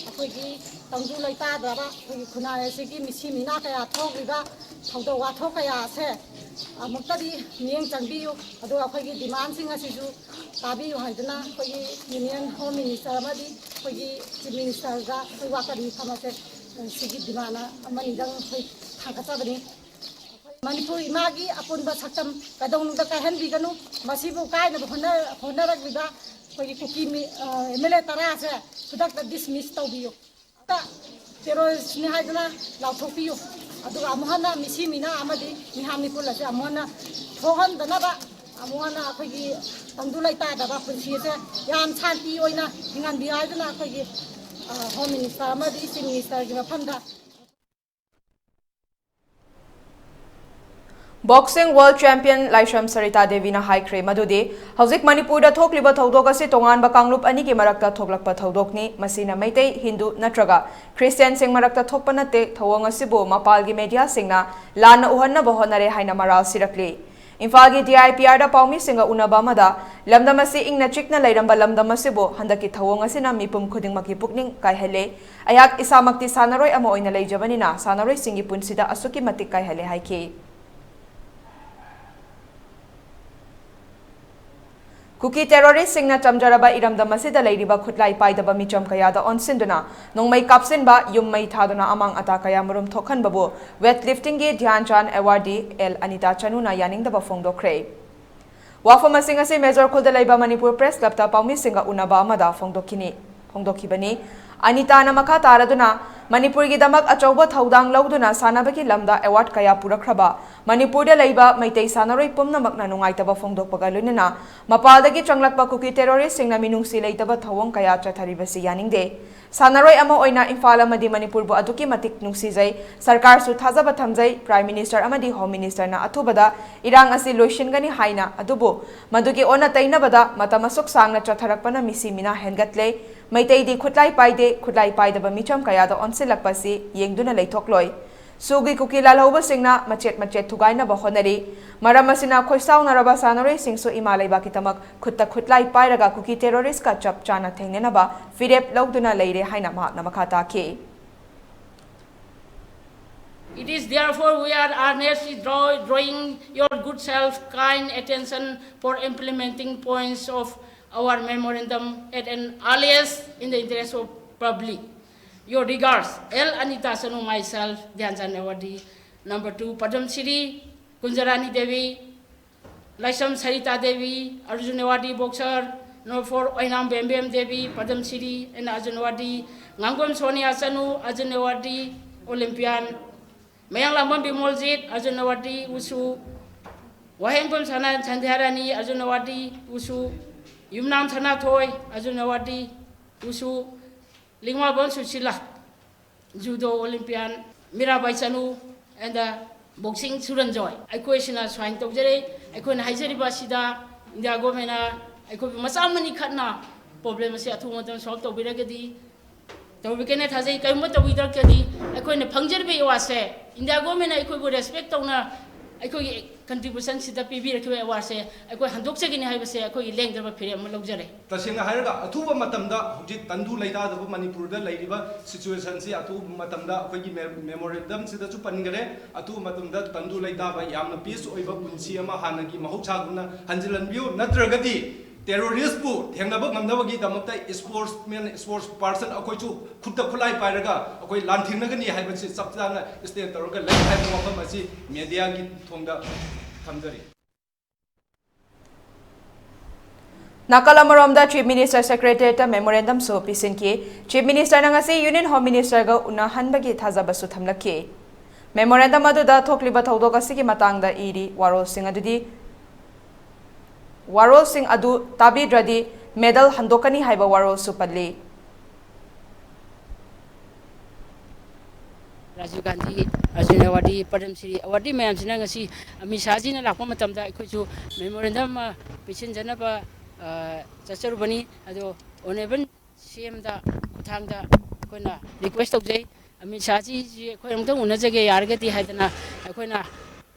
ꯑꯩꯈꯣꯏꯒꯤ ꯇꯪꯗꯨ ꯂꯩꯇꯥꯗ꯭ꯔꯕ ꯑꯩꯈꯣꯏꯒꯤ ꯈꯨꯟꯅꯥꯏ ꯑꯁꯤꯒꯤ ꯃꯤꯁꯤ ꯃꯤꯅꯥ ꯀꯌꯥ ꯊꯣꯛꯂꯤꯕ ꯊꯧꯗꯣꯛ ꯋꯥꯊꯣꯛ ꯀꯌꯥ ꯑꯁꯦ ꯑꯃꯨꯛꯇꯗꯤ ꯃꯤꯠꯌꯦꯡ ꯆꯪꯕꯤꯌꯨ꯫ ꯑꯗꯨꯒ ꯑꯩꯈꯣꯏꯒꯤ demandꯁꯤꯡ ꯑꯁꯤꯁꯨ ꯇꯥꯕꯤꯌꯨ ꯍꯥꯏꯗꯨꯅ ꯑꯩꯈꯣꯏꯒꯤ Union Home Minister ꯑꯃꯗꯤ ꯑꯩꯈꯣꯏꯒꯤ Chief Ministerꯗ ꯑꯩꯈꯣꯏ ꯋꯥꯀꯠ ꯃꯤꯐꯝ ꯑꯁꯦ ꯁꯤꯒꯤ demand ꯑꯃꯅꯤꯗꯪ ꯑꯩꯈꯣꯏ ꯊꯥꯡꯒꯠꯆꯕꯅꯤ꯫ ꯃꯅꯤꯄꯨꯔ ꯏꯃꯥꯒꯤ ꯑꯄꯨꯟꯕ ꯁꯛꯇꯝ ꯀꯩꯗꯧꯅꯨꯡꯗ ꯀꯥꯏꯍꯟꯕꯤꯒꯅꯨ꯫ ꯃꯁꯤꯕꯨ ꯀꯥꯏꯅꯕ ꯍꯣꯠꯅ-, ꯍꯣꯠꯅꯔꯛꯂꯤꯕ ꯑꯩꯈꯣꯏꯒꯤ ꯀꯨꯀꯤ ꯃꯤ-, ꯑ, MLA ꯇꯔꯥꯁꯦ ꯈꯨꯗꯛꯇ dismiss ꯇꯧꯕꯤꯌꯨ꯫ ꯇ terroristꯅꯤ ꯍꯥꯏꯗꯨꯅ ꯂꯥꯎꯊꯣꯛꯄꯤꯌꯨ꯫ ꯑꯗꯨꯒ ꯑꯃꯨꯛ ꯍꯟꯅ ꯃꯤꯁꯤ ꯃꯤꯅꯥ ꯑꯃꯗꯤ ꯃꯤꯍꯥꯠ ꯃꯤꯄꯨꯟ ꯑꯁꯦ ꯑꯃꯨꯛ ꯍꯟꯅ ꯊꯣꯛꯍꯟꯗꯅꯕ ꯑꯃꯨꯛ ꯍꯟꯅ ꯑꯩꯈꯣꯏꯒꯤ ꯇꯪꯗꯨ ꯂꯩꯇꯥꯗꯕ ꯄꯨꯟꯁꯤ ꯑꯁꯦ ꯌꯥꯝ ꯁꯥꯟꯇꯤ ꯑꯣꯏꯅ ꯍꯤꯡꯍꯟꯕꯤꯌꯨ ꯍꯥꯏꯗꯨꯅ ꯑꯩꯈꯣꯏꯒꯤ, ꯑ, Home Minister ꯑꯃꯗꯤ Chief Ministerꯒꯤ ꯃꯐꯝꯗ Boxing World Champion ꯂꯥꯏꯁ꯭ꯔꯝ ꯁꯔꯤꯇꯥ ꯗꯦꯕꯤꯅ ꯍꯥꯏꯈ꯭ꯔꯦ ꯃꯗꯨꯗꯤ ꯍꯧꯖꯤꯛ ꯃꯅꯤꯄꯨꯔꯗ ꯊꯣꯛꯂꯤꯕ ꯊꯧꯗꯣꯛ ꯑꯁꯤ ꯇꯣꯉꯥꯟꯕ ꯀꯥꯡꯂꯨꯞ ꯑꯅꯤꯒꯤ ꯃꯔꯛꯇ ꯊꯣꯛꯂꯛꯄ ꯊꯧꯗꯣꯛꯅꯤ꯫ ꯃꯁꯤꯅ ꯃꯩꯇꯩ, ꯍꯤꯟꯗꯨ ꯅꯠꯇ꯭ꯔꯒ ꯈ꯭ꯔꯤꯁꯇꯤꯌꯥꯟꯁꯤꯡ ꯃꯔꯛꯇ ꯊꯣꯛꯄ ꯅꯠꯇꯦ꯫ ꯊꯧꯑꯣꯡ ꯑꯁꯤꯕꯨ ꯃꯄꯥꯜꯒꯤ mediaꯁꯤꯡꯅ ꯂꯥꯟꯅ ꯎꯍꯟꯅꯕ ꯍꯣꯠꯅꯔꯦ ꯍꯥꯏꯅ ꯃꯔꯥꯜ ꯁꯤꯔꯛꯂꯤ꯫ ꯏꯝꯐꯥꯜꯒꯤ DIPRꯗ ꯄꯥꯎꯃꯤꯁꯤꯡꯒ ꯎꯅꯕ ꯑꯃꯗ ꯂꯝꯗꯝ ꯑꯁꯤ ꯏꯪꯅ ꯆꯤꯛꯅ ꯂꯩꯔꯝꯕ ꯂꯝꯗꯝ ꯑꯁꯤꯕꯨ ꯍꯟꯗꯛꯀꯤ ꯊꯧꯑꯣꯡ ꯑꯁꯤꯅ ꯃꯤꯄꯨꯝ ꯈꯨꯗꯤꯡꯃꯛꯀꯤ ꯄꯨꯛꯅꯤꯡ ꯀꯥꯏꯍꯜꯂꯦ꯫ ꯑꯩꯍꯥꯛ ꯏꯁꯥꯃꯛꯇꯤ ꯁꯥꯟꯅꯔꯣꯏ ꯑꯃ ꯑꯣꯏꯅ ꯂꯩꯖꯕꯅꯤꯅ ꯁꯥꯟꯅꯔꯣꯏꯁꯤꯡꯒꯤ ꯄꯨꯟꯁꯤꯗ ꯑꯁꯨꯛꯀꯤ ꯃꯇꯤꯛ ꯀꯥꯏꯍꯜꯂꯦ ꯍꯥꯏꯈꯤ꯫ ꯀꯨꯀꯤ terroristꯁꯤꯡꯅ ꯆꯝꯖꯔꯕ ꯏꯔꯝꯗꯝ ꯑꯁꯤꯗ ꯂꯩꯔꯤꯕ ꯈꯨꯠꯂꯥꯏ ꯄꯥꯏꯗꯕ ꯃꯤꯆꯝ ꯀꯌꯥꯗ ꯑꯣꯟꯁꯤꯟꯗꯨꯅ ꯅꯣꯡꯃꯩ ꯀꯥꯞꯁꯤꯟꯕ, ꯌꯨꯝ ꯃꯩ ꯊꯥꯗꯨꯅ ꯑꯃꯥꯡ ꯑꯇꯥ ꯀꯌꯥ ꯃꯔꯨꯝ ꯊꯣꯛꯍꯟꯕꯕꯨ weightliftingꯒꯤ ꯙ꯭ꯌꯥꯟ ꯆꯥꯟ awardee ꯑꯦꯜ ꯑꯅꯤꯇꯥ ꯆꯅꯨꯅ ꯌꯥꯅꯤꯡꯗꯕ ꯐꯣꯡꯗꯣꯛꯈ꯭ꯔꯦ꯫ ꯋꯥꯐꯝꯁꯤꯡ ꯑꯁꯤ ꯃꯦꯖꯣꯔ ꯈꯨꯜꯗ ꯂꯩꯕ ꯃꯅꯤꯄꯨꯔ ꯄ꯭ꯔꯦꯁ ꯀ꯭ꯂꯕꯇ ꯄꯥꯎꯃꯤꯁꯤꯡꯒ ꯎꯅꯕ ꯑꯃꯗ ꯐꯣꯡꯗꯣꯛꯈꯤꯅꯤ, ꯐꯣꯡꯗꯣꯛꯈꯤꯕꯅꯤ꯫ ꯑꯅꯤꯇꯥꯅ ꯃꯈꯥ ꯇꯥꯔꯗꯨꯅ, ꯃꯅꯤꯄꯨꯔꯒꯤꯗꯃꯛ ꯑꯆꯧꯕ ꯊꯧꯗꯥꯡ ꯂꯧꯗꯨꯅ ꯁꯥꯟꯅꯕꯒꯤ ꯂꯝꯗ ꯑꯦꯋꯥꯔꯗ ꯀꯌꯥ ꯄꯨꯔꯛꯈ꯭ꯔꯕ ꯃꯅꯤꯄꯨꯔꯗ ꯂꯩꯕ ꯃꯩꯇꯩ ꯁꯥꯟꯅꯔꯣꯏ ꯄꯨꯝꯅꯃꯛꯅ ꯅꯨꯡꯉꯥꯏꯇꯕ ꯐꯣꯡꯗꯣꯛꯄꯒ ꯂꯣꯏꯅꯅ ꯃꯄꯥꯜꯗꯒꯤ ꯆꯪꯂꯛꯄ ꯀꯨꯀꯤ ꯇꯦꯔꯣꯔꯤꯁꯁꯤꯡꯅ ꯃꯤꯅꯨꯡꯁꯤ ꯂꯩꯇꯕ ꯊꯧꯑꯣꯡ ꯀꯌꯥ ꯆꯠꯊꯔꯤꯕꯁꯤ ꯌꯥꯅꯤꯡꯗꯦ꯫ ꯁꯥꯟꯅꯔꯣꯏ ꯑꯃ ꯑꯣꯏꯅ ꯏꯝꯐꯥꯜ ꯑꯃꯗꯤ ꯃꯅꯤꯄꯨꯔꯕꯨ ꯑꯗꯨꯛꯀꯤ ꯃꯇꯤꯛ ꯅꯨꯡꯁꯤꯖꯩ꯫ ꯁꯔꯀꯥꯔꯁꯨ ꯊꯥꯖꯕ ꯊꯝꯖꯩ꯫ ꯄ꯭ꯔꯥꯏꯝ ꯃꯤꯅꯤꯁꯇꯔ ꯑꯃꯗꯤ ꯍꯣꯝ ꯃꯤꯅꯤꯁꯇꯔꯅ ꯑꯊꯨꯕꯗ ꯏꯔꯥꯡ ꯑꯁꯤ ꯂꯣꯏꯁꯤꯟꯒꯅꯤ ꯍꯥꯏꯅ꯫ ꯑꯗꯨꯕꯨ ꯃꯗꯨꯒꯤ ꯑꯣꯟꯅ ꯇꯩꯅꯕꯗ ꯃꯇꯝ ꯑꯁꯨꯛ ꯁꯥꯡꯅ ꯆꯠꯊꯔꯛꯄꯅ ꯃꯤꯁꯤ ꯃꯤꯅꯥ ꯍꯦꯟꯒꯠꯂꯦ꯫ ꯃꯩꯇꯩꯗꯤ ꯈꯨꯠꯂꯥꯏ ꯄꯥꯏꯗꯦ꯫ ꯈꯨꯠꯂꯥꯏ ꯄꯥꯏꯗꯕ ꯃꯤꯆꯝ ꯀꯌꯥꯗ ꯑꯣꯟꯁꯤꯜꯂꯛꯄ ꯑꯁꯤ ꯌꯦꯡꯗꯨꯅ ꯂꯩꯊꯣꯛꯂꯣꯏ꯫ ꯁꯨꯒꯤ ꯀꯨꯀꯤ ꯂꯥꯜꯍꯧꯕꯁꯤꯡꯅ ꯃꯆꯦꯠ ꯃꯆꯦꯠ ꯊꯨꯒꯥꯏꯅꯕ ꯍꯣꯠꯅꯔꯤ꯫ ꯃꯔꯝ ꯑꯁꯤꯅ ꯈꯣꯏꯁꯥꯎꯅꯔꯕ ꯁꯥꯟꯅꯔꯣꯏꯁꯤꯡꯁꯨ ꯏꯃꯥ ꯂꯩꯕꯥꯛꯀꯤꯗꯃꯛ ꯈꯨꯠꯇ ꯈꯨꯠꯂꯥꯏ ꯄꯥꯏꯔꯒ ꯀꯨꯀꯤ ꯇꯦꯔꯣꯔꯤꯁꯀ ꯆꯞ ꯆꯥꯅ ꯊꯦꯡꯅꯅꯕ ꯐꯤꯔꯦꯞ ꯂꯧꯗꯨꯅ ꯂꯩꯔꯦ ꯍꯥꯏꯅ ꯃꯍꯥꯛꯅ ꯃꯈꯥ ꯇꯥꯈꯤ꯫ It is therefore we are earnestly draw, drawing your good self, kind attention for implementing points of our memorandum at an earliest in the interest of public. Your regards, L. Anita Sanu, myself, Dhyanchan Award. Number two, Padam Shri Kunjarani Devi, Laisam Sarita Devi, Arjun Award boxer. Number four, Oinam Bembem Devi, Padam Shri and Arjun Award. Ngangom Sonia Sanu, Arjun Award, Olympian. Mayang Lambam Bimoljit, Arjun Award, Wushu. Wahengom Sana Chandharani, Arjun Award, Wushu. Yumnam Sana Thoi, Arjun Award, Wushu. Lingwabon Susila, Judo Olympian, Mirabai Chanu, and the boxing Suranjoy. ꯑꯩꯈꯣꯏꯁꯤꯅ ꯁꯨꯃꯥꯏꯅ ꯇꯧꯖꯔꯦ꯫ ꯑꯩꯈꯣꯏꯅ ꯍꯥꯏꯖꯔꯤꯕ ꯑꯁꯤꯗ India ꯒꯣꯔꯃꯦꯟꯅ ꯑꯩꯈꯣꯏꯕꯨ ꯃꯆꯥ ꯑꯃꯅꯤ ꯈꯠꯅ problem ꯑꯁꯤ ꯑꯊꯨꯕ ꯃꯇꯝꯗ ꯁꯣꯜꯕ ꯇꯧꯕꯤꯔꯒꯗꯤ, ꯇꯧꯕꯤꯒꯅꯤ ꯊꯥꯖꯩ꯫ ꯀꯔꯤꯒꯨꯝꯕ ꯇꯧꯕꯤꯗ꯭ꯔꯒꯗꯤ ꯑꯩꯈꯣꯏꯅ ꯐꯪꯖꯔꯤꯕ ꯑꯦꯋꯥꯔꯗꯁꯦ, ꯏꯟꯗꯤꯌꯥ ꯒꯣꯔꯃꯦꯟꯅ ꯑꯩꯈꯣꯏꯕꯨ ꯔꯦꯁꯄꯦꯛ ꯇꯧꯅ ꯑꯩꯈꯣꯏꯒꯤ ꯀꯟꯇ꯭ꯔꯤꯕ꯭ꯌꯨꯁꯟꯁꯤꯗ ꯄꯤꯕꯤꯔꯛꯈꯤꯕ ꯑꯦꯋꯥꯔꯗꯁꯦ ꯑꯩꯈꯣꯏ ꯍꯟꯗꯣꯛꯆꯒꯅꯤ ꯍꯥꯏꯕꯁꯦ ꯑꯩꯈꯣꯏꯒꯤ ꯂꯦꯡꯗ꯭ꯔꯕ ꯐꯤꯔꯦꯞ ꯑꯃ ꯂꯧꯖꯔꯦ꯫ ꯇꯁꯦꯡꯅ ꯍꯥꯏꯔꯒ ꯑꯊꯨꯕ ꯃꯇꯝꯗ ꯍꯧꯖꯤꯛ ꯇꯪꯗꯨ ꯂꯩꯇꯥꯗꯕ ꯃꯅꯤꯄꯨꯔꯗ ꯂꯩꯔꯤꯕ ꯁꯤꯆꯨꯋꯦꯁꯟꯁꯤ ꯑꯊꯨꯕ ꯃꯇꯝꯗ ꯑꯩꯈꯣꯏꯒꯤ ꯃꯦ-, ꯃꯦꯃꯣꯔꯦꯟꯗꯝꯁꯤꯗꯁꯨ ꯄꯟꯈꯔꯦ꯫ ꯑꯊꯨꯕ ꯃꯇꯝꯗ ꯇꯪꯗꯨ ꯂꯩꯇꯥꯕ ꯌꯥꯝꯅ ꯄꯤꯁ ꯑꯣꯏꯕ ꯄꯨꯟꯁꯤ ꯑꯃ ꯍꯥꯟꯅꯒꯤ ꯃꯍꯧꯁꯥꯒꯨꯝꯅ ꯍꯟꯖꯤꯜꯍꯟꯕꯤꯌꯨ, ꯅꯠꯇ꯭ꯔꯒꯗꯤ ꯇꯦꯔꯣꯔꯤꯁꯄꯨ ꯊꯦꯡꯅꯕ ꯉꯝꯅꯕꯒꯤꯗꯃꯛꯇ ꯏꯁꯄꯣꯔꯠꯁꯃꯦꯟ, ꯏꯁꯄꯣꯔꯠꯁ ꯄꯥꯔꯁꯟ ꯑꯩꯈꯣꯏꯁꯨ ꯈꯨꯠꯇ ꯈꯨꯠꯂꯥꯏ ꯄꯥꯏꯔꯒ ꯑꯩꯈꯣꯏ ꯂꯥꯟꯊꯦꯡꯅꯒꯅꯤ ꯍꯥꯏꯕꯁꯤ ꯆꯞ ꯆꯥꯅ ꯁ꯭ꯇꯦꯟ ꯇꯧꯔꯒ ꯂꯩ ꯍꯥꯏꯕ ꯋꯥꯐꯝ ꯑꯁꯤ ꯃꯦꯗꯤꯌꯥꯒꯤ ꯊꯣꯡꯗ ꯊꯝꯖꯔꯤ꯫ ꯅꯥꯀꯜ ꯑꯃꯔꯣꯝꯗ Chief Minister Secretariat ꯇ memorandum ꯁꯨ ꯄꯤꯁꯤꯟꯈꯤ꯫ Chief Minister ꯅ ꯉꯁꯤ Union Home Minister ꯒ ꯎꯅꯍꯟꯕꯒꯤ ꯊꯥꯖꯕꯁꯨ ꯊꯝꯂꯛꯈꯤ꯫ Memorandum ꯑꯗꯨꯗ ꯊꯣꯛꯂꯤꯕ ꯊꯧꯗꯣꯛ ꯑꯁꯤꯒꯤ ꯃꯇꯥꯡꯗ ꯏꯔꯤ ꯋꯥꯔꯣꯜꯁꯤꯡ ꯑꯗꯨꯗꯤ, ꯋꯥꯔꯣꯜꯁꯤꯡ ꯑꯗꯨ ꯇꯥꯕꯤꯗ꯭ꯔꯗꯤ medal ꯍꯟꯗꯣꯛꯀꯅꯤ ꯍꯥꯏꯕ ꯋꯥꯔꯣꯜꯁꯨ ꯄꯜꯂꯤ꯫ ꯔꯥꯖꯤꯕ ꯒꯥꯟꯙꯤ, ꯑꯔꯖꯨꯟ ꯑꯦꯋꯥꯔꯗꯤ, ꯄꯗꯝ ꯁ꯭ꯔꯤ ꯑꯦꯋꯥꯔꯗꯤ ꯃꯌꯥꯝꯁꯤꯅ ꯉꯁꯤ ꯑꯃꯤꯠ ꯁꯥꯍꯖꯤꯅ ꯂꯥꯛꯄ ꯃꯇꯝꯗ ꯑꯩꯈꯣꯏꯁꯨ memorandum ꯑꯃ ꯄꯤꯁꯤꯟꯖꯅꯕ, ꯑ, ꯆꯠꯆꯔꯨꯕꯅꯤ꯫ ꯑꯗꯣ Honourable C M ꯗ ꯈꯨꯠꯊꯥꯡꯗ ꯑꯩꯈꯣꯏꯅ request ꯇꯧꯖꯩ, ꯑꯃꯤꯠ ꯁꯥꯍꯖꯤꯁꯤ ꯑꯩꯈꯣꯏ ꯑꯃꯨꯛꯇꯪ ꯎꯅꯖꯒꯦ ꯌꯥꯔꯒꯗꯤ ꯍꯥꯏꯗꯅ ꯑꯩꯈꯣꯏꯅ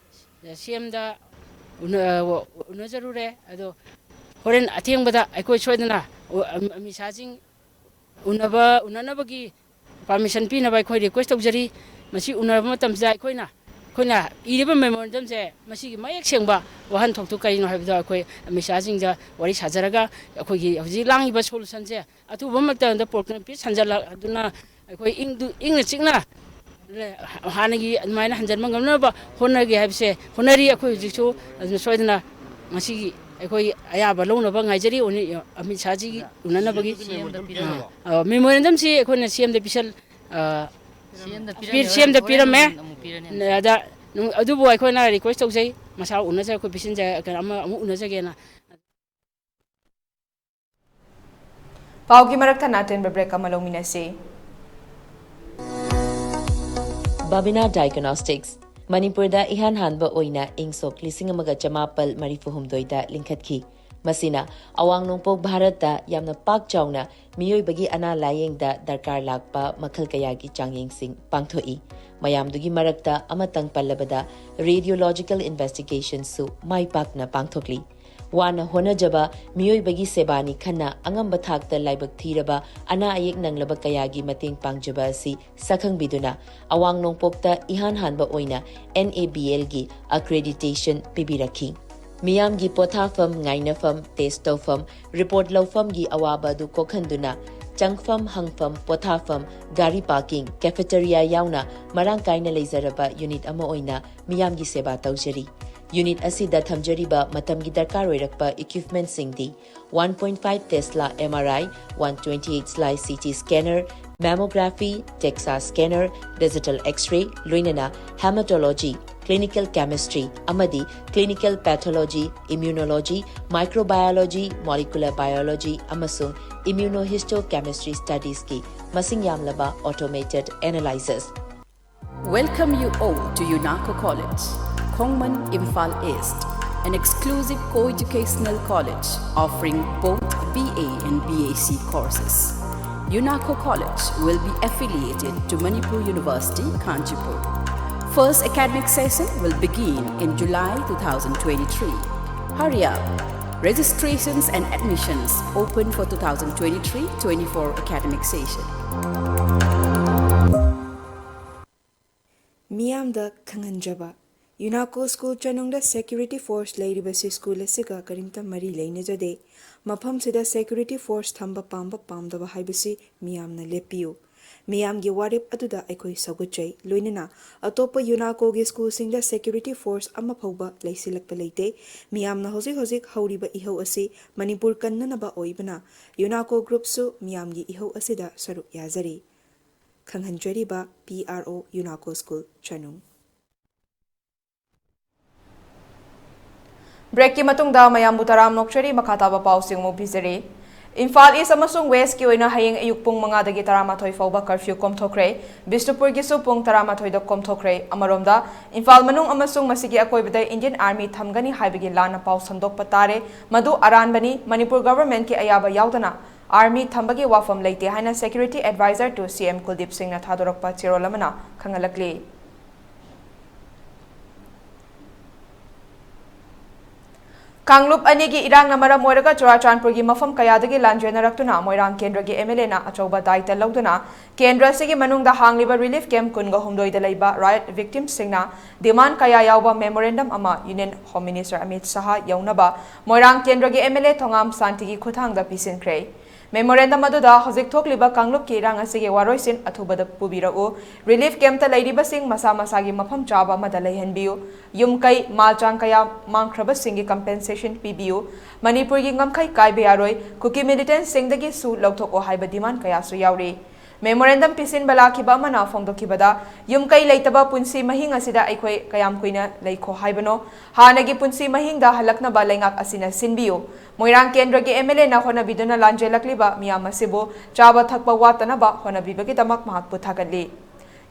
C M ꯗ ꯎꯅ-, ꯎꯅꯖꯔꯨꯔꯦ꯫ ꯑꯗꯣ ꯍꯣꯔꯦꯟ ꯑꯊꯦꯡꯕꯗ ꯑꯩꯈꯣꯏ ꯁꯣꯏꯗꯅ ꯑꯃꯤꯠ ꯁꯥꯍꯖꯤ ꯎꯅꯕ, ꯎꯅꯅꯕꯒꯤ permission ꯄꯤꯅꯕ ꯑꯩꯈꯣꯏ request ꯇꯧꯖꯔꯤ꯫ ꯃꯁꯤ ꯎꯅꯔꯕ ꯃꯇꯝꯁꯤꯗ ꯑꯩꯈꯣꯏꯅ, ꯑꯩꯈꯣꯏꯅ ꯏꯔꯤꯕ memorandum ꯁꯦ ꯃꯁꯤꯒꯤ ꯃꯌꯦꯛ ꯁꯦꯡꯕ ꯋꯥꯍꯟꯊꯣꯛꯇꯨ ꯀꯔꯤꯅꯣ ꯍꯥꯏꯕꯗꯣ ꯑꯩꯈꯣꯏ ꯑꯃꯤꯠ ꯁꯥꯍꯖꯤꯗ ꯋꯥꯔꯤ ꯁꯥꯖꯔꯒ ꯑꯩꯈꯣꯏꯒꯤ ꯍꯧꯖꯤꯛ ꯂꯥꯡꯉꯤꯕ solution ꯁꯦ ꯑꯊꯨꯕ ꯃꯇꯝꯗ ꯄ꯭ꯔꯣꯒ꯭ꯔꯥꯝ ꯄꯤꯁ ꯍꯟꯖꯜꯂꯛ-, ꯑꯗꯨꯅ ꯑꯩꯈꯣꯏ ꯏꯪꯗꯨ-, ꯏꯪꯅ ꯆꯤꯛꯅ ꯍꯥꯟꯅꯒꯤ ꯑꯗꯨꯃꯥꯏꯅ ꯍꯟꯖꯟꯕ ꯉꯝꯅꯕ ꯍꯣꯠꯅꯒꯦ ꯍꯥꯏꯕꯁꯦ ꯍꯣꯠꯅꯔꯤ꯫ ꯑꯩꯈꯣꯏ ꯍꯧꯖꯤꯛꯁꯨ ꯑꯗꯨꯅ ꯁꯣꯏꯗꯅ ꯉꯁꯤꯒꯤ ꯑꯩꯈꯣꯏ ꯑꯌꯥꯕ ꯂꯧꯅꯕ ꯉꯥꯏꯖꯔꯤ ꯑꯣꯅꯤ-, ꯑꯃꯤꯠ ꯁꯥꯍꯖꯤꯒꯤ ꯎꯅꯅꯕꯒꯤ꯫ ꯑ, memorandum ꯁꯤ ꯑꯩꯈꯣꯏꯅ C M ꯗ ꯄꯤꯁꯜ-, ꯑ, ꯄꯤꯔ-, C M ꯗ ꯄꯤꯔꯝꯃꯦ꯫ ꯑꯗ ꯅꯨꯡ-, ꯑꯗꯨꯕꯨ ꯑꯩꯈꯣꯏꯅ request ꯇꯧꯖꯩ, ꯃꯁꯥ ꯎꯅꯖ-, ꯑꯩꯈꯣꯏ ꯄꯤꯁꯤꯟꯖ-, ꯀꯩꯅꯣ, ꯑꯃ ꯑꯃꯨꯛ ꯎꯅꯖꯒꯦꯅ꯫ ꯄꯥꯎꯒꯤ ꯃꯔꯛ ꯊꯠꯅ ꯑꯇꯦꯟꯕ break ꯑꯃ ꯂꯧꯃꯤꯟꯅꯁꯤ꯫ ꯕꯥꯕꯤꯅꯥ ꯗꯥꯏꯒꯅꯣꯁꯇꯤꯛꯁ, ꯃꯅꯤꯄꯨꯔꯗ ꯏꯍꯥꯟ ꯍꯥꯟꯕ ꯑꯣꯏꯅ ꯏꯪ ꯁꯣꯛ ꯂꯤꯁꯤꯡ ꯑꯃꯒ ꯆꯃꯥꯄꯜ ꯃꯔꯤꯐꯨ ꯍꯨꯝꯗꯣꯏꯗ ꯂꯤꯡꯈꯠꯈꯤ꯫ ꯃꯁꯤꯅ ꯑꯋꯥꯡ ꯅꯣꯡꯄꯣꯛ ꯚꯥꯔꯠꯇ ꯌꯥꯝꯅ ꯄꯥꯛ ꯆꯥꯎꯅ ꯃꯤꯑꯣꯏꯕꯒꯤ ꯑꯅꯥ ꯂꯥꯌꯦꯡꯗ ꯗꯔꯀꯥꯔ ꯂꯥꯛꯄ ꯃꯈꯜ ꯀꯌꯥꯒꯤ ꯆꯥꯡꯌꯦꯡꯁꯤꯡ ꯄꯥꯡꯊꯣꯛꯏ꯫ ꯃꯌꯥꯝꯗꯨꯒꯤ ꯃꯔꯛꯇ ꯑꯃꯇꯪ ꯄꯜꯂꯕꯗ radiological investigation ꯁꯨ ꯃꯥꯏ ꯄꯥꯛꯅ ꯄꯥꯡꯊꯣꯛꯂꯤ꯫ ꯋꯥꯅ ꯍꯣꯠꯅꯖꯕ ꯃꯤꯑꯣꯏꯕꯒꯤ ꯁꯦꯕꯥꯅꯤ ꯈꯟꯅ ꯑꯉꯝꯕ ꯊꯥꯛꯇ ꯂꯥꯏꯕꯛ ꯊꯤꯔꯕ ꯑꯅꯥ ꯑꯌꯦꯛ ꯅꯪꯂꯕ ꯀꯌꯥꯒꯤ ꯃꯇꯦꯡ ꯄꯥꯡꯖꯕ ꯑꯁꯤ ꯁꯛꯈꯪꯕꯤꯗꯨꯅ ꯑꯋꯥꯡ ꯅꯣꯡꯄꯣꯛꯇ ꯏꯍꯥꯟ ꯍꯥꯟꯕ ꯑꯣꯏꯅ N A B L ꯒꯤ accreditation ꯄꯤꯕꯤꯔꯛꯈꯤ꯫ ꯃꯤꯌꯥꯝꯒꯤ ꯄꯣꯊꯥꯐꯝ, ꯉꯥꯏꯅꯐꯝ, test ꯇꯧꯐꯝ, report ꯂꯧꯐꯝꯒꯤ ꯑꯋꯥꯕ ꯑꯗꯨ ꯀꯣꯛꯍꯟꯗꯨꯅ ꯆꯪꯐꯝ, ꯍꯪꯐꯝ, ꯄꯣꯊꯥꯐꯝ, ꯒꯥꯔꯤ parking, cafeteria ꯌꯥꯎꯅ ꯃꯔꯥꯡ ꯀꯥꯏꯅ ꯂꯩꯖꯔꯕ unit ꯑꯃ ꯑꯣꯏꯅ ꯃꯤꯌꯥꯝꯒꯤ ꯁꯦꯕꯥ ꯇꯧꯖꯔꯤ꯫ Unit ꯑꯁꯤꯗ ꯊꯝꯖꯔꯤꯕ ꯃꯇꯝꯒꯤ ꯗꯔꯀꯥꯔ ꯑꯣꯏꯔꯛꯄ equipmentꯁꯤꯡꯗꯤ: one point five Tesla M R I, one twenty-eight slice C T scanner, mammography, DEXA scanner, digital X-ray, ꯂꯣꯏꯅꯅ hematology, clinical chemistry ꯑꯃꯗꯤ clinical pathology, immunology, microbiology, molecular biology ꯑꯃꯁꯨꯡ immunohistochemistry studiesꯀꯤ ꯃꯁꯤꯡ ꯌꯥꯝꯂꯕ automated analyzers꯫ Welcome you all to UNACO College, Khongman, Imphal East, an exclusive co-educational college offering both B A and B A C courses. UNACO College will be affiliated to Manipur University, Kanchanpur. First academic session will begin in July two thousand twenty-three. Hurry up! Registrations and admissions open for two thousand twenty-three twenty-four academic session. ꯃꯤꯌꯥꯝꯗ ꯈꯪꯍꯟꯖꯕ꯫ UNACO school ꯆꯅꯨꯡꯗ security force ꯂꯩꯔꯤꯕꯁꯤ school ꯑꯁꯤꯒ ꯀꯔꯤꯝꯇ ꯃꯔꯤ ꯂꯩꯅꯖꯗꯦ꯫ ꯃꯐꯝꯁꯤꯗ security force ꯊꯝꯕ ꯄꯥꯝꯕ ꯄꯥꯝꯗꯕ ꯍꯥꯏꯕꯁꯤ ꯃꯤꯌꯥꯝꯅ ꯂꯦꯞꯄꯤꯌꯨ꯫ ꯃꯤꯌꯥꯝꯒꯤ ꯋꯥꯔꯦꯞ ꯑꯗꯨꯗ ꯑꯩꯈꯣꯏ ꯁꯧꯒꯠꯆꯩ꯫ ꯂꯣꯏꯅꯅ ꯑꯇꯣꯞꯄ UNACOꯒꯤ schoolꯁꯤꯡꯗ security force ꯑꯃ ꯐꯥꯎꯕ ꯂꯩꯁꯤꯜꯂꯛꯄ ꯂꯩꯇꯦ꯫ ꯃꯤꯌꯥꯝꯅ ꯍꯧꯖꯤꯛ ꯍꯧꯖꯤꯛ ꯍꯧꯔꯤꯕ ꯏꯍꯧ ꯑꯁꯤ ꯃꯅꯤꯄꯨꯔ ꯀꯟꯅꯅꯕ ꯑꯣꯏꯕꯅ UNACO groupꯁꯨ ꯃꯤꯌꯥꯝꯒꯤ ꯏꯍꯧ ꯑꯁꯤꯗ ꯁꯔꯨꯛ ꯌꯥꯖꯔꯤ꯫ ꯈꯪꯍꯟꯖꯔꯤꯕ, P R O, UNACO school, ꯆꯅꯨꯡ꯫ Breakꯀꯤ ꯃꯇꯨꯡꯗ ꯃꯌꯥꯝꯕꯨ ꯇꯔꯥꯝꯅ ꯑꯣꯛꯆꯔꯤ꯫ ꯃꯈꯥ ꯇꯥꯕ ꯄꯥꯎꯁꯤꯡ ꯑꯃꯨꯛ ꯄꯤꯖꯔꯤ꯫ ꯏꯝꯐꯥꯜ East ꯑꯃꯁꯨꯡ Westꯀꯤ ꯑꯣꯏꯅ ꯍꯌꯦꯡ ꯑꯌꯨꯛ ꯄꯨꯡ ꯃꯉꯥꯗꯒꯤ ꯇꯔꯥꯃꯥꯊꯣꯏ ꯐꯥꯎꯕ curfew ꯀꯣꯝꯊꯣꯛꯈ꯭ꯔꯦ꯫ ꯕꯤꯁꯅꯨꯄꯨꯔꯒꯤꯁꯨ ꯄꯨꯡ ꯇꯔꯥꯃꯥꯊꯣꯏꯗ ꯀꯣꯝꯊꯣꯛꯈ꯭ꯔꯦ꯫ ꯑꯃꯔꯣꯝꯗ, ꯏꯝꯐꯥꯜ ꯃꯅꯨꯡ ꯑꯃꯁꯨꯡ ꯃꯁꯤꯒꯤ ꯑꯀꯣꯏꯕꯗ Indian Army ꯊꯝꯒꯅꯤ ꯍꯥꯏꯕꯒꯤ ꯂꯥꯟꯅ ꯄꯥꯎ ꯁꯟꯗꯣꯛꯄ ꯇꯥꯔꯦ꯫ ꯃꯗꯨ ꯑꯔꯥꯟꯕꯅꯤ꯫ ꯃꯅꯤꯄꯨꯔ governmentꯀꯤ ꯑꯌꯥꯕ ꯌꯥꯎꯗꯅ Army ꯊꯝꯕꯒꯤ ꯋꯥꯐꯝ ꯂꯩꯇꯦ ꯍꯥꯏꯅ Security Advisor to C M ꯀꯨꯜꯗꯤꯞ ꯁꯤꯡꯅ ꯊꯥꯗꯣꯔꯛꯄ ꯆꯦꯔꯣꯜ ꯑꯃꯅ ꯈꯪꯍꯜꯂꯛꯂꯤ꯫ ꯀꯥꯡꯂꯨꯞ ꯑꯅꯤꯒꯤ ꯏꯔꯥꯡꯅ ꯃꯔꯝ ꯑꯣꯏꯔꯒ ꯆꯨꯔꯥꯆꯥꯟꯄꯨꯔꯒꯤ ꯃꯐꯝ ꯀꯌꯥꯗꯒꯤ ꯂꯥꯟꯖꯦꯟꯅꯔꯛꯇꯨꯅ ꯃꯣꯏꯔꯥꯡ ꯀꯦꯟꯗ꯭ꯔꯒꯤ MLAꯅ ꯑꯆꯧꯕ ꯗꯥꯏꯇ ꯂꯧꯗꯨꯅ ꯀꯦꯟꯗ꯭ꯔ ꯑꯁꯤꯒꯤ ꯃꯅꯨꯡꯗ ꯍꯥꯡꯂꯤꯕ relief camp ꯀꯨꯟꯒ ꯍꯨꯝꯗꯣꯏꯗ ꯂꯩꯕ riot victimꯁꯤꯡꯅ demand ꯀꯌꯥ ꯌꯥꯎꯕ memorandum ꯑꯃ Union Home Minister ꯑꯃꯤꯠ ꯁꯍꯥ ꯌꯧꯅꯕ ꯃꯣꯏꯔꯥꯡ ꯀꯦꯟꯗ꯭ꯔꯒꯤ MLA ꯊꯣꯉꯥꯝ ꯁꯥꯟꯇꯤꯒꯤ ꯈꯨꯠꯊꯥꯡꯗ ꯄꯤꯁꯤꯟꯈ꯭ꯔꯦ꯫ Memorandum ꯑꯗꯨꯗ ꯍꯧꯖꯤꯛ ꯊꯣꯛꯂꯤꯕ ꯀꯥꯡꯂꯨꯞꯀꯤ ꯏꯔꯥꯡ ꯑꯁꯤꯒꯤ ꯋꯥꯔꯣꯏꯁꯤꯟ ꯑꯊꯨꯕꯗ ꯄꯨꯕꯤꯔꯛꯎ, relief camp ꯇ ꯂꯩꯔꯤꯕꯁꯤꯡ ꯃꯁꯥ ꯃꯁꯥꯒꯤ ꯃꯐꯝ ꯆꯥꯕ ꯑꯃꯗ ꯂꯩꯍꯟꯕꯤꯌꯨ, ꯌꯨꯝ ꯀꯩ, ꯃꯥꯜ ꯆꯥꯡ ꯀꯌꯥ ꯃꯥꯡꯈ꯭ꯔꯕꯁꯤꯡꯒꯤ compensation ꯄꯤꯕꯤꯌꯨ, ꯃꯅꯤꯄꯨꯔꯒꯤ ꯉꯝꯈꯩ ꯀꯥꯏꯕ ꯌꯥꯔꯣꯏ, ꯀꯨꯀꯤ militant ꯁꯤꯡꯗꯒꯤ ꯁꯨ ꯂꯧꯊꯣꯛꯑꯣ ꯍꯥꯏꯕ demand ꯀꯌꯥꯁꯨ ꯌꯥꯎꯔꯤ꯫ Memorandum ꯄꯤꯁꯤꯟꯕ ꯂꯥꯛꯈꯤꯕ ꯑꯃꯅ ꯐꯣꯡꯗꯣꯛꯈꯤꯕꯗ, ꯌꯨꯝ ꯀꯩ ꯂꯩꯇꯕ ꯄꯨꯟꯁꯤ ꯃꯍꯤꯡ ꯑꯁꯤꯗ ꯑꯩꯈꯣꯏ ꯀꯌꯥꯝ ꯀꯨꯏꯅ ꯂꯩꯈꯣ ꯍꯥꯏꯕꯅꯣ? ꯍꯥꯟꯅꯒꯤ ꯄꯨꯟꯁꯤ ꯃꯍꯤꯡꯗ ꯍꯜꯂꯛꯅꯕ ꯂꯩꯉꯥꯛ ꯑꯁꯤꯅ ꯁꯤꯟꯕꯤꯌꯨ꯫ ꯃꯣꯏꯔꯥꯡ ꯀꯦꯟꯗ꯭ꯔꯒꯤ MLA ꯅ ꯍꯣꯠꯅꯕꯤꯗꯨꯅ ꯂꯥꯟꯖꯦꯜꯂꯛꯂꯤꯕ ꯃꯤꯌꯥꯝ ꯑꯁꯤꯕꯨ ꯆꯥꯕ ꯊꯛꯄ ꯋꯥꯠꯇꯅꯕ ꯍꯣꯠꯅꯕꯤꯕꯒꯤꯗꯃꯛ ꯃꯍꯥꯛꯄꯨ ꯊꯥꯒꯠꯂꯤ꯫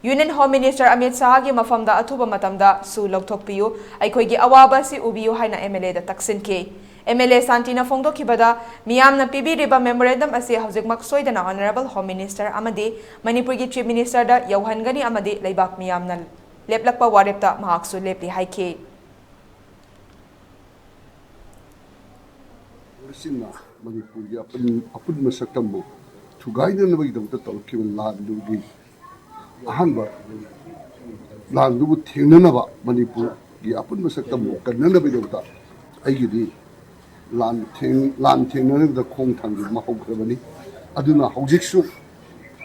Union Home Minister ꯑꯃꯤꯠ ꯁꯥꯍꯒꯤ ꯃꯐꯝꯗ ꯑꯊꯨꯕ ꯃꯇꯝꯗ ꯁꯨ ꯂꯧꯊꯣꯛꯄꯤꯌꯨ, ꯑꯩꯈꯣꯏꯒꯤ ꯑꯋꯥꯕ ꯑꯁꯤ ꯎꯕꯤꯌꯨ ꯍꯥꯏꯅ MLA ꯗ ꯇꯛꯁꯤꯟꯈꯤ꯫ MLA ꯁꯥꯟꯇꯤꯅ ꯐꯣꯡꯗꯣꯛꯈꯤꯕꯗ, ꯃꯤꯌꯥꯝꯅ ꯄꯤꯕꯤꯔꯤꯕ memorandum ꯑꯁꯤ ꯍꯧꯖꯤꯛꯃꯛ ꯁꯣꯏꯗꯅ Honourable Home Minister ꯑꯃꯗꯤ ꯃꯅꯤꯄꯨꯔꯒꯤ Chief Minister ꯗ ꯌꯧꯍꯟꯒꯅꯤ ꯑꯃꯗꯤ ꯂꯩꯕꯥꯛ ꯃꯤꯌꯥꯝꯅ ꯂꯦꯞꯂꯛꯄ ꯋꯥꯔꯦꯞꯇ ꯃꯍꯥꯛꯁꯨ ꯂꯦꯞꯂꯤ ꯍꯥꯏꯈꯤ꯫ ꯑꯁꯤꯅ ꯃꯅꯤꯄꯨꯔꯒꯤ ꯑꯄꯨꯟ- ꯑꯄꯨꯟꯕ ꯁꯛꯇꯝꯕꯨ ꯊꯨꯒꯥꯏꯅꯅꯕꯒꯤꯗꯃꯛꯇ ꯇꯧꯔꯛꯈꯤꯕ ꯂꯥꯟꯗꯨꯒꯤ ꯑꯍꯥꯟꯕ ꯂꯥꯟꯗꯨꯕꯨ ꯊꯦꯡꯅꯅꯕ, ꯃꯅꯤꯄꯨꯔꯒꯤ ꯑꯄꯨꯟꯕ ꯁꯛꯇꯝꯕꯨ ꯀꯟꯅꯅꯕꯒꯤꯗꯃꯛꯇ ꯑꯩꯒꯤꯗꯤ ꯂꯥꯟ ꯊꯦꯡ- ꯂꯥꯟ ꯊꯦꯡꯅꯅꯕꯗ ꯈꯣꯡ ꯊꯥꯡꯖꯤꯟꯕ ꯍꯧꯈ꯭ꯔꯕꯅꯤ꯫ ꯑꯗꯨꯅ ꯍꯧꯖꯤꯛꯁꯨ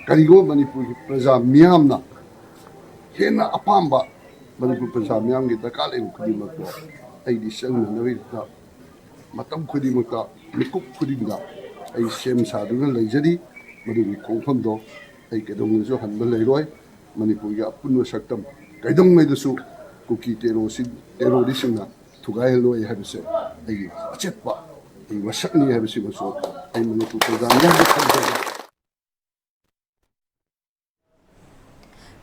ꯀꯔꯤꯒꯨꯝꯕ ꯃꯅꯤꯄꯨꯔꯒꯤ ꯄ꯭ꯔꯖꯥ ꯃꯤꯌꯥꯝꯅ ꯍꯦꯟꯅ ꯑꯄꯥꯝꯕ ꯃꯅꯤꯄꯨꯔ ꯄ꯭ꯔꯖꯥ ꯃꯤꯌꯥꯝꯒꯤ ꯗꯔꯀꯥꯔ ꯂꯩꯕ ꯈꯨꯗꯤꯡꯃꯛꯇꯣ ꯑꯩꯗꯤ ꯆꯪꯅꯅꯕꯒꯤꯗꯃꯛꯇ ꯃꯇꯝ ꯈꯨꯗꯤꯡꯃꯛꯇ, ꯃꯤꯀꯨꯞ ꯈꯨꯗꯤꯡꯗ ꯑꯩ ꯁꯦꯝ ꯁꯥꯗꯨꯅ ꯂꯩꯖꯔꯤ꯫ ꯃꯗꯨꯒꯤ ꯈꯣꯡꯐꯝꯗꯣ ꯑꯩ ꯀꯩꯗꯧꯉꯩꯁꯨ ꯍꯟꯕ ꯂꯩꯔꯣꯏ꯫ ꯃꯅꯤꯄꯨꯔꯒꯤ ꯑꯄꯨꯟꯕ ꯁꯛꯇꯝ ꯀꯩꯗꯧꯉꯩꯗꯁꯨ ꯀꯨꯀꯤ ꯇꯦꯔꯣꯁꯤ- ꯇꯦꯔꯣꯔꯤꯁꯁꯤꯡꯅ ꯊꯨꯒꯥꯏꯍꯜꯂꯣꯏ ꯍꯥꯏꯕꯁꯦ ꯑꯩꯒꯤ ꯑꯆꯦꯠꯄ ꯑꯩ ꯋꯥꯁꯛꯅꯤ ꯍꯥꯏꯕꯁꯤꯃꯁꯨ ꯑꯩ ꯃꯅꯤꯄꯨꯔ ꯄ꯭ꯔꯖꯥ ꯃꯤꯌꯥꯝꯗ ꯊꯝꯖꯒꯦ꯫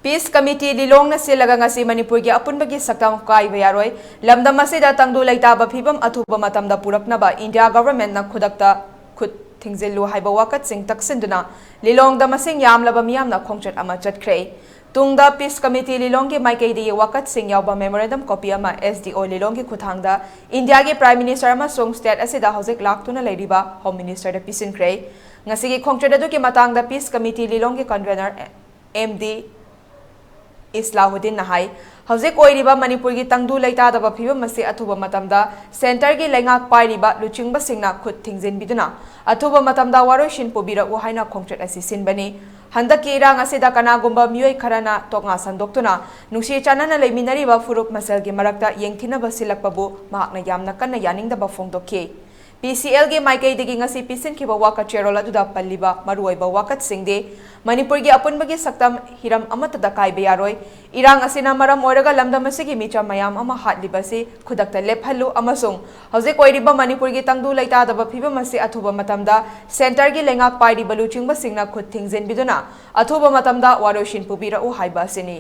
Peace Committee ꯂꯤꯂꯣꯡꯅ ꯁꯤꯜꯂꯒ ꯉꯁꯤ ꯃꯅꯤꯄꯨꯔꯒꯤ ꯑꯄꯨꯟꯕꯒꯤ ꯁꯛꯇꯝ ꯀꯥꯏꯕ ꯌꯥꯔꯣꯏ, ꯂꯝꯗꯝ ꯑꯁꯤꯗ ꯇꯪꯗꯨ ꯂꯩꯇꯥꯕ ꯐꯤꯕꯝ ꯑꯊꯨꯕ ꯃꯇꯝꯗ ꯄꯨꯔꯛꯅꯕ India Government ꯅ ꯈꯨꯗꯛꯇ ꯈꯨꯠ ꯊꯤꯡꯖꯤꯜꯂꯨ ꯍꯥꯏꯕ ꯋꯥꯀꯠꯁꯤꯡ ꯇꯛꯁꯤꯟꯗꯨꯅ ꯂꯤꯂꯣꯡꯗ ꯃꯁꯤꯡ ꯌꯥꯝꯂꯕ ꯃꯤꯌꯥꯝꯅ ꯈꯣꯡꯆꯠ ꯑꯃ ꯆꯠꯈ꯭ꯔꯦ꯫ ꯇꯨꯡꯗ Peace Committee ꯂꯤꯂꯣꯡꯒꯤ ꯃꯥꯏꯀꯩꯗꯒꯤ ꯋꯥꯀꯠꯁꯤꯡ ꯌꯥꯎꯕ memorandum copy ꯑꯃ SDO ꯂꯤꯂꯣꯡꯒꯤ ꯈꯨꯠꯊꯥꯡꯗ India ꯒꯤ Prime Minister ꯑꯃꯁꯨꯡ state ꯑꯁꯤꯗ ꯍꯧꯖꯤꯛ ꯂꯥꯛꯇꯨꯅ ꯂꯩꯔꯤꯕ Home Minister ꯗ ꯄꯤꯁꯤꯟꯈ꯭ꯔꯦ꯫ ꯉꯁꯤꯒꯤ ꯈꯣꯡꯆꯠ ꯑꯗꯨꯒꯤ ꯃꯇꯥꯡꯗ Peace Committee ꯂꯤꯂꯣꯡꯒꯤ convener MD ꯏꯁꯂꯥꯍꯨꯗꯤꯟꯅ ꯍꯥꯏ, ꯍꯧꯖꯤꯛ ꯑꯣꯏꯔꯤꯕ ꯃꯅꯤꯄꯨꯔꯒꯤ ꯇꯪꯗꯨ ꯂꯩꯇꯥꯗꯕ ꯐꯤꯕꯝ ꯑꯁꯤ ꯑꯊꯨꯕ ꯃꯇꯝꯗ ꯁꯦꯟꯇꯔꯒꯤ ꯂꯩꯉꯥꯛ ꯄꯥꯏꯔꯤꯕ ꯂꯨꯆꯤꯡꯕꯁꯤꯡꯅ ꯈꯨꯠ ꯊꯤꯡꯖꯤꯟꯕꯤꯗꯨꯅ ꯑꯊꯨꯕ ꯃꯇꯝꯗ ꯋꯥꯔꯣꯏꯁꯤꯟ ꯄꯨꯕꯤꯔꯛꯎ ꯍꯥꯏꯅ ꯈꯣꯡꯆꯠ ꯑꯁꯤ ꯁꯤꯟꯕꯅꯤ꯫ ꯍꯟꯗꯛꯀꯤ ꯏꯔꯥꯡ ꯑꯁꯤꯗ ꯀꯅꯥꯒꯨꯝꯕ ꯃꯤꯑꯣꯏ ꯈꯔꯅ ꯇꯣꯛꯉꯥ ꯁꯟꯗꯣꯛꯇꯨꯅ ꯅꯨꯡꯁꯤ ꯆꯥꯟꯅꯅ ꯂꯩꯃꯤꯟꯅꯔꯤꯕ ꯐꯨꯔꯨꯞ ꯃꯁꯦꯜꯒꯤ ꯃꯔꯛꯇ ꯌꯦꯡꯊꯤꯅꯕ ꯁꯤꯜꯂꯛꯄꯕꯨ ꯃꯍꯥꯛꯅ ꯌꯥꯝꯅ ꯀꯟꯅ ꯌꯥꯅꯤꯡꯗꯕ ꯐꯣꯡꯗꯣꯛꯈꯤ꯫ ꯄꯤ ꯁꯤ ꯑꯦꯜꯒꯤ ꯃꯥꯏꯀꯩꯗꯒꯤ ꯉꯁꯤ ꯄꯤꯁꯤꯟꯈꯤꯕ ꯋꯥꯀꯠ ꯆꯦꯔꯣꯜ ꯑꯗꯨꯗ ꯄꯜꯂꯤꯕ ꯃꯔꯨꯑꯣꯏꯕ ꯋꯥꯀꯠꯁꯤꯡꯗꯤ, ꯃꯅꯤꯄꯨꯔꯒꯤ ꯑꯄꯨꯟꯕꯒꯤ ꯁꯛꯇꯝ ꯍꯤꯔꯝ ꯑꯃꯠꯇꯗ ꯀꯥꯏꯕ ꯌꯥꯔꯣꯏ꯫ ꯏꯔꯥꯡ ꯑꯁꯤꯅ ꯃꯔꯝ ꯑꯣꯏꯔꯒ ꯂꯝꯗꯝ ꯑꯁꯤꯒꯤ ꯃꯤꯆꯝ ꯃꯌꯥꯝ ꯑꯃ ꯍꯥꯠꯂꯤꯕꯁꯤ ꯈꯨꯗꯛꯇ ꯂꯦꯞꯍꯜꯂꯨ ꯑꯃꯁꯨꯡ ꯍꯧꯖꯤꯛ ꯑꯣꯏꯔꯤꯕ ꯃꯅꯤꯄꯨꯔꯒꯤ ꯇꯪꯗꯨ ꯂꯩꯇꯥꯗꯕ ꯐꯤꯕꯝ ꯑꯁꯤ ꯑꯊꯨꯕ ꯃꯇꯝꯗ ꯁꯦꯟꯇꯔꯒꯤ ꯂꯩꯉꯥꯛ ꯄꯥꯏꯔꯤꯕ ꯂꯨꯆꯤꯡꯕꯁꯤꯡꯅ ꯈꯨꯠ ꯊꯤꯡꯖꯤꯟꯕꯤꯗꯨꯅ ꯑꯊꯨꯕ ꯃꯇꯝꯗ ꯋꯥꯔꯣꯏꯁꯤꯟ ꯄꯨꯕꯤꯔꯛꯎ ꯍꯥꯏꯕ ꯑꯁꯤꯅꯤ꯫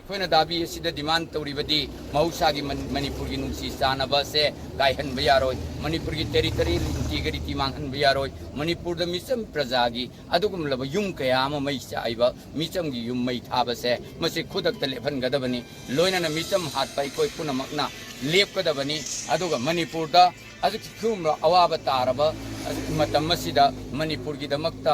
ꯑꯩꯈꯣꯏꯅ ꯗꯥꯕꯤ ꯑꯁꯤꯗ ꯗꯤꯃꯥꯟ ꯇꯧꯔꯤꯕꯗꯤ ꯃꯍꯧꯁꯥꯒꯤ ꯃꯅꯤꯄꯨꯔꯒꯤ ꯅꯨꯡꯁꯤ ꯆꯥꯟꯅꯕ ꯑꯁꯦ ꯀꯥꯏꯍꯟꯕ ꯌꯥꯔꯣꯏ, ꯃꯅꯤꯄꯨꯔꯒꯤ ꯇꯦꯔꯤꯇꯣꯔꯤꯌꯦꯜ ꯏꯟꯇꯤꯒ꯭ꯔꯤꯇꯤ ꯃꯥꯡꯍꯟꯕ ꯌꯥꯔꯣꯏ, ꯃꯅꯤꯄꯨꯔꯗ ꯃꯤꯆꯝ ꯄ꯭ꯔꯖꯥꯒꯤ ꯑꯗꯨꯒꯨꯝꯂꯕ ꯌꯨꯝ ꯀꯌꯥ ꯑꯃ ꯃꯩ ꯆꯥꯛꯏꯕ, ꯃꯤꯆꯝꯒꯤ ꯌꯨꯝ ꯃꯩ ꯊꯥꯕꯁꯦ ꯃꯁꯤ ꯈꯨꯗꯛꯇ ꯂꯦꯞꯍꯟꯒꯗꯕꯅꯤ꯫ ꯂꯣꯏꯅꯅ ꯃꯤꯆꯝ ꯍꯥꯠꯄ ꯑꯩꯈꯣꯏ ꯄꯨꯝꯅꯃꯛꯅ ꯂꯦꯞꯀꯗꯕꯅꯤ꯫ ꯑꯗꯨꯒ ꯃꯅꯤꯄꯨꯔꯗ ꯑꯁꯨꯛ ꯁꯤꯒꯨꯝꯕ ꯑꯋꯥꯕ ꯇꯥꯔꯕ ꯃꯇꯝ ꯑꯁꯤꯗ ꯃꯅꯤꯄꯨꯔꯒꯤꯗꯃꯛꯇ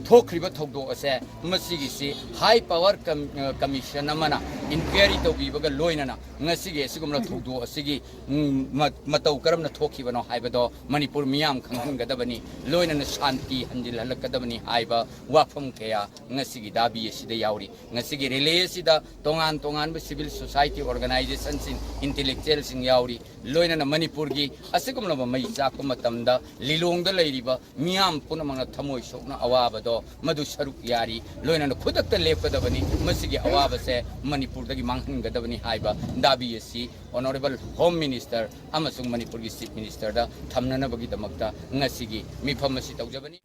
ꯊꯣꯛꯈ꯭ꯔꯤꯕ ꯊꯧꯗꯣꯛ ꯑꯁꯦ ꯃꯁꯤꯒꯤꯁꯤ ꯍꯥꯏ ꯄꯥꯋꯔ ꯀꯝ-, ꯀꯃꯤꯁꯟ ꯑꯃꯅ ꯏꯟꯀ꯭ꯋꯥꯏꯔꯤ ꯇꯧꯕꯤꯕꯒ ꯂꯣꯏꯅꯅ ꯉꯁꯤꯒꯤ ꯑꯁꯤꯒꯨꯝꯕ ꯊꯧꯗꯣꯛ ꯑꯁꯤꯒꯤ, ꯎꯝ, ꯃ-, ꯃꯇꯧ ꯀꯔꯝꯅ ꯊꯣꯛꯈꯤꯕꯅꯣ ꯍꯥꯏꯕꯗꯣ ꯃꯅꯤꯄꯨꯔ ꯃꯤꯌꯥꯝ ꯈꯪꯍꯟꯒꯗꯕꯅꯤ, ꯂꯣꯏꯅꯅ ꯁꯥꯟꯇꯤ ꯍꯟꯖꯤꯜꯍꯜꯂꯛꯀꯗꯕꯅꯤ ꯍꯥꯏꯕ ꯋꯥꯐꯝ ꯀꯌꯥ ꯉꯁꯤꯒꯤ ꯗꯥꯕꯤ ꯑꯁꯤꯗ ꯌꯥꯎꯔꯤ꯫ ꯉꯁꯤꯒꯤ ꯔꯦꯂꯤ ꯑꯁꯤꯗ ꯇꯣꯉꯥꯟ ꯇꯣꯉꯥꯟꯕ ꯁꯤꯚꯤꯜ ꯁꯣꯁꯥꯏꯇꯤ ꯑꯣꯔꯒꯅꯥꯏꯖꯦꯁꯟꯁꯤꯡ, ꯏꯟꯇꯦꯂꯦꯛꯆꯨꯋꯦꯜꯁꯤꯡ ꯌꯥꯎꯔꯤ꯫ ꯂꯣꯏꯅꯅ ꯃꯅꯤꯄꯨꯔꯒꯤ ꯑꯁꯤꯒꯨꯝꯂꯕ ꯃꯩ ꯆꯥꯛꯄ ꯃꯇꯝꯗ ꯂꯤꯂꯣꯡꯗ ꯂꯩꯔꯤꯕ ꯃꯤꯌꯥꯝ ꯄꯨꯝꯅꯃꯛꯅ ꯊꯃꯣꯏ ꯁꯣꯛꯅ ꯑꯋꯥꯕꯗꯣ ꯃꯗꯨ ꯁꯔꯨꯛ ꯌꯥꯔꯤ꯫ ꯂꯣꯏꯅꯅ ꯈꯨꯗꯛꯇ ꯂꯦꯞꯀꯗꯕꯅꯤ, ꯃꯁꯤꯒꯤ ꯑꯋꯥꯕꯁꯦ ꯃꯅꯤꯄꯨꯔꯗꯒꯤ ꯃꯥꯡꯍꯟꯒꯗꯕꯅꯤ ꯍꯥꯏꯕ ꯗꯥꯕꯤ ꯑꯁꯤ ꯑꯣꯅꯔꯦꯕꯜ ꯍꯣꯝ ꯃꯤꯅꯤꯁꯇꯔ ꯑꯃꯁꯨꯡ ꯃꯅꯤꯄꯨꯔꯒꯤ ꯆꯤꯐ ꯃꯤꯅꯤꯁꯇꯔꯗ ꯊꯝꯅꯅꯕꯒꯤꯗꯃꯛꯇ ꯉꯁꯤꯒꯤ ꯃꯤꯐꯝ ꯑꯁꯤ ꯇꯧꯖꯕꯅꯤ꯫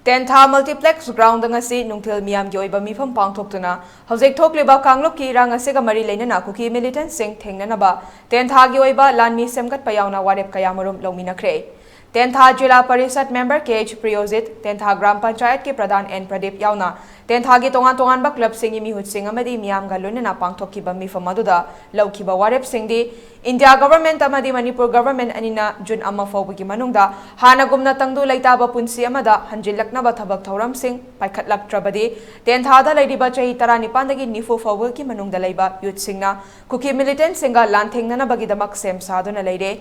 ꯇꯦꯟꯊꯥ ꯃꯜꯇꯤꯄ꯭ꯂꯦꯛꯁ ꯒ꯭ꯔꯥꯎꯟꯗ ꯉꯁꯤ ꯅꯨꯡꯊꯤꯜ ꯃꯤꯌꯥꯝꯒꯤ ꯑꯣꯏꯕ ꯃꯤꯐꯝ ꯄꯥꯡꯊꯣꯛꯇꯨꯅ ꯍꯧꯖꯤꯛ ꯊꯣꯛꯂꯤꯕ ꯀꯥꯡꯂꯨꯞꯀꯤ ꯏꯔꯥꯡ ꯑꯁꯤꯒ ꯃꯔꯤ ꯂꯩꯅꯅ ꯀꯨꯀꯤ ꯃꯤꯂꯤꯇꯦꯟꯠꯁꯤꯡ ꯊꯦꯡꯅꯅꯕ ꯇꯦꯟꯊꯥꯒꯤ ꯑꯣꯏꯕ ꯂꯥꯟꯃꯤ ꯁꯦꯝꯒꯠꯄ ꯌꯥꯎꯅ ꯋꯥꯔꯦꯞ ꯀꯌꯥꯃꯔꯨꯝ ꯂꯧꯃꯤꯟꯅꯈ꯭ꯔꯦ꯫ ꯇꯦꯟꯊꯥ ꯖꯤꯂꯥ ꯄꯔꯤꯁꯠ ꯃꯦꯝꯕꯔ ꯀꯦ ꯑꯩꯆ ꯄ꯭ꯔꯤꯌꯣꯖꯤꯠ, ꯇꯦꯟꯊꯥ ꯒ꯭ꯔꯥꯝ ꯄꯟꯆꯥꯌꯠꯀꯤ ꯄ꯭ꯔꯙꯥꯟ ꯑꯦꯟ ꯄ꯭ꯔꯗꯤꯞ ꯌꯥꯎꯅ ꯇꯦꯟꯊꯥꯒꯤ ꯇꯣꯉꯥꯟ ꯇꯣꯉꯥꯟꯕ ꯀ꯭ꯂꯕꯁꯤꯡꯒꯤ ꯃꯤꯍꯨꯠꯁꯤꯡ ꯑꯃꯗꯤ ꯃꯤꯌꯥꯝꯒ ꯂꯣꯏꯅꯅ ꯄꯥꯡꯊꯣꯛꯈꯤꯕ ꯃꯤꯐꯝ ꯑꯗꯨꯗ ꯂꯧꯈꯤꯕ ꯋꯥꯔꯦꯞꯁꯤꯡꯗꯤ, ꯏꯟꯗꯤꯌꯥ ꯒꯚꯔꯟꯃꯦꯟꯠ ꯑꯃꯗꯤ ꯃꯅꯤꯄꯨꯔ ꯒꯚꯔꯟꯃꯦꯟꯠ ꯑꯅꯤꯅ ꯖꯨꯟ ꯑꯃ ꯐꯥꯎꯕꯒꯤ ꯃꯅꯨꯡꯗ ꯍꯥꯟꯅꯒꯨꯝꯅ ꯇꯪꯗꯨ ꯂꯩꯇꯥꯕ ꯄꯨꯟꯁꯤ ꯑꯃꯗ ꯍꯟꯖꯤꯜꯂꯛꯅꯕ ꯊꯕꯛ ꯊꯧꯔꯝꯁꯤꯡ ꯄꯥꯏꯈꯠꯂꯛꯇ꯭ꯔꯕꯗꯤ, ꯇꯦꯟꯊꯥꯗ ꯂꯩꯔꯤꯕ ꯆꯍꯤ ꯇꯔꯥꯅꯤꯄꯥꯟꯗꯒꯤ ꯅꯤꯐꯨ ꯐꯥꯎꯕꯒꯤ ꯃꯅꯨꯡꯗ ꯂꯩꯕ ꯌꯨꯠꯁꯤꯡꯅ ꯀꯨꯀꯤ ꯃꯤꯂꯤꯇꯦꯟꯠꯁꯤꯡꯒ ꯂꯥꯟꯊꯦꯡꯅꯅꯕꯒꯤꯗꯃꯛ ꯁꯦꯝ ꯁꯥꯗꯨꯅ ꯂꯩꯔꯦ꯫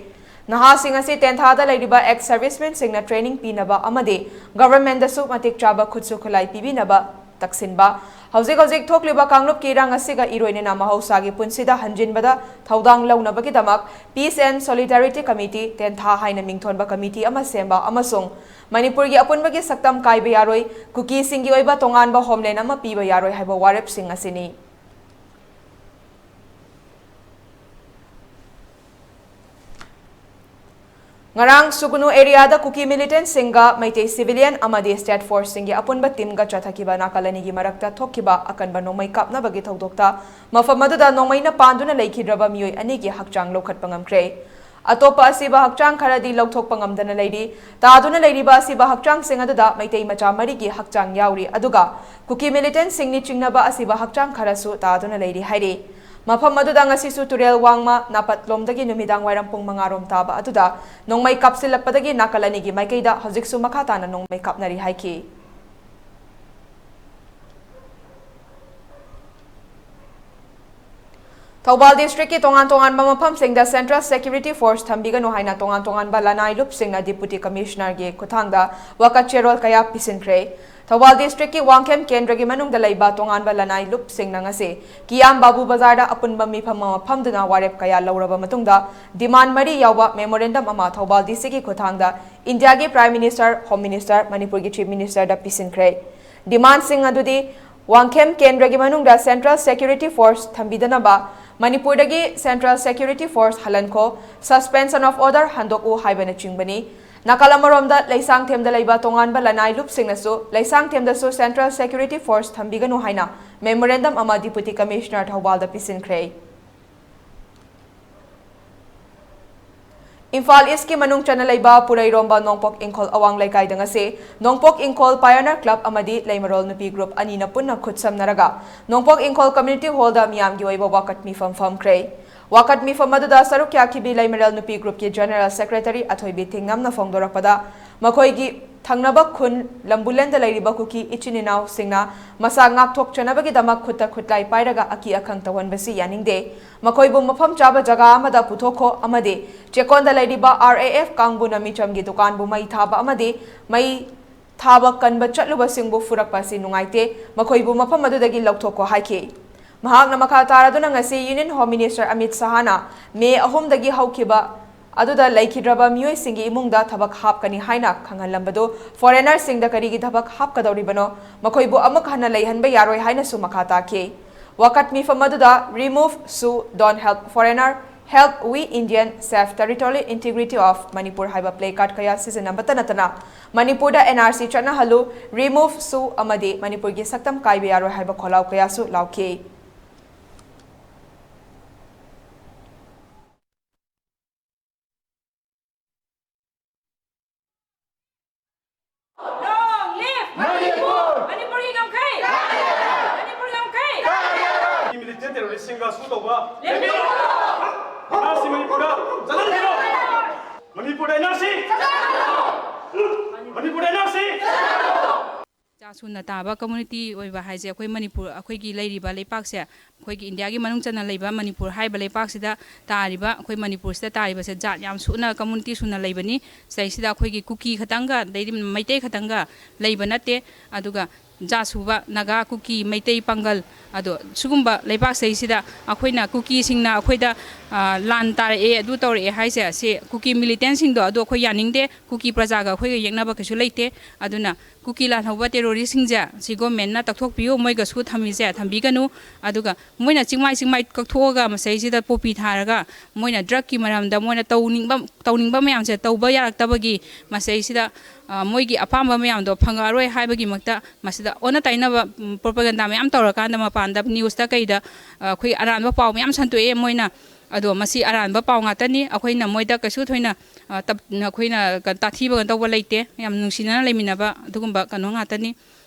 ꯅꯍꯥꯁꯤꯡ ꯑꯁꯤ ꯇꯦꯟꯊꯥꯗ ꯂꯩꯔꯤꯕ ꯑꯦꯛꯁ ꯁꯔꯚꯤꯁꯃꯦꯟꯁꯤꯡꯅ ꯇ꯭ꯔꯦꯅꯤꯡ ꯄꯤꯅꯕ ꯑꯃꯗꯤ ꯒꯚꯔꯟꯃꯦꯟꯠꯗꯁꯨ ꯃꯇꯤꯛ ꯆꯥꯕ ꯈꯨꯠꯁꯨ ꯈꯨꯠꯂꯥꯏ ꯄꯤꯕꯤꯅꯕ ꯇꯛꯁꯤꯟꯕ, ꯍꯧꯖꯤꯛ ꯍꯧꯖꯤꯛ ꯊꯣꯛꯂꯤꯕ ꯀꯥꯡꯂꯨꯞꯀꯤ ꯏꯔꯥꯡ ꯑꯁꯤꯒ ꯏꯔꯣꯏꯅꯅ ꯃꯍꯧꯁꯥꯒꯤ ꯄꯨꯟꯁꯤꯗ ꯍꯟꯖꯤꯟꯕꯗ ꯊꯧꯗꯥꯡ ꯂꯧꯅꯕꯒꯤꯗꯃꯛ Peace and Solidarity Committee, ꯇꯦꯟꯊꯥ ꯍꯥꯏꯅ ꯃꯤꯡꯊꯣꯟꯕ ꯀꯃꯤꯇꯤ ꯑꯃ ꯁꯦꯝꯕ ꯑꯃꯁꯨꯡ ꯃꯅꯤꯄꯨꯔꯒꯤ ꯑꯄꯨꯟꯕꯒꯤ ꯁꯛꯇꯝ ꯀꯥꯏꯕ ꯌꯥꯔꯣꯏ, ꯀꯨꯀꯤꯁꯤꯡꯒꯤ ꯑꯣꯏꯕ ꯇꯣꯉꯥꯟꯕ ꯍꯣꯝꯂꯦꯟ ꯑꯃ ꯄꯤꯕ ꯌꯥꯔꯣꯏ ꯍꯥꯏꯕ ꯋꯥꯔꯦꯞꯁꯤꯡ ꯑꯁꯤꯅꯤ꯫ ꯉꯔꯥꯡ ꯁꯨꯒꯅꯨ ꯑꯦꯔꯤꯌꯥꯗ ꯀꯨꯀꯤ ꯃꯤꯂꯤꯇꯦꯟꯠꯁꯤꯡꯒ ꯃꯩꯇꯩ ꯁꯤꯚꯤꯂꯤꯌꯟ ꯑꯃꯗꯤ ꯁ꯭ꯇꯦꯠ ꯐꯣꯔꯁꯁꯤꯡꯒꯤ ꯑꯄꯨꯟꯕ ꯇꯤꯝꯒ ꯆꯠꯊꯈꯤꯕ ꯅꯥꯀꯜ ꯑꯅꯤꯒꯤ ꯃꯔꯛꯇ ꯊꯣꯛꯈꯤꯕ ꯑꯀꯟꯕ ꯅꯣꯡꯃꯩ ꯀꯥꯞꯅꯕꯒꯤ ꯊꯧꯗꯣꯛꯇ ꯃꯐꯝ ꯑꯗꯨꯗ ꯅꯣꯡꯃꯩꯅ ꯄꯥꯟꯗꯨꯅ ꯂꯩꯈꯤꯗ꯭ꯔꯕ ꯃꯤꯑꯣꯏ ꯑꯅꯤꯒꯤ ꯍꯛꯆꯥꯡ ꯂꯧꯈꯠꯄ ꯉꯝꯈ꯭ꯔꯦ꯫ ꯑꯇꯣꯞꯄ ꯑꯁꯤꯕ ꯍꯛꯆꯥꯡ ꯈꯔꯗꯤ ꯂꯧꯊꯣꯛꯄ ꯉꯝꯗꯅ ꯂꯩꯔꯤ꯫ ꯇꯥꯗꯨꯅ ꯂꯩꯔꯤꯕ ꯑꯁꯤꯕ ꯍꯛꯆꯥꯡꯁꯤꯡ ꯑꯗꯨꯗ ꯃꯩꯇꯩ ꯃꯆꯥ ꯃꯔꯤꯒꯤ ꯍꯛꯆꯥꯡ ꯌꯥꯎꯔꯤ, ꯑꯗꯨꯒ ꯀꯨꯀꯤ ꯃꯤꯂꯤꯇꯦꯟꯠꯁꯤꯡꯅꯤ ꯆꯤꯡꯅꯕ ꯑꯁꯤꯕ ꯍꯛꯆꯥꯡ ꯈꯔꯁꯨ ꯇꯥꯗꯨꯅ ꯂꯩꯔꯤ ꯍꯥꯏꯔꯤ꯫ ꯃꯐꯝ ꯑꯗꯨꯗ ꯉꯁꯤꯁꯨ ꯇꯨꯔꯦꯜ ꯋꯥꯡꯃ ꯅꯥꯄꯠꯂꯣꯝꯗꯒꯤ ꯅꯨꯃꯤꯗꯥꯡ ꯋꯥꯏꯔꯝ ꯄꯨꯡ ꯃꯉꯥ ꯔꯣꯝ ꯇꯥꯕ ꯑꯗꯨꯗ ꯅꯣꯡꯃꯩ ꯀꯥꯞꯁꯤꯜꯂꯛꯄꯗꯒꯤ ꯅꯥꯀꯜ ꯑꯅꯤꯒꯤ ꯃꯥꯏꯀꯩꯗ ꯍꯧꯖꯤꯛꯁꯨ ꯃꯈꯥ ꯇꯥꯅ ꯅꯣꯡꯃꯩ ꯀꯥꯞꯅꯔꯤ ꯍꯥꯏꯈꯤ꯫ ꯊꯧꯕꯥꯜ ꯗꯤꯁꯇ꯭ꯔꯤꯛꯀꯤ ꯇꯣꯉꯥꯟ ꯇꯣꯉꯥꯟꯕ ꯃꯐꯝꯁꯤꯡꯗ ꯁꯦꯟꯇ꯭ꯔꯦꯜ ꯁꯦꯀ꯭ꯌꯨꯔꯤꯇꯤ ꯐꯣꯔꯁ ꯊꯝꯕꯤꯒꯅꯨ ꯍꯥꯏꯅ ꯇꯣꯉꯥꯟ ꯇꯣꯉꯥꯟꯕ ꯂꯅꯥꯏ ꯂꯨꯞꯁꯤꯡꯅ ꯗꯤꯄꯨꯇꯤ ꯀꯃꯤꯁꯅꯔꯒꯤ ꯈꯨꯠꯊꯥꯡꯗ ꯋꯥꯀꯠ ꯆꯦꯔꯣꯜ ꯀꯌꯥ ꯄꯤꯁꯤꯟꯈ꯭ꯔꯦ꯫ ꯊꯧꯕꯥꯜ ꯗꯤꯁꯇ꯭ꯔꯤꯛꯀꯤ ꯋꯥꯡꯈꯦꯝ ꯀꯦꯟꯗ꯭ꯔꯒꯤ ꯃꯅꯨꯡꯗ ꯂꯩꯕ ꯇꯣꯉꯥꯟꯕ ꯂꯅꯥꯏ ꯂꯨꯞꯁꯤꯡꯅ ꯉꯁꯤ ꯀꯤꯌꯥꯝ ꯕꯥꯕꯨ ꯕꯖꯥꯔꯗ ꯑꯄꯨꯟꯕ ꯃꯤꯐꯝ ꯑꯃ ꯐꯝꯗꯨꯅ ꯋꯥꯔꯦꯞ ꯀꯌꯥ ꯂꯧꯔꯕ ꯃꯇꯨꯡꯗ ꯗꯤꯃꯥꯟ ꯃꯔꯤ ꯌꯥꯎꯕ ꯃꯦꯃꯣꯔꯦꯟꯗꯝ ꯑꯃ ꯊꯧꯕꯥꯜ ꯗꯤꯁꯤꯒꯤ ꯈꯨꯠꯊꯥꯡꯗ ꯏꯟꯗꯤꯌꯥꯒꯤ ꯄ꯭ꯔꯥꯏꯝ ꯃꯤꯅꯤꯁꯇꯔ, ꯍꯣꯝ ꯃꯤꯅꯤꯁꯇꯔ, ꯃꯅꯤꯄꯨꯔꯒꯤ ꯆꯤꯐ ꯃꯤꯅꯤꯁꯇꯔꯗ ꯄꯤꯁꯤꯟꯈ꯭ꯔꯦ꯫ ꯗꯤꯃꯥꯟꯁꯤꯡ ꯑꯗꯨꯗꯤ ꯋꯥꯡꯈꯦꯝ ꯀꯦꯟꯗ꯭ꯔꯒꯤ ꯃꯅꯨꯡꯗ ꯁꯦꯟꯇ꯭ꯔꯦꯜ ꯁꯦꯀ꯭ꯌꯨꯔꯤꯇꯤ ꯐꯣꯔꯁ ꯊꯝꯕꯤꯗꯅꯕ, ꯃꯅꯤꯄꯨꯔꯗꯒꯤ ꯁꯦꯟꯇ꯭ꯔꯦꯜ ꯁꯦꯀ꯭ꯌꯨꯔꯤꯇꯤ ꯐꯣꯔꯁ ꯍꯜꯍꯟꯈꯣ, suspension of order ꯍꯟꯗꯣꯛꯎ ꯍꯥꯏꯕꯅꯆꯤꯡꯕꯅꯤ꯫ ꯅꯥꯀꯜ ꯑꯃꯔꯣꯝꯗ ꯂꯩꯁꯥꯡꯊꯦꯝꯗ ꯂꯩꯕ ꯇꯣꯉꯥꯟꯕ ꯂꯅꯥꯏ ꯂꯨꯞꯁꯤꯡꯅꯁꯨ ꯂꯩꯁꯥꯡꯊꯦꯝꯗꯁꯨ ꯁꯦꯟꯇ꯭ꯔꯦꯜ ꯁꯦꯀ꯭ꯌꯨꯔꯤꯇꯤ ꯐꯣꯔꯁ ꯊꯝꯕꯤꯒꯅꯨ ꯍꯥꯏꯅ ꯃꯦꯃꯣꯔꯦꯟꯗꯝ ꯑꯃ ꯗꯤꯄꯨꯇꯤ ꯀꯃꯤꯁꯅꯔ ꯊꯧꯕꯥꯜꯗ ꯄꯤꯁꯤꯟꯈ꯭ꯔꯦ꯫ ꯏꯝꯐꯥꯜ ꯏꯁꯀꯤ ꯃꯅꯨꯡ ꯆꯟꯅ ꯂꯩꯕ ꯄꯨꯔꯩꯔꯣꯝꯕ ꯅꯣꯡꯄꯣꯛ ꯏꯪꯈꯣꯜ ꯑꯋꯥꯡ ꯂꯩꯀꯥꯏꯗ ꯉꯁꯤ ꯅꯣꯡꯄꯣꯛ ꯏꯪꯈꯣꯜ ꯄꯥꯏꯑꯣꯅꯤꯌꯔ ꯀ꯭ꯂꯕ ꯑꯃꯗꯤ ꯂꯩꯃꯔꯣꯜ ꯅꯨꯄꯤ ꯒ꯭ꯔꯨꯞ ꯑꯅꯤꯅ ꯄꯨꯟꯅ ꯈꯨꯠꯁꯝꯅꯔꯒ ꯅꯣꯡꯄꯣꯛ ꯏꯪꯈꯣꯜ ꯀꯝꯃ꯭ꯌꯨꯅꯤꯇꯤ ꯍꯣꯜꯗ ꯃꯤꯌꯥꯝꯒꯤ ꯑꯣꯏꯕ ꯋꯥꯀꯠ ꯃꯤꯐꯝ ꯐꯝꯈ꯭ꯔꯦ꯫ ꯋꯥꯀꯠ ꯃꯤꯐꯝ ꯑꯗꯨꯗ ꯁꯔꯨꯛ ꯌꯥꯈꯤꯕꯤ ꯂꯩꯃꯔꯦꯜ ꯅꯨꯄꯤ ꯒ꯭ꯔꯨꯞꯀꯤ ꯖꯦꯅꯦꯔꯦꯜ ꯁꯦꯀ꯭ꯔꯦꯇꯔꯤ ꯑꯊꯣꯏꯕꯤ ꯊꯤꯡꯉꯝꯅ ꯐꯣꯡꯗꯣꯔꯛꯄꯗ, ꯃꯈꯣꯏꯒꯤ ꯊꯪꯅꯕ ꯈꯨꯟ ꯂꯝꯕꯨꯂꯦꯟꯗ ꯂꯩꯔꯤꯕ ꯀꯨꯀꯤ ꯏꯆꯤꯟ ꯏꯅꯥꯎꯁꯤꯡꯅ ꯃꯁꯥ ꯉꯥꯛꯊꯣꯛꯆꯅꯕꯒꯤꯗꯃꯛ ꯈꯨꯠꯇ ꯈꯨꯠꯂꯥꯏ ꯄꯥꯏꯔꯒ ꯑꯀꯤ ꯑꯈꯪ ꯇꯧꯍꯟꯕꯁꯤ ꯌꯥꯅꯤꯡꯗꯦ꯫ ꯃꯈꯣꯏꯕꯨ ꯃꯐꯝ ꯆꯥꯕ ꯖꯒꯥ ꯑꯃꯗ ꯄꯨꯊꯣꯛꯈꯣ ꯑꯃꯗꯤ ꯆꯦꯛꯀꯣꯟꯗ ꯂꯩꯔꯤꯕ ꯑꯥꯔ ꯑꯦ ꯑꯦꯐ ꯀꯥꯡꯕꯨꯅ ꯃꯤꯆꯝꯒꯤ ꯗꯨꯀꯥꯟꯕꯨ ꯃꯩ ꯊꯥꯕ ꯑꯃꯗꯤ ꯃꯩ ꯊꯥꯕ ꯀꯟꯕ ꯆꯠꯂꯨꯕꯁꯤꯡꯕꯨ ꯐꯨꯔꯛꯄ ꯑꯁꯤ ꯅꯨꯡꯉꯥꯏꯇꯦ, ꯃꯈꯣꯏꯕꯨ ꯃꯐꯝ ꯑꯗꯨꯗꯒꯤ ꯂꯧꯊꯣꯛꯈꯣ ꯍꯥꯏꯈꯤ꯫ ꯃꯍꯥꯛꯅ ꯃꯈꯥ ꯇꯥꯔꯗꯨꯅ ꯉꯁꯤ ꯌꯨꯅꯤꯌꯟ ꯍꯣꯝ ꯃꯤꯅꯤꯁꯇꯔ ꯑꯃꯤꯠ ꯁꯍꯥꯅ ꯃꯦ ꯑꯍꯨꯝꯗꯒꯤ ꯍꯧꯈꯤꯕ ꯑꯗꯨꯗ ꯂꯩꯈꯤꯗ꯭ꯔꯕ ꯃꯤꯑꯣꯏꯁꯤꯡꯒꯤ ꯏꯃꯨꯡꯗ ꯊꯕꯛ ꯍꯥꯞꯀꯅꯤ ꯍꯥꯏꯅ ꯈꯪꯍꯜꯂꯝꯕꯗꯨ ꯐꯣꯔꯦꯅꯔꯁꯤꯡꯗ ꯀꯔꯤꯒꯤ ꯊꯕꯛ ꯍꯥꯞꯀꯗꯧꯔꯤꯕꯅꯣ, ꯃꯈꯣꯏꯕꯨ ꯑꯃꯨꯛ ꯍꯟꯅ ꯂꯩꯍꯟꯕ ꯌꯥꯔꯣꯏ ꯍꯥꯏꯅꯁꯨ ꯃꯈꯥ ꯇꯥꯈꯤ꯫ ꯋꯥꯀꯠ ꯃꯤꯐꯝ ꯑꯗꯨꯗ Remove, Sue, Don't Help Foreigner, Help We Indian, Save Territorial Integrity of Manipur ꯍꯥꯏꯕ ꯄ꯭ꯂꯦ ꯀꯥꯔꯗ ꯀꯌꯥ ꯁꯤꯖꯤꯟꯅꯕꯇ ꯅꯠꯇꯅ ꯃꯅꯤꯄꯨꯔꯗ and R C ꯆꯠꯅꯍꯜꯂꯨ, Remove, Sue ꯑꯃꯗꯤ ꯃꯅꯤꯄꯨꯔꯒꯤ ꯁꯛꯇꯝ ꯀꯥꯏꯕ ꯌꯥꯔꯣꯏ ꯍꯥꯏꯕ ꯈꯣꯜꯂꯥꯎ ꯀꯌꯥꯁꯨ ꯂꯥꯎꯈꯤ꯫ Long live Manipur! ꯃꯅꯤꯄꯨꯔꯒꯤ ꯉꯝꯈꯩ! ꯃꯅꯤꯄꯨꯔꯒꯤ ꯉꯝꯈꯩ! ꯃꯤꯂꯤꯇꯦꯟ ꯇꯦꯔꯣꯔꯤꯁꯁꯤꯡꯒ ꯁꯨ ꯇꯧꯕ ꯂꯦꯞꯄꯤꯌꯨ! ꯉꯥꯁꯤ ꯃꯅꯤꯄꯨꯔꯗ ꯆꯠꯍꯟꯕꯤꯌꯨ! ꯃꯅꯤꯄꯨꯔꯗ ꯑꯦꯟ ꯑꯥꯔ ꯁꯤ! ꯃꯅꯤꯄꯨꯔꯗ ꯑꯦꯟ ꯑꯥꯔ ꯁꯤ! ꯖꯥꯠ ꯁꯨꯅ ꯇꯥꯕ ꯀꯝꯃ꯭ꯌꯨꯅꯤꯇꯤ ꯑꯣꯏꯕ ꯍꯥꯏꯁꯦ ꯑꯩꯈꯣꯏ ꯃꯅꯤꯄꯨꯔ, ꯑꯩꯈꯣꯏꯒꯤ ꯂꯩꯔꯤꯕ ꯂꯩꯄꯥꯛꯁꯦ, ꯑꯩꯈꯣꯏꯒꯤ ꯏꯟꯗꯤꯌꯥꯒꯤ ꯃꯅꯨꯡ ꯆꯟꯅ ꯂꯩꯕ ꯃꯅꯤꯄꯨꯔ ꯍꯥꯏꯔꯤꯕ ꯂꯩꯄꯥꯛꯁꯤꯗ ꯇꯥꯔꯤꯕ, ꯑꯩꯈꯣꯏ ꯃꯅꯤꯄꯨꯔꯁꯤꯗ ꯇꯥꯔꯤꯕꯁꯦ ꯖꯥꯠ ꯌꯥꯝ ꯁꯨꯅ, ꯀꯝꯃ꯭ꯌꯨꯅꯤꯇꯤ ꯁꯨꯅ ꯂꯩꯕꯅꯤ꯫ ꯁꯤꯗꯩꯁꯤꯗ ꯑꯩꯈꯣꯏꯒꯤ ꯀꯨꯀꯤ ꯈꯛꯇꯪꯒ, ꯑꯗꯩꯗꯤ ꯃꯩꯇꯩ ꯈꯛꯇꯪꯒ ꯂꯩꯕ ꯅꯠꯇꯦ꯫ ꯑꯗꯨꯒ ꯖꯥꯠ ꯁꯨꯕ ꯅꯥꯒꯥ, ꯀꯨꯀꯤ, ꯃꯩꯇꯩ, ꯄꯥꯡꯒꯜ, ꯑꯗꯣ ꯁꯤꯒꯨꯝꯕ ꯂꯩꯄꯥꯛꯁꯤꯗꯩꯁꯤꯗ ꯑꯩꯈꯣꯏꯅ ꯀꯨꯀꯤꯁꯤꯡꯅ ꯑꯩꯈꯣꯏꯗ, ꯑ, ꯂꯥꯟ ꯇꯥꯔꯛꯑꯦ, ꯑꯗꯨ ꯇꯧꯔꯛꯑꯦ ꯍꯥꯏꯁꯦ, ꯁꯤ ꯀꯨꯀꯤ ꯃꯤꯂꯤꯇꯦꯟꯁꯤꯡꯗꯣ, ꯑꯗꯣ ꯑꯩꯈꯣꯏ ꯌꯥꯅꯤꯡꯗꯦ꯫ ꯀꯨꯀꯤ ꯄ꯭ꯔꯖꯥꯒ ꯑꯩꯈꯣꯏꯒ ꯌꯦꯛꯅꯕ ꯀꯩꯁꯨ ꯂꯩꯇꯦ꯫ ꯑꯗꯨꯅ ꯀꯨꯀꯤ ꯂꯥꯜꯍꯧꯕ ꯇꯦꯔꯣꯔꯤꯁꯁꯤꯡꯁꯦ ꯁꯤ ꯒꯣꯔꯃꯦꯟꯅ ꯇꯧꯊꯣꯛꯄꯤꯌꯨ, ꯃꯣꯏꯒꯁꯨ ꯊꯝꯃꯤꯁꯦ ꯊꯝꯕꯤꯒꯅꯨ꯫ ꯑꯗꯨꯒ ꯃꯣꯏꯅ ꯆꯤꯡꯃꯥꯏ ꯆꯤꯡꯃꯥꯏ ꯀꯛꯊꯣꯛꯑꯒ ꯃꯁꯩꯁꯤꯗ ꯄꯣꯄꯤ ꯊꯥꯔꯒ ꯃꯣꯏꯅ ꯗ꯭ꯔꯒꯀꯤ ꯃꯔꯝꯗ ꯃꯣꯏꯅ ꯇꯧꯅꯤꯡꯕ, ꯇꯧꯅꯤꯡꯕ ꯃꯌꯥꯝꯁꯦ ꯇꯧꯕ ꯌꯥꯔꯛꯇꯕꯒꯤ ꯃꯁꯩꯁꯤꯗ, ꯑ, ꯃꯣꯏꯒꯤ ꯑꯄꯥꯝꯕ ꯃꯌꯥꯝꯗꯣ ꯐꯪꯉꯛꯑꯔꯣꯏ ꯍꯥꯏꯕꯒꯤꯃꯛꯇ ꯃꯁꯤꯗ ꯑꯣꯟꯅ ꯇꯩꯅꯕ, ꯎꯝ, ꯄ꯭ꯔꯣꯄꯥꯒꯦꯟꯗꯥ ꯃꯌꯥꯝ ꯇꯧꯔꯀꯥꯟꯗ ꯃꯄꯥꯟꯗ ꯅ꯭ꯌꯨꯁꯇ ꯀꯩꯗ, ꯑ, ꯑꯩꯈꯣꯏ ꯑꯔꯥꯟꯕ ꯄꯥꯎ ꯃꯌꯥꯝ ꯁꯟꯇꯣꯛꯑꯦ꯫ ꯃꯣꯏꯅ ꯑꯗꯣ ꯃꯁꯤ ꯑꯔꯥꯟꯕ ꯄꯥꯎ ꯉꯥꯛꯇꯅꯤ꯫ ꯑꯩꯈꯣꯏꯅ ꯃꯣꯏꯗ ꯀꯩꯁꯨ ꯊꯣꯏꯅ, ꯑ, ꯇꯞ-, ꯑꯩꯈꯣꯏꯅ ꯀ-, ꯇꯥꯊꯤꯕ ꯀꯩꯅꯣ ꯇꯧꯕ ꯂꯩꯇꯦ꯫ ꯌꯥꯝ ꯅꯨꯡꯁꯤꯅꯅ ꯂꯩꯃꯤꯟꯅꯕ ꯑꯗꯨꯒꯨꯝꯕ ꯀꯩꯅꯣ ꯉꯥꯛꯇꯅꯤ,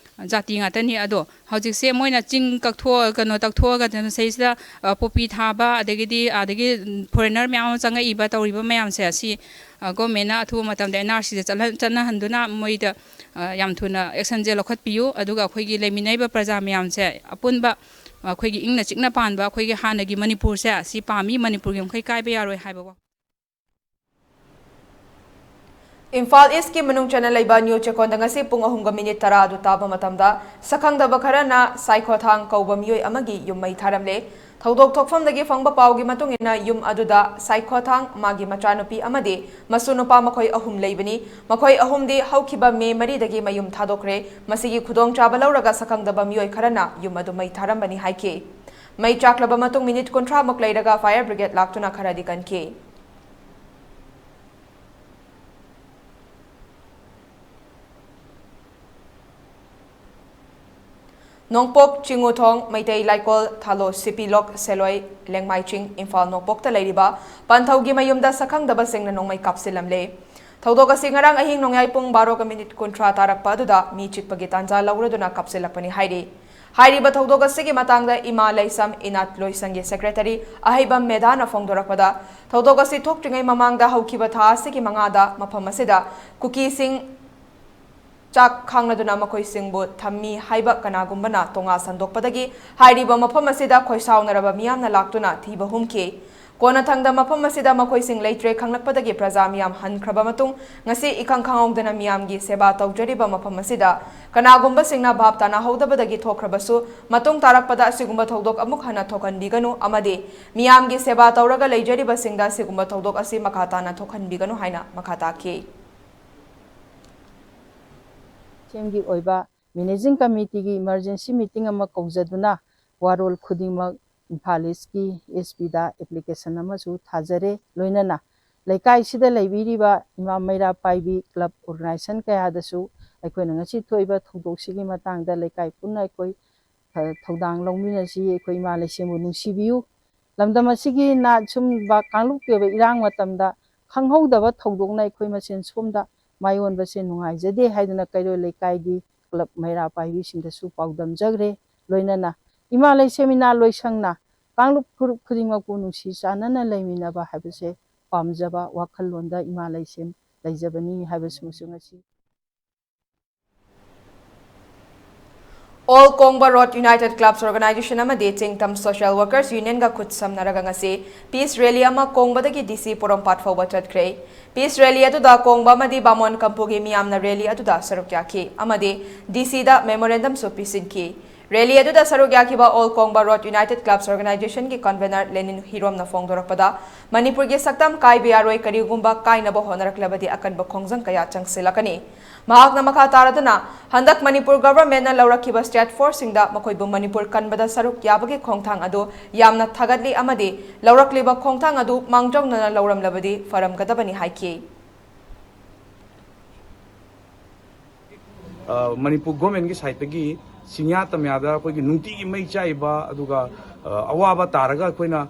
ꯖꯥꯇꯤ ꯉꯥꯛꯇꯅꯤ꯫ ꯑꯗꯣ ꯍꯧꯖꯤꯛꯁꯦ ꯃꯣꯏꯅ ꯆꯤꯡ ꯀꯛꯊꯣꯛꯑ-, ꯀꯩꯅꯣ ꯇꯛꯊꯣꯛꯑꯒ ꯃꯁꯤꯗꯩꯁꯤꯗ, ꯑ, ꯄꯣꯄꯤ ꯊꯥꯕ, ꯑꯗꯒꯤꯗꯤ ꯑꯥꯗꯒꯤ, ꯎꯝ, ꯐꯣꯔꯦꯟꯅꯔ ꯃꯌꯥꯝ ꯑꯃ ꯆꯪꯉꯛꯏꯕ, ꯇꯧꯔꯤꯕ ꯃꯌꯥꯝꯁꯦ, ꯑꯁꯤ, ꯑ, ꯒꯣꯔꯃꯦꯟꯅ ꯑꯊꯨꯕ ꯃꯇꯝꯗ ꯑꯦꯟ ꯑꯥꯔ ꯁꯤꯗ ꯆꯠꯍꯟ-, ꯆꯠꯅꯍꯟꯗꯨꯅ ꯃꯣꯏꯗ, ꯑ, ꯌꯥꯝ ꯊꯨꯅ ꯑꯦꯛꯁꯟꯁꯦ ꯂꯧꯈꯠꯄꯤꯌꯨ꯫ ꯑꯗꯨꯒ ꯑꯩꯈꯣꯏꯒꯤ ꯂꯩꯃꯤꯟꯅꯔꯤꯕ ꯄ꯭ꯔꯖꯥ ꯃꯌꯥꯝꯁꯦ ꯑꯄꯨꯟꯕ ꯑꯩꯈꯣꯏꯒꯤ ꯏꯪꯅ ꯆꯤꯛꯅ ꯄꯥꯟꯕ ꯑꯩꯈꯣꯏꯒꯤ ꯍꯥꯟꯅꯒꯤ ꯃꯅꯤꯄꯨꯔꯁꯦ ꯑꯁꯤ ꯄꯥꯝꯃꯤ, ꯃꯅꯤꯄꯨꯔꯒꯤ ꯃꯈꯩ ꯀꯥꯏꯕ ꯌꯥꯔꯣꯏ ꯍꯥꯏꯕ ꯋꯥꯐꯝ꯫ ꯏꯝꯐꯥꯜ ꯏꯁꯀꯤ ꯃꯅꯨꯡ ꯆꯟꯅ ꯂꯩꯕ ꯅ꯭ꯌꯨ ꯆꯦꯀꯣꯟꯗ ꯉꯁꯤ ꯄꯨꯡ ꯑꯍꯨꯝꯒ ꯃꯤꯅꯤꯠ ꯇꯔꯥ ꯑꯗꯨ ꯇꯥꯕ ꯃꯇꯝꯗ ꯁꯈꯪꯗꯕ ꯈꯔꯅ ꯁꯥꯏꯈꯣꯊꯥꯡ ꯀꯧꯕ ꯃꯤꯑꯣꯏ ꯑꯃꯒꯤ ꯌꯨꯝ ꯃꯩ ꯊꯥꯔꯝꯂꯦ꯫ ꯊꯧꯗꯣꯛ ꯊꯣꯛꯐꯝꯗꯒꯤ ꯐꯪꯕ ꯄꯥꯎꯒꯤ ꯃꯇꯨꯡ ꯏꯟꯅ ꯌꯨꯝ ꯑꯗꯨꯗ ꯁꯥꯏꯈꯣꯊꯥꯡ, ꯃꯥꯒꯤ ꯃꯆꯥꯅꯨꯄꯤ ꯑꯃꯗꯤ ꯃꯁꯨ ꯅꯨꯄꯥ ꯃꯈꯣꯏ ꯑꯍꯨꯝ ꯂꯩꯕꯅꯤ꯫ ꯃꯈꯣꯏ ꯑꯍꯨꯝꯗꯤ ꯍꯧꯈꯤꯕ ꯃꯦ ꯃꯔꯤꯗꯒꯤ ꯃꯌꯨꯝ ꯊꯥꯗꯣꯛꯈ꯭ꯔꯦ꯫ ꯃꯁꯤꯒꯤ ꯈꯨꯗꯣꯡꯆꯥꯕ ꯂꯧꯔꯒ ꯁꯈꯪꯗꯕ ꯃꯤꯑꯣꯏ ꯈꯔꯅ ꯌꯨꯝ ꯑꯗꯨ ꯃꯩ ꯊꯥꯔꯝꯕꯅꯤ ꯍꯥꯏꯈꯤ꯫ ꯃꯩ ꯆꯥꯛꯂꯕ ꯃꯇꯨꯡ ꯃꯤꯅꯤꯠ ꯀꯨꯟꯊ꯭ꯔꯥ ꯃꯨꯛ ꯂꯩꯔꯒ fire brigade ꯂꯥꯛꯇꯨꯅ ꯈꯔꯗꯤ ꯀꯟꯈꯤ꯫ ꯅꯣꯡꯄꯣꯛ ꯆꯤꯡꯉꯨꯊꯣꯡ, ꯃꯩꯇꯩ ꯂꯥꯏꯀꯣꯜ, ꯊꯥꯂꯣ ꯁꯤꯄꯤ ꯂꯣꯛ, ꯁꯦꯂꯣꯏ, ꯂꯦꯡꯃꯥꯏ ꯆꯤꯡ, ꯏꯝꯐꯥꯜ ꯅꯣꯡꯄꯣꯛꯇ ꯂꯩꯔꯤꯕ ꯄꯟꯊꯧꯒꯤ ꯃꯌꯨꯝꯗ ꯁꯛꯈꯪꯗꯕꯁꯤꯡꯅ ꯅꯣꯡꯃꯩ ꯀꯥꯞꯁꯤꯜꯂꯝꯂꯦ꯫ ꯊꯧꯗꯣꯛ ꯑꯁꯤ ꯉꯔꯥꯡ ꯑꯍꯤꯡ ꯅꯣꯡꯌꯥꯏ ꯄꯨꯡ ꯕꯥꯔꯣꯒ ꯃꯤꯅꯤꯠ ꯀꯨꯟꯊ꯭ꯔꯥ ꯇꯥꯔꯛꯄ ꯑꯗꯨꯗ ꯃꯤ ꯆꯤꯛꯄꯒꯤ ꯇꯥꯟꯖꯥ ꯂꯧꯔꯗꯨꯅ ꯀꯥꯞꯁꯤꯜꯂꯛꯄꯅꯤ ꯍꯥꯏꯔꯤ꯫ ꯍꯥꯏꯔꯤꯕ ꯊꯧꯗꯣꯛ ꯑꯁꯤꯒꯤ ꯃꯇꯥꯡꯗ ꯏꯃꯥ ꯂꯩꯁꯝ ꯏꯅꯥꯠ ꯂꯣꯏꯁꯪꯒꯤ ꯁꯦꯀ꯭ꯔꯦꯇꯔꯤ ꯑꯍꯩꯕꯝ ꯃꯦꯗꯥꯅ ꯐꯣꯡꯗꯣꯔꯛꯄꯗ, ꯊꯧꯗꯣꯛ ꯑꯁꯤ ꯊꯣꯛꯇ꯭ꯔꯤꯉꯩ ꯃꯃꯥꯡꯗ ꯍꯧꯈꯤꯕ ꯊꯥ ꯑꯁꯤꯒꯤ ꯃꯉꯥꯗ ꯃꯐꯝ ꯑꯁꯤꯗ ꯀꯨꯀꯤꯁꯤꯡ ꯆꯥꯛ ꯈꯥꯡꯅꯗꯨꯅ ꯃꯈꯣꯏꯁꯤꯡꯕꯨ ꯊꯝꯃꯤ ꯍꯥꯏꯕ ꯀꯅꯥꯒꯨꯝꯕꯅ ꯇꯣꯉꯥ ꯁꯟꯗꯣꯛꯄꯗꯒꯤ ꯍꯥꯏꯔꯤꯕ ꯃꯐꯝ ꯑꯁꯤꯗ ꯈꯣꯏꯁꯥꯎꯅꯔꯕ ꯃꯤꯌꯥꯝꯅ ꯂꯥꯛꯇꯨꯅ ꯊꯤꯕ ꯍꯨꯝꯈꯤ꯫ ꯀꯣꯟꯅꯊꯪꯗ ꯃꯐꯝ ꯑꯁꯤꯗ ꯃꯈꯣꯏꯁꯤꯡ ꯂꯩꯇ꯭ꯔꯦ ꯈꯪꯂꯛꯄꯗꯒꯤ ꯄ꯭ꯔꯖꯥ ꯃꯤꯌꯥꯝ ꯍꯟꯈ꯭ꯔꯕ ꯃꯇꯨꯡ ꯉꯁꯤ ꯏꯈꯪ ꯈꯪꯍꯧꯗꯅ ꯃꯤꯌꯥꯝꯒꯤ ꯁꯦꯕꯥ ꯇꯧꯖꯔꯤꯕ ꯃꯐꯝ ꯑꯁꯤꯗ ꯀꯅꯥꯒꯨꯝꯕꯁꯤꯡꯅ ꯚꯥꯞ ꯇꯥꯅꯍꯧꯗꯕꯗꯒꯤ ꯊꯣꯛꯈ꯭ꯔꯕꯁꯨ, ꯃꯇꯨꯡ ꯇꯥꯔꯛꯄꯗ ꯑꯁꯤꯒꯨꯝꯕ ꯊꯧꯗꯣꯛ ꯑꯃꯨꯛ ꯍꯟꯅ ꯊꯣꯛꯍꯟꯕꯤꯒꯅꯨ ꯑꯃꯗꯤ ꯃꯤꯌꯥꯝꯒꯤ ꯁꯦꯕꯥ ꯇꯧꯔꯒ ꯂꯩꯖꯔꯤꯕꯁꯤꯡꯗ ꯑꯁꯤꯒꯨꯝꯕ ꯊꯧꯗꯣꯛ ꯑꯁꯤ ꯃꯈꯥ ꯇꯥꯅ ꯊꯣꯛꯍꯟꯕꯤꯒꯅꯨ ꯍꯥꯏꯅ ꯃꯈꯥ ꯇꯥꯈꯤ꯫ ꯁꯤ ꯑꯦꯝꯒꯤ ꯑꯣꯏꯕ ꯃꯦꯅꯦꯖꯤꯡ ꯀꯃꯤꯇꯤꯒꯤ ꯏꯃꯔꯖꯦꯟꯁꯤ ꯃꯤꯇꯤꯡ ꯑꯃ ꯀꯧꯖꯗꯨꯅ ꯋꯥꯔꯣꯜ ꯈꯨꯗꯤꯡꯃꯛ ꯏꯝꯐꯥꯜ ꯏꯁꯀꯤ ꯑꯦꯁ ꯄꯤꯗ ꯑꯦꯄ꯭ꯂꯤꯀꯦꯁꯟ ꯑꯃꯁꯨ ꯊꯥꯖꯔꯦ꯫ ꯂꯣꯏꯅꯅ ꯂꯩꯀꯥꯏꯁꯤꯗ ꯂꯩꯕꯤꯔꯤꯕ ꯏꯃꯥ ꯃꯩꯔꯥ ꯄꯥꯏꯕꯤ ꯀ꯭ꯂꯕ ꯑꯣꯔꯒꯅꯥꯏꯖꯦꯁꯟ ꯀꯌꯥꯗꯁꯨ ꯑꯩꯈꯣꯏꯅ ꯉꯁꯤ ꯊꯣꯛꯏꯕ ꯊꯧꯗꯣꯛꯁꯤꯒꯤ ꯃꯇꯥꯡꯗ ꯂꯩꯀꯥꯏ ꯄꯨꯟꯅ ꯑꯩꯈꯣꯏ, ꯑ, ꯊꯧꯗꯥꯡ ꯂꯧꯃꯤꯟꯅꯁꯤ꯫ ꯑꯩꯈꯣꯏ ꯏꯃꯥ ꯂꯩꯁꯦꯝꯕꯨ ꯅꯨꯡꯁꯤꯕꯤꯌꯨ꯫ ꯂꯝꯗꯝ ꯑꯁꯤꯒꯤ ꯅꯥꯠ ꯁꯨꯝꯕ ꯀꯥꯡꯂꯨꯞꯀꯤ ꯑꯣꯏꯕ ꯏꯔꯥꯡ ꯃꯇꯝꯗ ꯈꯪꯍꯧꯗꯕ ꯊꯧꯗꯣꯛꯅ ꯑꯩꯈꯣꯏ ꯃꯁꯦꯟ ꯁꯣꯝꯗ ꯃꯥꯏꯑꯣꯟꯕꯁꯦ ꯅꯨꯡꯉꯥꯏꯖꯗꯦ ꯍꯥꯏꯗꯨꯅ ꯀꯩꯔꯣꯏ ꯂꯩꯀꯥꯏꯒꯤ ꯀ꯭ꯂꯕ ꯃꯩꯔꯥ ꯄꯥꯏꯕꯤꯁꯤꯡꯗꯁꯨ ꯄꯥꯎꯗꯝꯖꯈ꯭ꯔꯦ꯫ ꯂꯣꯏꯅꯅ ꯏꯃꯥ ꯂꯩꯁꯦꯝ ꯏꯅꯥ ꯂꯣꯏꯁꯪꯅ ꯀꯥꯡꯂꯨꯞ ꯐꯨꯔꯨꯞ ꯈꯨꯗꯤꯡꯃꯛꯄꯨ ꯅꯨꯡꯁꯤ ꯆꯥꯟꯅꯅ ꯂꯩꯃꯤꯟꯅꯕ ꯍꯥꯏꯕꯁꯦ ꯄꯥꯝꯖꯕ ꯋꯥꯈꯜꯂꯣꯟꯗ ꯏꯃꯥ ꯂꯩꯁꯦꯝ ꯂꯩꯖꯕꯅꯤ ꯍꯥꯏꯕꯁꯤꯃꯁꯨ ꯉꯁꯤ All Kongba Road United Clubs Organization ꯑꯃꯗꯤ ꯆꯤꯡꯇꯝ Social Workers Unionꯒ ꯈꯨꯠꯁꯝꯅꯔꯒ ꯉꯁꯤ Peace Rally ꯑꯃ ꯀꯣꯡꯕꯗꯒꯤ ꯗꯤ ꯁꯤ ꯄꯣꯔꯣꯝꯄꯥꯠ ꯐꯥꯎꯕ ꯆꯠꯈ꯭ꯔꯦ꯫ Peace Rally ꯑꯗꯨꯗ ꯀꯣꯡꯕ ꯑꯃꯗꯤ ꯕꯥꯃꯣꯟ ꯀꯝꯄꯨꯒꯤ ꯃꯤꯌꯥꯝꯅ rally ꯑꯗꯨꯗ ꯁꯔꯨꯛ ꯌꯥꯈꯤ ꯑꯃꯗꯤ ꯗꯤ ꯁꯤꯗ memorandumꯁꯨ ꯄꯤꯁꯤꯟꯈꯤ꯫ Rally ꯑꯗꯨꯗ ꯁꯔꯨꯛ ꯌꯥꯈꯤꯕ All Kongba Road United Clubs Organizationꯒꯤ convener ꯂꯦꯅꯤꯟ ꯍꯤꯔꯣꯝꯅ ꯐꯣꯡꯗꯣꯔꯛꯄꯗ, ꯃꯅꯤꯄꯨꯔꯒꯤ ꯁꯛꯇꯝ ꯀꯥꯏꯕ ꯌꯥꯔꯣꯏ, ꯀꯔꯤꯒꯨꯝꯕ ꯀꯥꯏꯅꯕ ꯍꯣꯠꯅꯔꯛꯂꯕꯗꯤ ꯑꯀꯟꯕ ꯈꯣꯡꯖꯪ ꯀꯌꯥ ꯆꯪꯁꯤꯜꯂꯛꯀꯅꯤ꯫ ꯃꯍꯥꯛꯅ ꯃꯈꯥ ꯇꯥꯔꯗꯨꯅ, ꯍꯟꯗꯛ ꯃꯅꯤꯄꯨꯔ governmentꯅ ꯂꯧꯔꯛꯈꯤꯕ state forceꯁꯤꯡꯗ ꯃꯈꯣꯏꯕꯨ ꯃꯅꯤꯄꯨꯔ ꯀꯟꯕꯗ ꯁꯔꯨꯛ ꯌꯥꯕꯒꯤ ꯈꯣꯡꯊꯥꯡ ꯑꯗꯨ ꯌꯥꯝꯅ ꯊꯥꯒꯠꯂꯤ ꯑꯃꯗꯤ ꯂꯧꯔꯛꯂꯤꯕ ꯈꯣꯡꯊꯥꯡ ꯑꯗꯨ ꯃꯥꯡꯖꯧꯅꯅ ꯂꯧꯔꯝꯂꯕꯗꯤ ꯐꯔꯝꯒꯗꯕꯅꯤ ꯍꯥꯏꯈꯤ꯫ ꯃꯅꯤꯄꯨꯔ ꯒꯣꯔꯃꯦꯟꯒꯤ ꯁꯥꯏꯠꯇꯒꯤ ꯆꯤꯡꯌꯥ ꯇꯝꯌꯥꯗ ꯑꯩꯈꯣꯏꯒꯤ ꯅꯨꯡꯇꯤꯒꯤ ꯃꯩ ꯆꯥꯛꯏꯕ, ꯑꯗꯨꯒ ꯑꯋꯥꯕ ꯇꯥꯔꯒ ꯑꯩꯈꯣꯏꯅ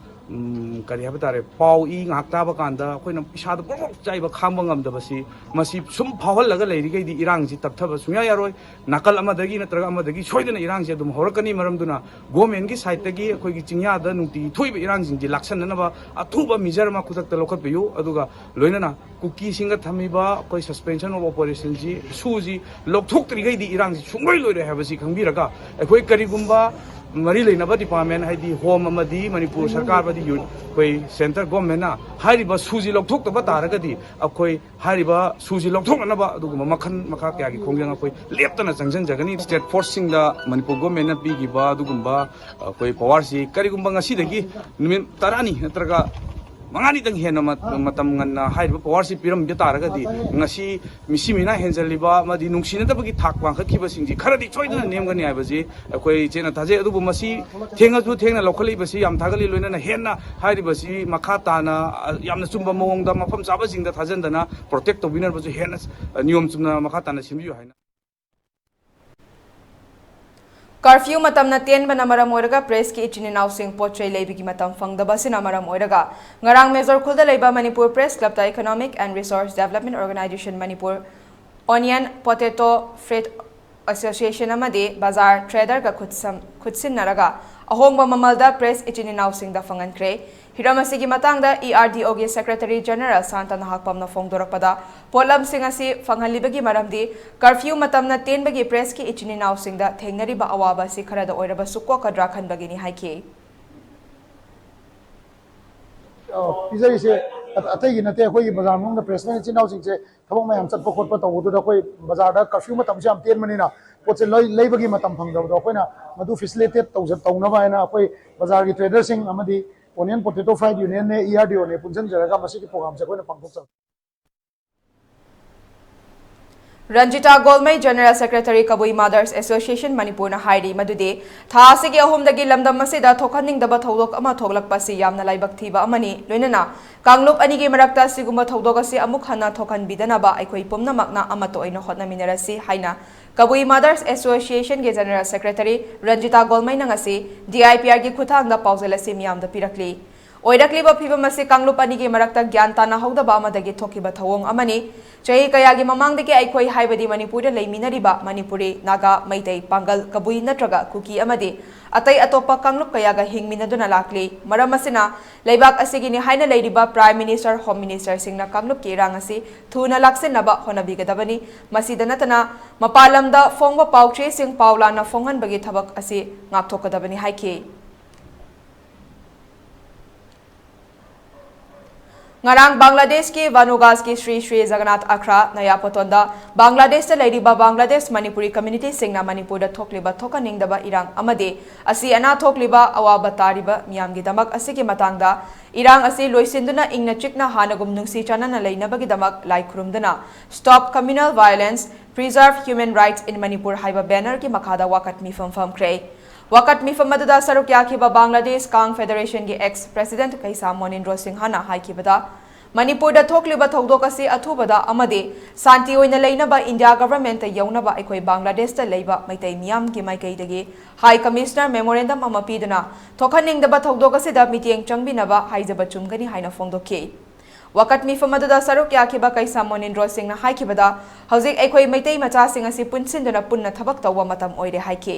ꯀꯔꯤ ꯍꯥꯏꯕ ꯇꯥꯔꯦ, ꯄꯥꯎ ꯏ ꯉꯥꯏꯍꯥꯛ ꯇꯥꯕ ꯀꯥꯟꯗ ꯑꯩꯈꯣꯏꯅ ꯏꯁꯥꯗ ꯄ꯭ꯔꯣꯛ ꯄ꯭ꯔꯣꯛ ꯆꯥꯛꯏꯕ, ꯈꯥꯡꯕ ꯉꯝꯗꯕꯁꯤ, ꯃꯁꯤ ꯁꯨꯝ ꯐꯥꯎꯍꯜꯂꯒ ꯂꯩꯔꯤꯈꯩꯗꯤ ꯏꯔꯥꯡꯁꯤ ꯇꯞꯊꯕ ꯁꯨꯡꯌꯥ ꯌꯥꯔꯣꯏ꯫ ꯅꯥꯀꯜ ꯑꯃꯗꯒꯤ ꯅꯠꯇ꯭ꯔꯒ ꯑꯃꯗꯒꯤ ꯁꯣꯏꯗꯅ ꯏꯔꯥꯡꯁꯤ ꯑꯗꯨꯝ ꯍꯧꯔꯛꯀꯅꯤ꯫ ꯃꯔꯝꯗꯨꯅ ꯒꯣꯔꯃꯦꯟꯒꯤ ꯁꯥꯏꯠꯇꯒꯤ ꯑꯩꯈꯣꯏꯒꯤ ꯆꯤꯡꯌꯥꯗ ꯅꯨꯡꯇꯤꯒꯤ ꯊꯣꯛꯏꯕ ꯏꯔꯥꯡꯁꯤꯡꯁꯤ ꯂꯥꯛꯁꯟꯅꯅꯕ ꯑꯊꯨꯕ measure ꯑꯃ ꯈꯨꯗꯛꯇ ꯂꯧꯈꯠꯄꯤꯌꯨ꯫ ꯑꯗꯨꯒ ꯂꯣꯏꯅꯅ ꯀꯨꯀꯤꯁꯤꯡꯒ ꯊꯝꯃꯤꯕ ꯑꯩꯈꯣꯏ suspension of operationꯁꯤ, ꯁꯨꯁꯤ ꯂꯧꯊꯣꯛꯇ꯭ꯔꯤꯈꯩꯗꯤ ꯏꯔꯥꯡꯁꯤ ꯁꯨꯡꯂꯣꯏ ꯂꯣꯏꯔꯣꯏ ꯍꯥꯏꯕꯁꯤ ꯈꯪꯕꯤꯔꯒ, ꯑꯩꯈꯣꯏ ꯀꯔꯤꯒꯨꯝꯕ ꯃꯔꯤ ꯂꯩꯅꯕ department, ꯍꯥꯏꯗꯤ Home ꯑꯃꯗꯤ ꯃꯅꯤꯄꯨꯔ ꯁꯔꯀꯥꯔ ꯑꯃꯗꯤ ꯌꯨ-, ꯑꯩꯈꯣꯏ centre governmentꯅ ꯍꯥꯏꯔꯤꯕ ꯁꯨꯁꯤ ꯂꯧꯊꯣꯛꯇꯕ ꯇꯥꯔꯒꯗꯤ, ꯑꯩꯈꯣꯏ ꯍꯥꯏꯔꯤꯕ ꯁꯨꯁꯤ ꯂꯧꯊꯣꯛꯅꯅꯕ ꯑꯗꯨꯒꯨꯝꯕ ꯃꯈꯜ ꯃꯈꯥ ꯀꯌꯥꯒꯤ ꯈꯣꯡꯖꯪ ꯑꯩꯈꯣꯏ ꯂꯦꯞꯇꯅ ꯆꯪꯁꯤꯟꯖꯒꯅꯤ꯫ State forceꯁꯤꯡꯗ ꯃꯅꯤꯄꯨꯔ ꯒꯣꯔꯃꯦꯟꯅ ꯄꯤꯈꯤꯕ ꯑꯗꯨꯒꯨꯝꯕ ꯑꯩꯈꯣꯏ powerꯁꯤ ꯀꯔꯤꯒꯨꯝꯕ ꯉꯁꯤꯗꯒꯤ ꯅꯨꯃꯤꯠ ꯇꯔꯥꯅꯤ ꯅꯠꯇ꯭ꯔꯒ ꯃꯉꯥꯅꯤꯗꯪ ꯍꯦꯟꯅ ꯃ-, ꯃꯇꯝ ꯉꯟꯅ ꯍꯥꯏꯔꯤꯕ powerꯁꯤ ꯄꯤꯔꯝꯕ ꯇꯥꯔꯒꯗꯤ, ꯉꯁꯤ ꯃꯤꯁꯤ ꯃꯤꯅꯥ ꯍꯦꯟꯖꯜꯂꯤꯕ ꯑꯃꯗꯤ ꯅꯨꯡꯁꯤꯅꯗꯕꯒꯤ ꯊꯥꯛ ꯋꯥꯡꯈꯠꯈꯤꯕꯁꯤꯡꯁꯤ ꯈꯔꯗꯤ ꯁꯣꯏꯗꯅ ꯅꯦꯝꯒꯅꯤ ꯍꯥꯏꯕꯁꯤ ꯑꯩꯈꯣꯏ ꯏꯆꯦꯅ ꯊꯥꯖꯩ꯫ ꯑꯗꯨꯕꯨ ꯃꯁꯤ ꯊꯦꯡꯉꯁꯨ ꯊꯦꯡꯅ ꯂꯧꯈꯠꯂꯛꯏꯕꯁꯤ ꯌꯥꯝ ꯊꯥꯒꯠꯂꯤ꯫ ꯂꯣꯏꯅꯅ ꯍꯦꯟꯅ ꯍꯥꯏꯔꯤꯕꯁꯤ ꯃꯈꯥ ꯇꯥꯅ, ꯑ, ꯌꯥꯝꯅ ꯆꯨꯝꯕ ꯃꯑꯣꯡꯗ ꯃꯐꯝ ꯆꯥꯕꯁꯤꯡꯗ ꯊꯥꯖꯤꯟꯗꯅ protect ꯇꯧꯕꯤꯅꯕꯁꯨ ꯍꯦꯟꯅ, ꯑ, ꯅꯤꯌꯣꯝ ꯆꯨꯝꯅ ꯃꯈꯥ ꯇꯥꯅ ꯁꯤꯟꯕꯤꯌꯨ ꯍꯥꯏꯅ꯫ Curfew ꯃꯇꯝꯅ ꯇꯦꯟꯕꯅ ꯃꯔꯝ ꯑꯣꯏꯔꯒ pressꯀꯤ ꯏꯆꯤꯟ ꯏꯅꯥꯎꯁꯤꯡ ꯄꯣꯠ ꯆꯩ ꯂꯩꯕꯒꯤ ꯃꯇꯝ ꯐꯪꯗꯕ ꯑꯁꯤꯅ ꯃꯔꯝ ꯑꯣꯏꯔꯒ ꯉꯔꯥꯡ ꯃꯦꯖꯣꯔ ꯈꯨꯜꯗ ꯂꯩꯕ Manipur Press Clubꯇ Economic and Resource Development Organization Manipur, Onion, Potato, Freight Association ꯑꯃꯗꯤ ꯕꯖꯥꯔ traderꯒ ꯈꯨꯠꯁꯝ-, ꯈꯨꯠꯁꯤꯟꯅꯔꯒ ꯑꯍꯣꯡꯕ ꯃꯃꯜꯗ press ꯏꯆꯤꯟ ꯏꯅꯥꯎꯁꯤꯡꯗ ꯐꯪꯍꯟꯈ꯭ꯔꯦ꯫ ꯍꯤꯔꯝ ꯑꯁꯤꯒꯤ ꯃꯇꯥꯡꯗ ERDOꯒꯤ Secretary General ꯁꯥꯟꯇ ꯅꯍꯥꯛꯄꯝꯅ ꯐꯣꯡꯗꯣꯔꯛꯄꯗ, ꯄꯣꯠꯂꯝꯁꯤꯡ ꯑꯁꯤ ꯐꯪꯍꯜꯂꯤꯕꯒꯤ ꯃꯔꯝꯗꯤ curfew ꯃꯇꯝꯅ ꯇꯦꯟꯕꯒꯤ pressꯀꯤ ꯏꯆꯤꯟ ꯏꯅꯥꯎꯁꯤꯡꯗ ꯊꯦꯡꯅꯔꯤꯕ ꯑꯋꯥꯕ ꯑꯁꯤ ꯈꯔꯗ ꯑꯣꯏꯔꯕꯁꯨ ꯀꯣꯛꯀꯗ꯭ꯔꯥ ꯈꯟꯕꯒꯤꯅꯤ ꯍꯥꯏꯈꯤ꯫ ꯑ, ꯄꯤꯖꯔꯤꯁꯦ ꯑ-, ꯑꯇꯩꯒꯤ ꯅꯠꯇꯦ, ꯑꯩꯈꯣꯏꯒꯤ ꯕꯖꯥꯔ ꯃꯅꯨꯡꯗ pressman ꯏꯆꯤꯟ ꯏꯅꯥꯎꯁꯤꯡꯁꯦ ꯊꯕꯛ ꯃꯌꯥꯝ ꯆꯠꯄ ꯈꯣꯠꯄ ꯇꯧꯕꯗꯨꯗ ꯑꯩꯈꯣꯏ ꯕꯖꯥꯔꯗ curfew ꯃꯇꯝꯁꯨ ꯌꯥꯝ ꯇꯦꯟꯕꯅꯤꯅ ꯄꯣꯠꯁꯦ ꯂꯩ-, ꯂꯩꯕꯒꯤ ꯃꯇꯝ ꯐꯪꯗꯕꯗꯣ ꯑꯩꯈꯣꯏꯅ ꯃꯗꯨ facilitate ꯇꯧꯖ-, ꯇꯧꯅꯕ ꯍꯥꯏꯅ ꯑꯩꯈꯣꯏ ꯕꯖꯥꯔꯒꯤ traderꯁꯤꯡ ꯑꯃꯗꯤ Onion Potato Freight Unionꯅꯦ, ERDOꯅꯦ ꯄꯨꯟꯁꯤꯟꯖꯔꯒ ꯃꯁꯤꯒꯤ programꯁꯦ ꯑꯩꯈꯣꯏꯅ ꯄꯥꯡꯊꯣꯛꯆꯕꯅꯤ꯫ ꯔꯟꯖꯤꯇꯥ ꯒꯣꯜꯃꯩ, General Secretary, ꯀꯕꯨꯏ Mothers Association ꯃꯅꯤꯄꯨꯔꯅ ꯍꯥꯏꯔꯤ ꯃꯗꯨꯗꯤ ꯊꯥ ꯑꯁꯤꯒꯤ ꯑꯍꯨꯝꯗꯒꯤ ꯂꯝꯗꯝ ꯑꯁꯤꯗ ꯊꯣꯛꯍꯟꯅꯤꯡꯗꯕ ꯊꯧꯗꯣꯛ ꯑꯃ ꯊꯣꯛꯂꯛꯄ ꯑꯁꯤ ꯌꯥꯝꯅ ꯂꯥꯏꯕꯛ ꯊꯤꯕ ꯑꯃꯅꯤ꯫ ꯂꯣꯏꯅꯅ ꯀꯥꯡꯂꯨꯞ ꯑꯅꯤꯒꯤ ꯃꯔꯛꯇ ꯑꯁꯤꯒꯨꯝꯕ ꯊꯧꯗꯣꯛ ꯑꯁꯤ ꯑꯃꯨꯛ ꯍꯟꯅ ꯊꯣꯛꯍꯟꯕꯤꯗꯅꯕ ꯑꯩꯈꯣꯏ ꯄꯨꯝꯅꯃꯛꯅ ꯑꯃꯠꯇ ꯑꯣꯏꯅ ꯍꯣꯠꯅꯃꯤꯟꯅꯔꯁꯤ ꯍꯥꯏꯅ ꯀꯕꯨꯏ Mothers Associationꯒꯤ General Secretary ꯔꯟꯖꯤꯇꯥ ꯒꯣꯜꯃꯩꯅ ꯉꯁꯤ DIPRꯒꯤ ꯈꯨꯠꯊꯥꯡꯗ ꯄꯥꯎꯖꯦꯜ ꯑꯁꯤ ꯃꯤꯌꯥꯝꯗ ꯄꯤꯔꯛꯂꯤ꯫ ꯑꯣꯏꯔꯛꯂꯤꯕ ꯐꯤꯚꯝ ꯑꯁꯤ ꯀꯥꯡꯂꯨꯞ ꯑꯅꯤꯒꯤ ꯃꯔꯛꯇ ꯒ꯭ꯌꯥꯟ ꯇꯥꯅ ꯍꯧꯗꯕ ꯑꯃꯗꯒꯤ ꯊꯣꯛꯈꯤꯕ ꯊꯧꯑꯣꯡ ꯑꯃꯅꯤ꯫ ꯆꯍꯤ ꯀꯌꯥꯒꯤ ꯃꯃꯥꯡꯗꯒꯤ ꯑꯩꯈꯣꯏ, ꯍꯥꯏꯕꯗꯤ ꯃꯅꯤꯄꯨꯔꯗ ꯂꯩꯃꯤꯟꯅꯔꯤꯕ ꯃꯅꯤꯄꯨꯔꯤ, ꯅꯥꯒꯥ, ꯃꯩꯇꯩ, ꯄꯥꯡꯒꯜ, ꯀꯕꯨꯏ ꯅꯠꯇ꯭ꯔꯒ ꯀꯨꯀꯤ ꯑꯃꯗꯤ ꯑꯇꯩ ꯑꯇꯣꯞꯄ ꯀꯥꯡꯂꯨꯞ ꯀꯌꯥꯒ ꯍꯤꯡꯃꯤꯟꯅꯗꯨꯅ ꯂꯥꯛꯂꯤ꯫ ꯃꯔꯝ ꯑꯁꯤꯅ ꯂꯩꯕꯥꯛ ꯑꯁꯤꯒꯤꯅꯤ ꯍꯥꯏꯅ ꯂꯩꯔꯤꯕ Prime Minister, Home Ministerꯁꯤꯡꯅ ꯀꯥꯡꯂꯨꯞꯀꯤ ꯏꯔꯥꯡ ꯑꯁꯤ ꯊꯨꯅ ꯂꯥꯛꯁꯤꯟꯅꯕ ꯍꯣꯠꯅꯕꯤꯒꯗꯕꯅꯤ꯫ ꯃꯁꯤꯗ ꯅꯠꯇꯅ ꯃꯄꯥꯟ ꯂꯝꯗ ꯐꯣꯡꯕ ꯄꯥꯎꯆꯦꯁꯤꯡ ꯄꯥꯎ ꯂꯥꯟꯅ ꯐꯣꯡꯍꯟꯕꯒꯤ ꯊꯕꯛ ꯑꯁꯤ ꯉꯥꯛꯊꯣꯛꯀꯗꯕꯅꯤ ꯍꯥꯏꯈꯤ꯫ ꯉꯔꯥꯡ ꯕꯪꯒ꯭ꯂꯥꯗꯦꯁꯀꯤ ꯚꯥꯅꯨꯒꯥꯖꯀꯤ ꯁ꯭ꯔꯤ ꯁ꯭ꯔꯤ ꯖꯒꯟꯅꯥꯊ ꯑꯈ꯭ꯔꯥ ꯅꯌꯥꯄꯣꯇꯣꯟꯗ ꯕꯪꯒ꯭ꯂꯥꯗꯦꯁꯇ ꯂꯩꯔꯤꯕ ꯕꯪꯒ꯭ꯂꯥꯗꯦꯁ ꯃꯅꯤꯄꯨꯔꯤ communityꯁꯤꯡꯅ ꯃꯅꯤꯄꯨꯔꯗ ꯊꯣꯛꯂꯤꯕ ꯊꯣꯛꯍꯟꯅꯤꯡꯗꯕ ꯏꯔꯥꯡ ꯑꯃꯗꯤ ꯑꯁꯤ ꯑꯅꯥ ꯊꯣꯛꯂꯤꯕ ꯑꯋꯥꯕ ꯇꯥꯔꯤꯕ ꯃꯤꯌꯥꯝꯒꯤꯗꯃꯛ ꯑꯁꯤꯒꯤ ꯃꯇꯥꯡꯗ ꯏꯔꯥꯡ ꯑꯁꯤ ꯂꯣꯏꯁꯤꯟꯗꯨꯅ ꯏꯪꯅ ꯆꯤꯛꯅ ꯍꯥꯟꯅꯒꯨꯝ ꯅꯨꯡꯁꯤ ꯆꯥꯟꯅꯅ ꯂꯩꯅꯕꯒꯤꯗꯃꯛ ꯂꯥꯏ ꯈꯨꯔꯨꯝꯗꯨꯅ Stop Communal Violence, Preserve Human Rights in Manipur ꯍꯥꯏꯕ bannerꯒꯤ ꯃꯈꯥꯗ ꯋꯥꯀꯠ ꯃꯤꯐꯝ ꯐꯝꯈ꯭ꯔꯦ꯫ ꯋꯥꯀꯠ ꯃꯤꯐꯝ ꯑꯗꯨꯗ ꯁꯔꯨꯛ ꯌꯥꯈꯤꯕ ꯕꯪꯒ꯭ꯂꯥꯗꯦꯁ ꯀꯥꯡ Federationꯒꯤ ex President ꯀꯩꯁꯥ ꯃꯣꯅꯤꯟꯗ꯭ꯔꯣ ꯁꯤꯡꯍꯅ ꯍꯥꯏꯈꯤꯕꯗ, ꯃꯅꯤꯄꯨꯔꯗ ꯊꯣꯛꯂꯤꯕ ꯊꯧꯗꯣꯛ ꯑꯁꯤ ꯑꯊꯨꯕꯗ ꯑꯃꯗꯤ ꯁꯥꯟꯇꯤ ꯑꯣꯏꯅ ꯂꯩꯅꯕ ꯏꯟꯗꯤꯌꯥ ꯒꯚꯔꯟꯃꯦꯟꯠꯇ ꯌꯧꯅꯕ ꯑꯩꯈꯣꯏ ꯕꯪꯒ꯭ꯂꯥꯗꯦꯁꯇ ꯂꯩꯕ ꯃꯩꯇꯩ ꯃꯤꯌꯥꯝꯒꯤ ꯃꯥꯏꯀꯩꯗꯒꯤ ꯍꯥꯏ ꯀꯃꯤꯁꯅꯔ ꯃꯦꯃꯣꯔꯦꯟꯗꯝ ꯑꯃ ꯄꯤꯗꯨꯅ ꯊꯣꯛꯍꯟꯅꯤꯡꯗꯕ ꯊꯧꯗꯣꯛ ꯑꯁꯤꯗ ꯃꯤꯠꯌꯦꯡ ꯆꯪꯕꯤꯅꯕ ꯍꯥꯏꯖꯕ ꯆꯨꯝꯒꯅꯤ ꯍꯥꯏꯅ ꯐꯣꯡꯗꯣꯛꯈꯤ꯫ ꯋꯥꯀꯠ ꯃꯤꯐꯝ ꯑꯗꯨꯗ ꯁꯔꯨꯛ ꯌꯥꯈꯤꯕ ꯀꯩꯁꯥꯝ ꯃꯣꯅꯤꯟꯗ꯭ꯔꯣ ꯁꯤꯡꯅ ꯍꯥꯏꯈꯤꯕꯗ, ꯍꯧꯖꯤꯛ ꯑꯩꯈꯣꯏ ꯃꯩꯇꯩ ꯃꯆꯥꯁꯤꯡ ꯑꯁꯤ ꯄꯨꯟꯁꯤꯟꯗꯨꯅ ꯄꯨꯟꯅ ꯊꯕꯛ ꯇꯧꯕ ꯃꯇꯝ ꯑꯣꯏꯔꯦ ꯍꯥꯏꯈꯤ꯫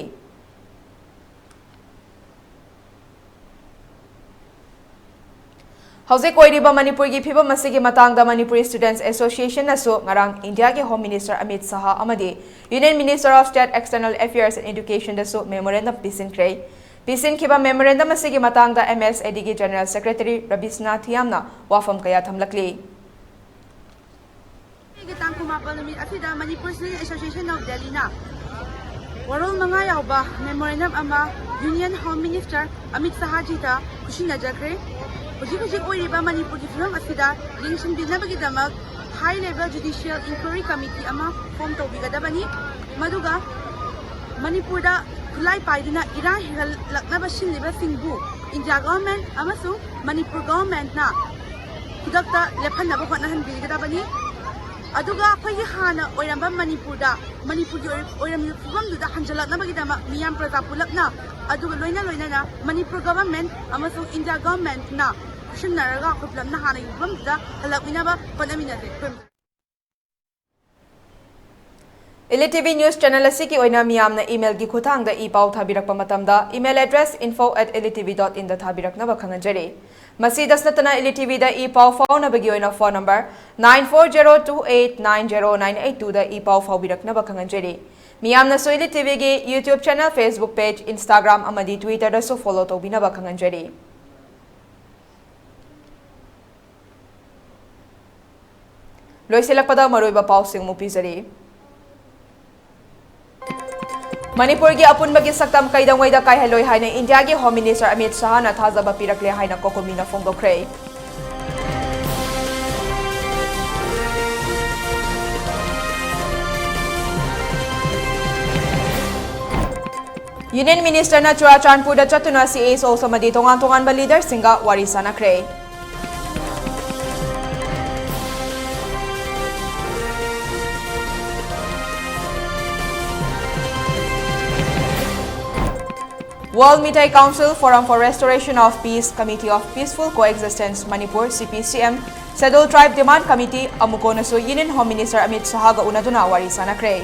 ꯍꯧꯖꯤꯛ ꯑꯣꯏꯔꯤꯕ ꯃꯅꯤꯄꯨꯔꯒꯤ ꯐꯤꯕꯝ ꯑꯁꯤꯒꯤ ꯃꯇꯥꯡꯗ ꯃꯅꯤꯄꯨꯔꯤ ꯁ꯭ꯇꯨꯗꯦꯟꯠꯁ ꯑꯦꯁꯣꯁꯤꯌꯦꯁꯟꯅꯁꯨ ꯉꯔꯥꯡ ꯏꯟꯗꯤꯌꯥꯒꯤ ꯍꯣꯝ ꯃꯤꯅꯤꯁꯇꯔ ꯑꯃꯤꯠ ꯁꯥꯍ ꯑꯃꯗꯤ union minister of state external affairs and ꯑꯦꯗꯨꯀꯦꯁꯟꯗꯁꯨ ꯃꯦꯃꯣꯔꯦꯟꯗꯝ ꯄꯤꯁꯤꯟꯈ꯭ꯔꯦ꯫ ꯄꯤꯁꯤꯟꯈꯤꯕ ꯃꯦꯃꯣꯔꯦꯟꯗꯝ ꯑꯁꯤꯒꯤ ꯃꯇꯥꯡꯗ ꯑꯦꯝ ꯑꯦꯁ ꯑꯦ ꯗꯤꯒꯤ ꯖꯦꯅꯔꯦꯜ ꯁꯦꯀ꯭ꯔꯦꯇꯔꯤ ꯔꯕꯤꯁꯅꯥ ꯊꯤꯌꯥꯝꯅ ꯋꯥꯐꯝ ꯀꯌꯥ ꯊꯝꯂꯛꯂꯤ꯫ ꯃꯦꯒꯤ ꯇꯥꯡ ꯀꯨꯟꯃꯥꯄꯟ ꯅꯨꯃꯤꯠ ꯑꯁꯤꯗ ꯃꯅꯤꯄꯨꯔ ꯁ꯭ꯇꯨꯗꯦꯟꯠ ꯑꯦꯁꯣꯁꯤꯌꯦꯁꯟ ꯑꯣꯐ ꯗꯦꯜꯂꯤꯅ ꯋꯥꯔꯣꯜ ꯃꯉꯥ ꯌꯥꯎꯕ ꯃꯦꯃꯣꯔꯦꯟꯗꯝ ꯑꯃ ꯌꯨꯅꯤꯌꯟ ꯍꯣꯝ ꯃꯤꯅꯤꯁꯇꯔ ꯑꯃꯤꯠ ꯁꯥꯍꯖꯤꯗ ꯈꯨꯠꯁꯤꯟꯅꯖꯈ꯭ꯔꯦ꯫ ꯍꯧꯖꯤꯛ ꯍꯧꯖꯤꯛ ꯑꯣꯏꯔꯤꯕ ꯃꯅꯤꯄꯨꯔꯒꯤ ꯐꯤꯕꯝ ꯑꯁꯤꯗ ꯌꯦꯡꯁꯤꯟꯕꯤꯅꯕꯒꯤꯗꯃꯛ high level judicial inquiry committee ꯑꯃ ꯐꯣꯔꯝ ꯇꯧꯕꯤꯒꯗꯕꯅꯤ꯫ ꯃꯗꯨꯒ ꯃꯅꯤꯄꯨꯔꯗ ꯈꯨꯠꯂꯥꯏ ꯄꯥꯏꯗꯨꯅ ꯏꯔꯥꯡ ꯍꯦꯟꯒꯠꯂꯛꯅꯕ ꯁꯤꯜꯂꯤꯕꯁꯤꯡꯕꯨ ꯏꯟꯗꯤꯌꯥ ꯒꯚꯔꯟꯃꯦꯟꯠ ꯑꯃꯁꯨꯡ ꯃꯅꯤꯄꯨꯔ ꯒꯚꯔꯟꯃꯦꯟꯠꯅ ꯈꯨꯗꯛꯇ ꯂꯦꯞꯍꯟꯅꯕ ꯍꯣꯠꯅꯍꯟꯕꯤꯒꯗꯕꯅꯤ꯫ ꯑꯗꯨꯒ ꯑꯩꯈꯣꯏꯒꯤ ꯍꯥꯟꯅ ꯑꯣꯏꯔꯝꯕ ꯃꯅꯤꯄꯨꯔꯗ, ꯃꯅꯤꯄꯨꯔꯒꯤ ꯑꯣꯏꯔ-, ꯑꯣꯏꯔꯝꯃꯤꯕ ꯐꯤꯕꯝꯗꯨꯗ ꯍꯟꯖꯤꯜꯂꯛꯅꯕꯒꯤꯗꯃꯛ ꯃꯤꯌꯥꯝ ꯄ꯭ꯔꯖꯥ ꯄꯨꯂꯞꯅ, ꯑꯗꯨꯒ ꯂꯣꯏꯅ ꯂꯣꯏꯅꯅ ꯃꯅꯤꯄꯨꯔ ꯒꯚꯔꯟꯃꯦꯟꯠ ꯑꯃꯁꯨꯡ ꯏꯟꯗꯤꯌꯥ ꯒꯚꯔꯟꯃꯦꯟꯠꯅ ꯈꯨꯠꯁꯤꯟꯅꯔꯒ ꯑꯩꯈꯣꯏ ꯄꯨꯂꯞꯅ ꯍꯥꯟꯅꯒꯤ ꯐꯤꯕꯝꯗꯨꯗ ꯍꯜꯂꯛꯃꯤꯟꯅꯕ ꯍꯣꯠꯅꯃꯤꯟꯅꯁꯦ꯫ ꯏꯂꯤ ꯇꯤꯚꯤ ꯅ꯭ꯌꯨꯁ ꯆꯦꯅꯦꯜ ꯑꯁꯤꯒꯤ ꯑꯣꯏꯅ ꯃꯤꯌꯥꯝꯅ ꯏꯃꯦꯜꯒꯤ ꯈꯨꯠꯊꯥꯡꯗ ꯏ ꯄꯥꯎ ꯊꯥꯕꯤꯔꯛꯄ ꯃꯇꯝꯗ, email address info at ilitv dot inꯗ ꯊꯥꯕꯤꯔꯛꯅꯕ ꯈꯪꯍꯟꯖꯔꯤ꯫ ꯃꯁꯤꯗꯁꯨ ꯅꯠꯇꯅ, ꯏꯂꯤ ꯇꯤꯚꯤꯗ ꯏ ꯄꯥꯎ ꯐꯥꯎꯅꯕꯒꯤ ꯑꯣꯏꯅ phone number nine four zero two eight nine zero nine eight twoꯗ E ꯄꯥꯎ ꯐꯥꯎꯕꯤꯔꯛꯅꯕ ꯈꯪꯍꯟꯖꯔꯤ꯫ ꯃꯤꯌꯥꯝꯅꯁꯨ ꯏꯂꯤ ꯇꯤꯚꯤꯒꯤ YouTube channel, Facebook page, Instagram ꯑꯃꯗꯤ Twitterꯗꯁꯨ ꯐꯣꯂꯣ ꯇꯧꯕꯤꯅꯕ ꯈꯪꯍꯟꯖꯔꯤ꯫ ꯂꯣꯏꯁꯤꯜꯂꯛꯄꯗ ꯃꯔꯨꯑꯣꯏꯕ ꯄꯥꯎꯁꯤꯡ ꯑꯃꯨꯛ ꯄꯤꯖꯔꯤ꯫ ꯃꯅꯤꯄꯨꯔꯒꯤ ꯑꯄꯨꯟꯕꯒꯤ ꯁꯛꯇꯝ ꯀꯩꯗꯧꯉꯩꯗ ꯀꯥꯏꯍꯜꯂꯣꯏ ꯍꯥꯏꯅ ꯏꯟꯗꯤꯌꯥꯒꯤ ꯍꯣꯝ ꯃꯤꯅꯤꯁꯇꯔ ꯑꯃꯤꯠ ꯁꯥꯍꯅ ꯊꯥꯖꯕ ꯄꯤꯔꯛꯂꯦ ꯍꯥꯏꯅ ꯀꯣꯀꯣꯃꯤꯅ ꯐꯣꯡꯗꯣꯛꯈ꯭ꯔꯦ꯫ ꯌꯨꯅꯤꯌꯟ ꯃꯤꯅꯤꯁꯇꯔꯅ ꯆꯨꯔꯥꯆꯥꯟꯄꯨꯔꯗ ꯆꯠꯇꯨꯅ ꯁꯤ ꯑꯦꯁ ꯑꯣꯁ ꯑꯃꯗꯤ ꯇꯣꯉꯥꯟ ꯇꯣꯉꯥꯟꯕ ꯂꯤꯗꯔꯁꯤꯡꯒ ꯋꯥꯔꯤ ꯁꯥꯟꯅꯈ꯭ꯔꯦ꯫ World Meitei Council Forum for Restoration of Peace, Committee of Peaceful Coexistence Manipur, C P C M, Scheduled Tribe Demand Committee, ꯑꯃꯨꯀꯣꯅꯁꯨ Union Home Minister Amit ꯁꯍꯥꯒ ꯎꯅꯗꯨꯅ ꯋꯥꯔꯤ ꯁꯥꯅꯈ꯭ꯔꯦ꯫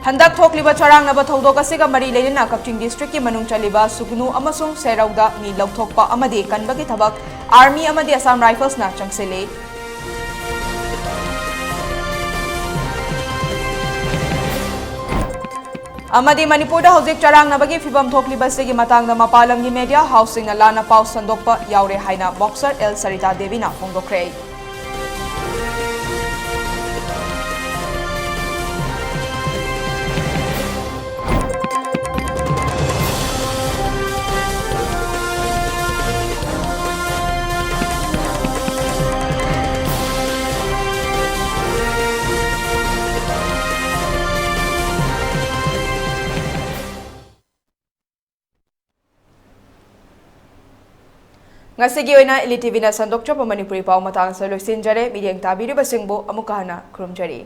ꯍꯟꯗꯛ ꯊꯣꯛꯂꯤꯕ ꯆꯔꯥꯡꯅꯕ ꯊꯧꯗꯣꯛ ꯑꯁꯤꯒ ꯃꯔꯤ ꯂꯩꯅꯅ ꯀꯛꯆꯤꯡ districtꯀꯤ ꯃꯅꯨꯡ ꯆꯜꯂꯤꯕ ꯁꯨꯒꯅꯨ ꯑꯃꯁꯨꯡ ꯁꯦꯔꯧꯗ ꯃꯤ ꯂꯧꯊꯣꯛꯄ ꯑꯃꯗꯤ ꯀꯟꯕꯒꯤ ꯊꯕꯛ Army ꯑꯃꯗꯤ Assam Riflesꯅ ꯆꯪꯁꯤꯜꯂꯤ꯫ ꯑꯃꯗꯤ ꯃꯅꯤꯄꯨꯔꯗ ꯍꯧꯖꯤꯛ ꯆꯔꯥꯡꯅꯕꯒꯤ ꯐꯤꯕꯝ ꯊꯣꯛꯂꯤꯕꯁꯤꯒꯤ ꯃꯇꯥꯡꯗ ꯃꯄꯥꯟ ꯂꯝꯒꯤ media houseꯁꯤꯡꯅ ꯂꯥꯟꯅ ꯄꯥꯎ ꯁꯟꯗꯣꯛꯄ ꯌꯥꯎꯔꯦ ꯍꯥꯏꯅ boxer ꯑꯦꯜ ꯁꯔꯤꯇꯥ ꯗꯦꯕꯤꯅ ꯐꯣꯡꯗꯣꯛꯈ꯭ꯔꯦ꯫ ꯉꯁꯤꯒꯤ ꯑꯣꯏꯅ ꯏꯂꯤ ꯇꯤꯚꯤꯅ ꯁꯟꯗꯣꯛꯆꯕ ꯃꯅꯤꯄꯨꯔꯤ ꯄꯥꯎ ꯃꯇꯥꯡ ꯑꯁꯤꯗ ꯂꯣꯏꯁꯤꯟꯖꯔꯦ꯫ ꯃꯤꯠꯌꯦꯡ ꯇꯥꯕꯤꯔꯤꯕꯁꯤꯡꯕꯨ ꯑꯃꯨꯛꯀ ꯍꯟꯅ ꯈꯨꯔꯨꯝꯖꯔꯤ꯫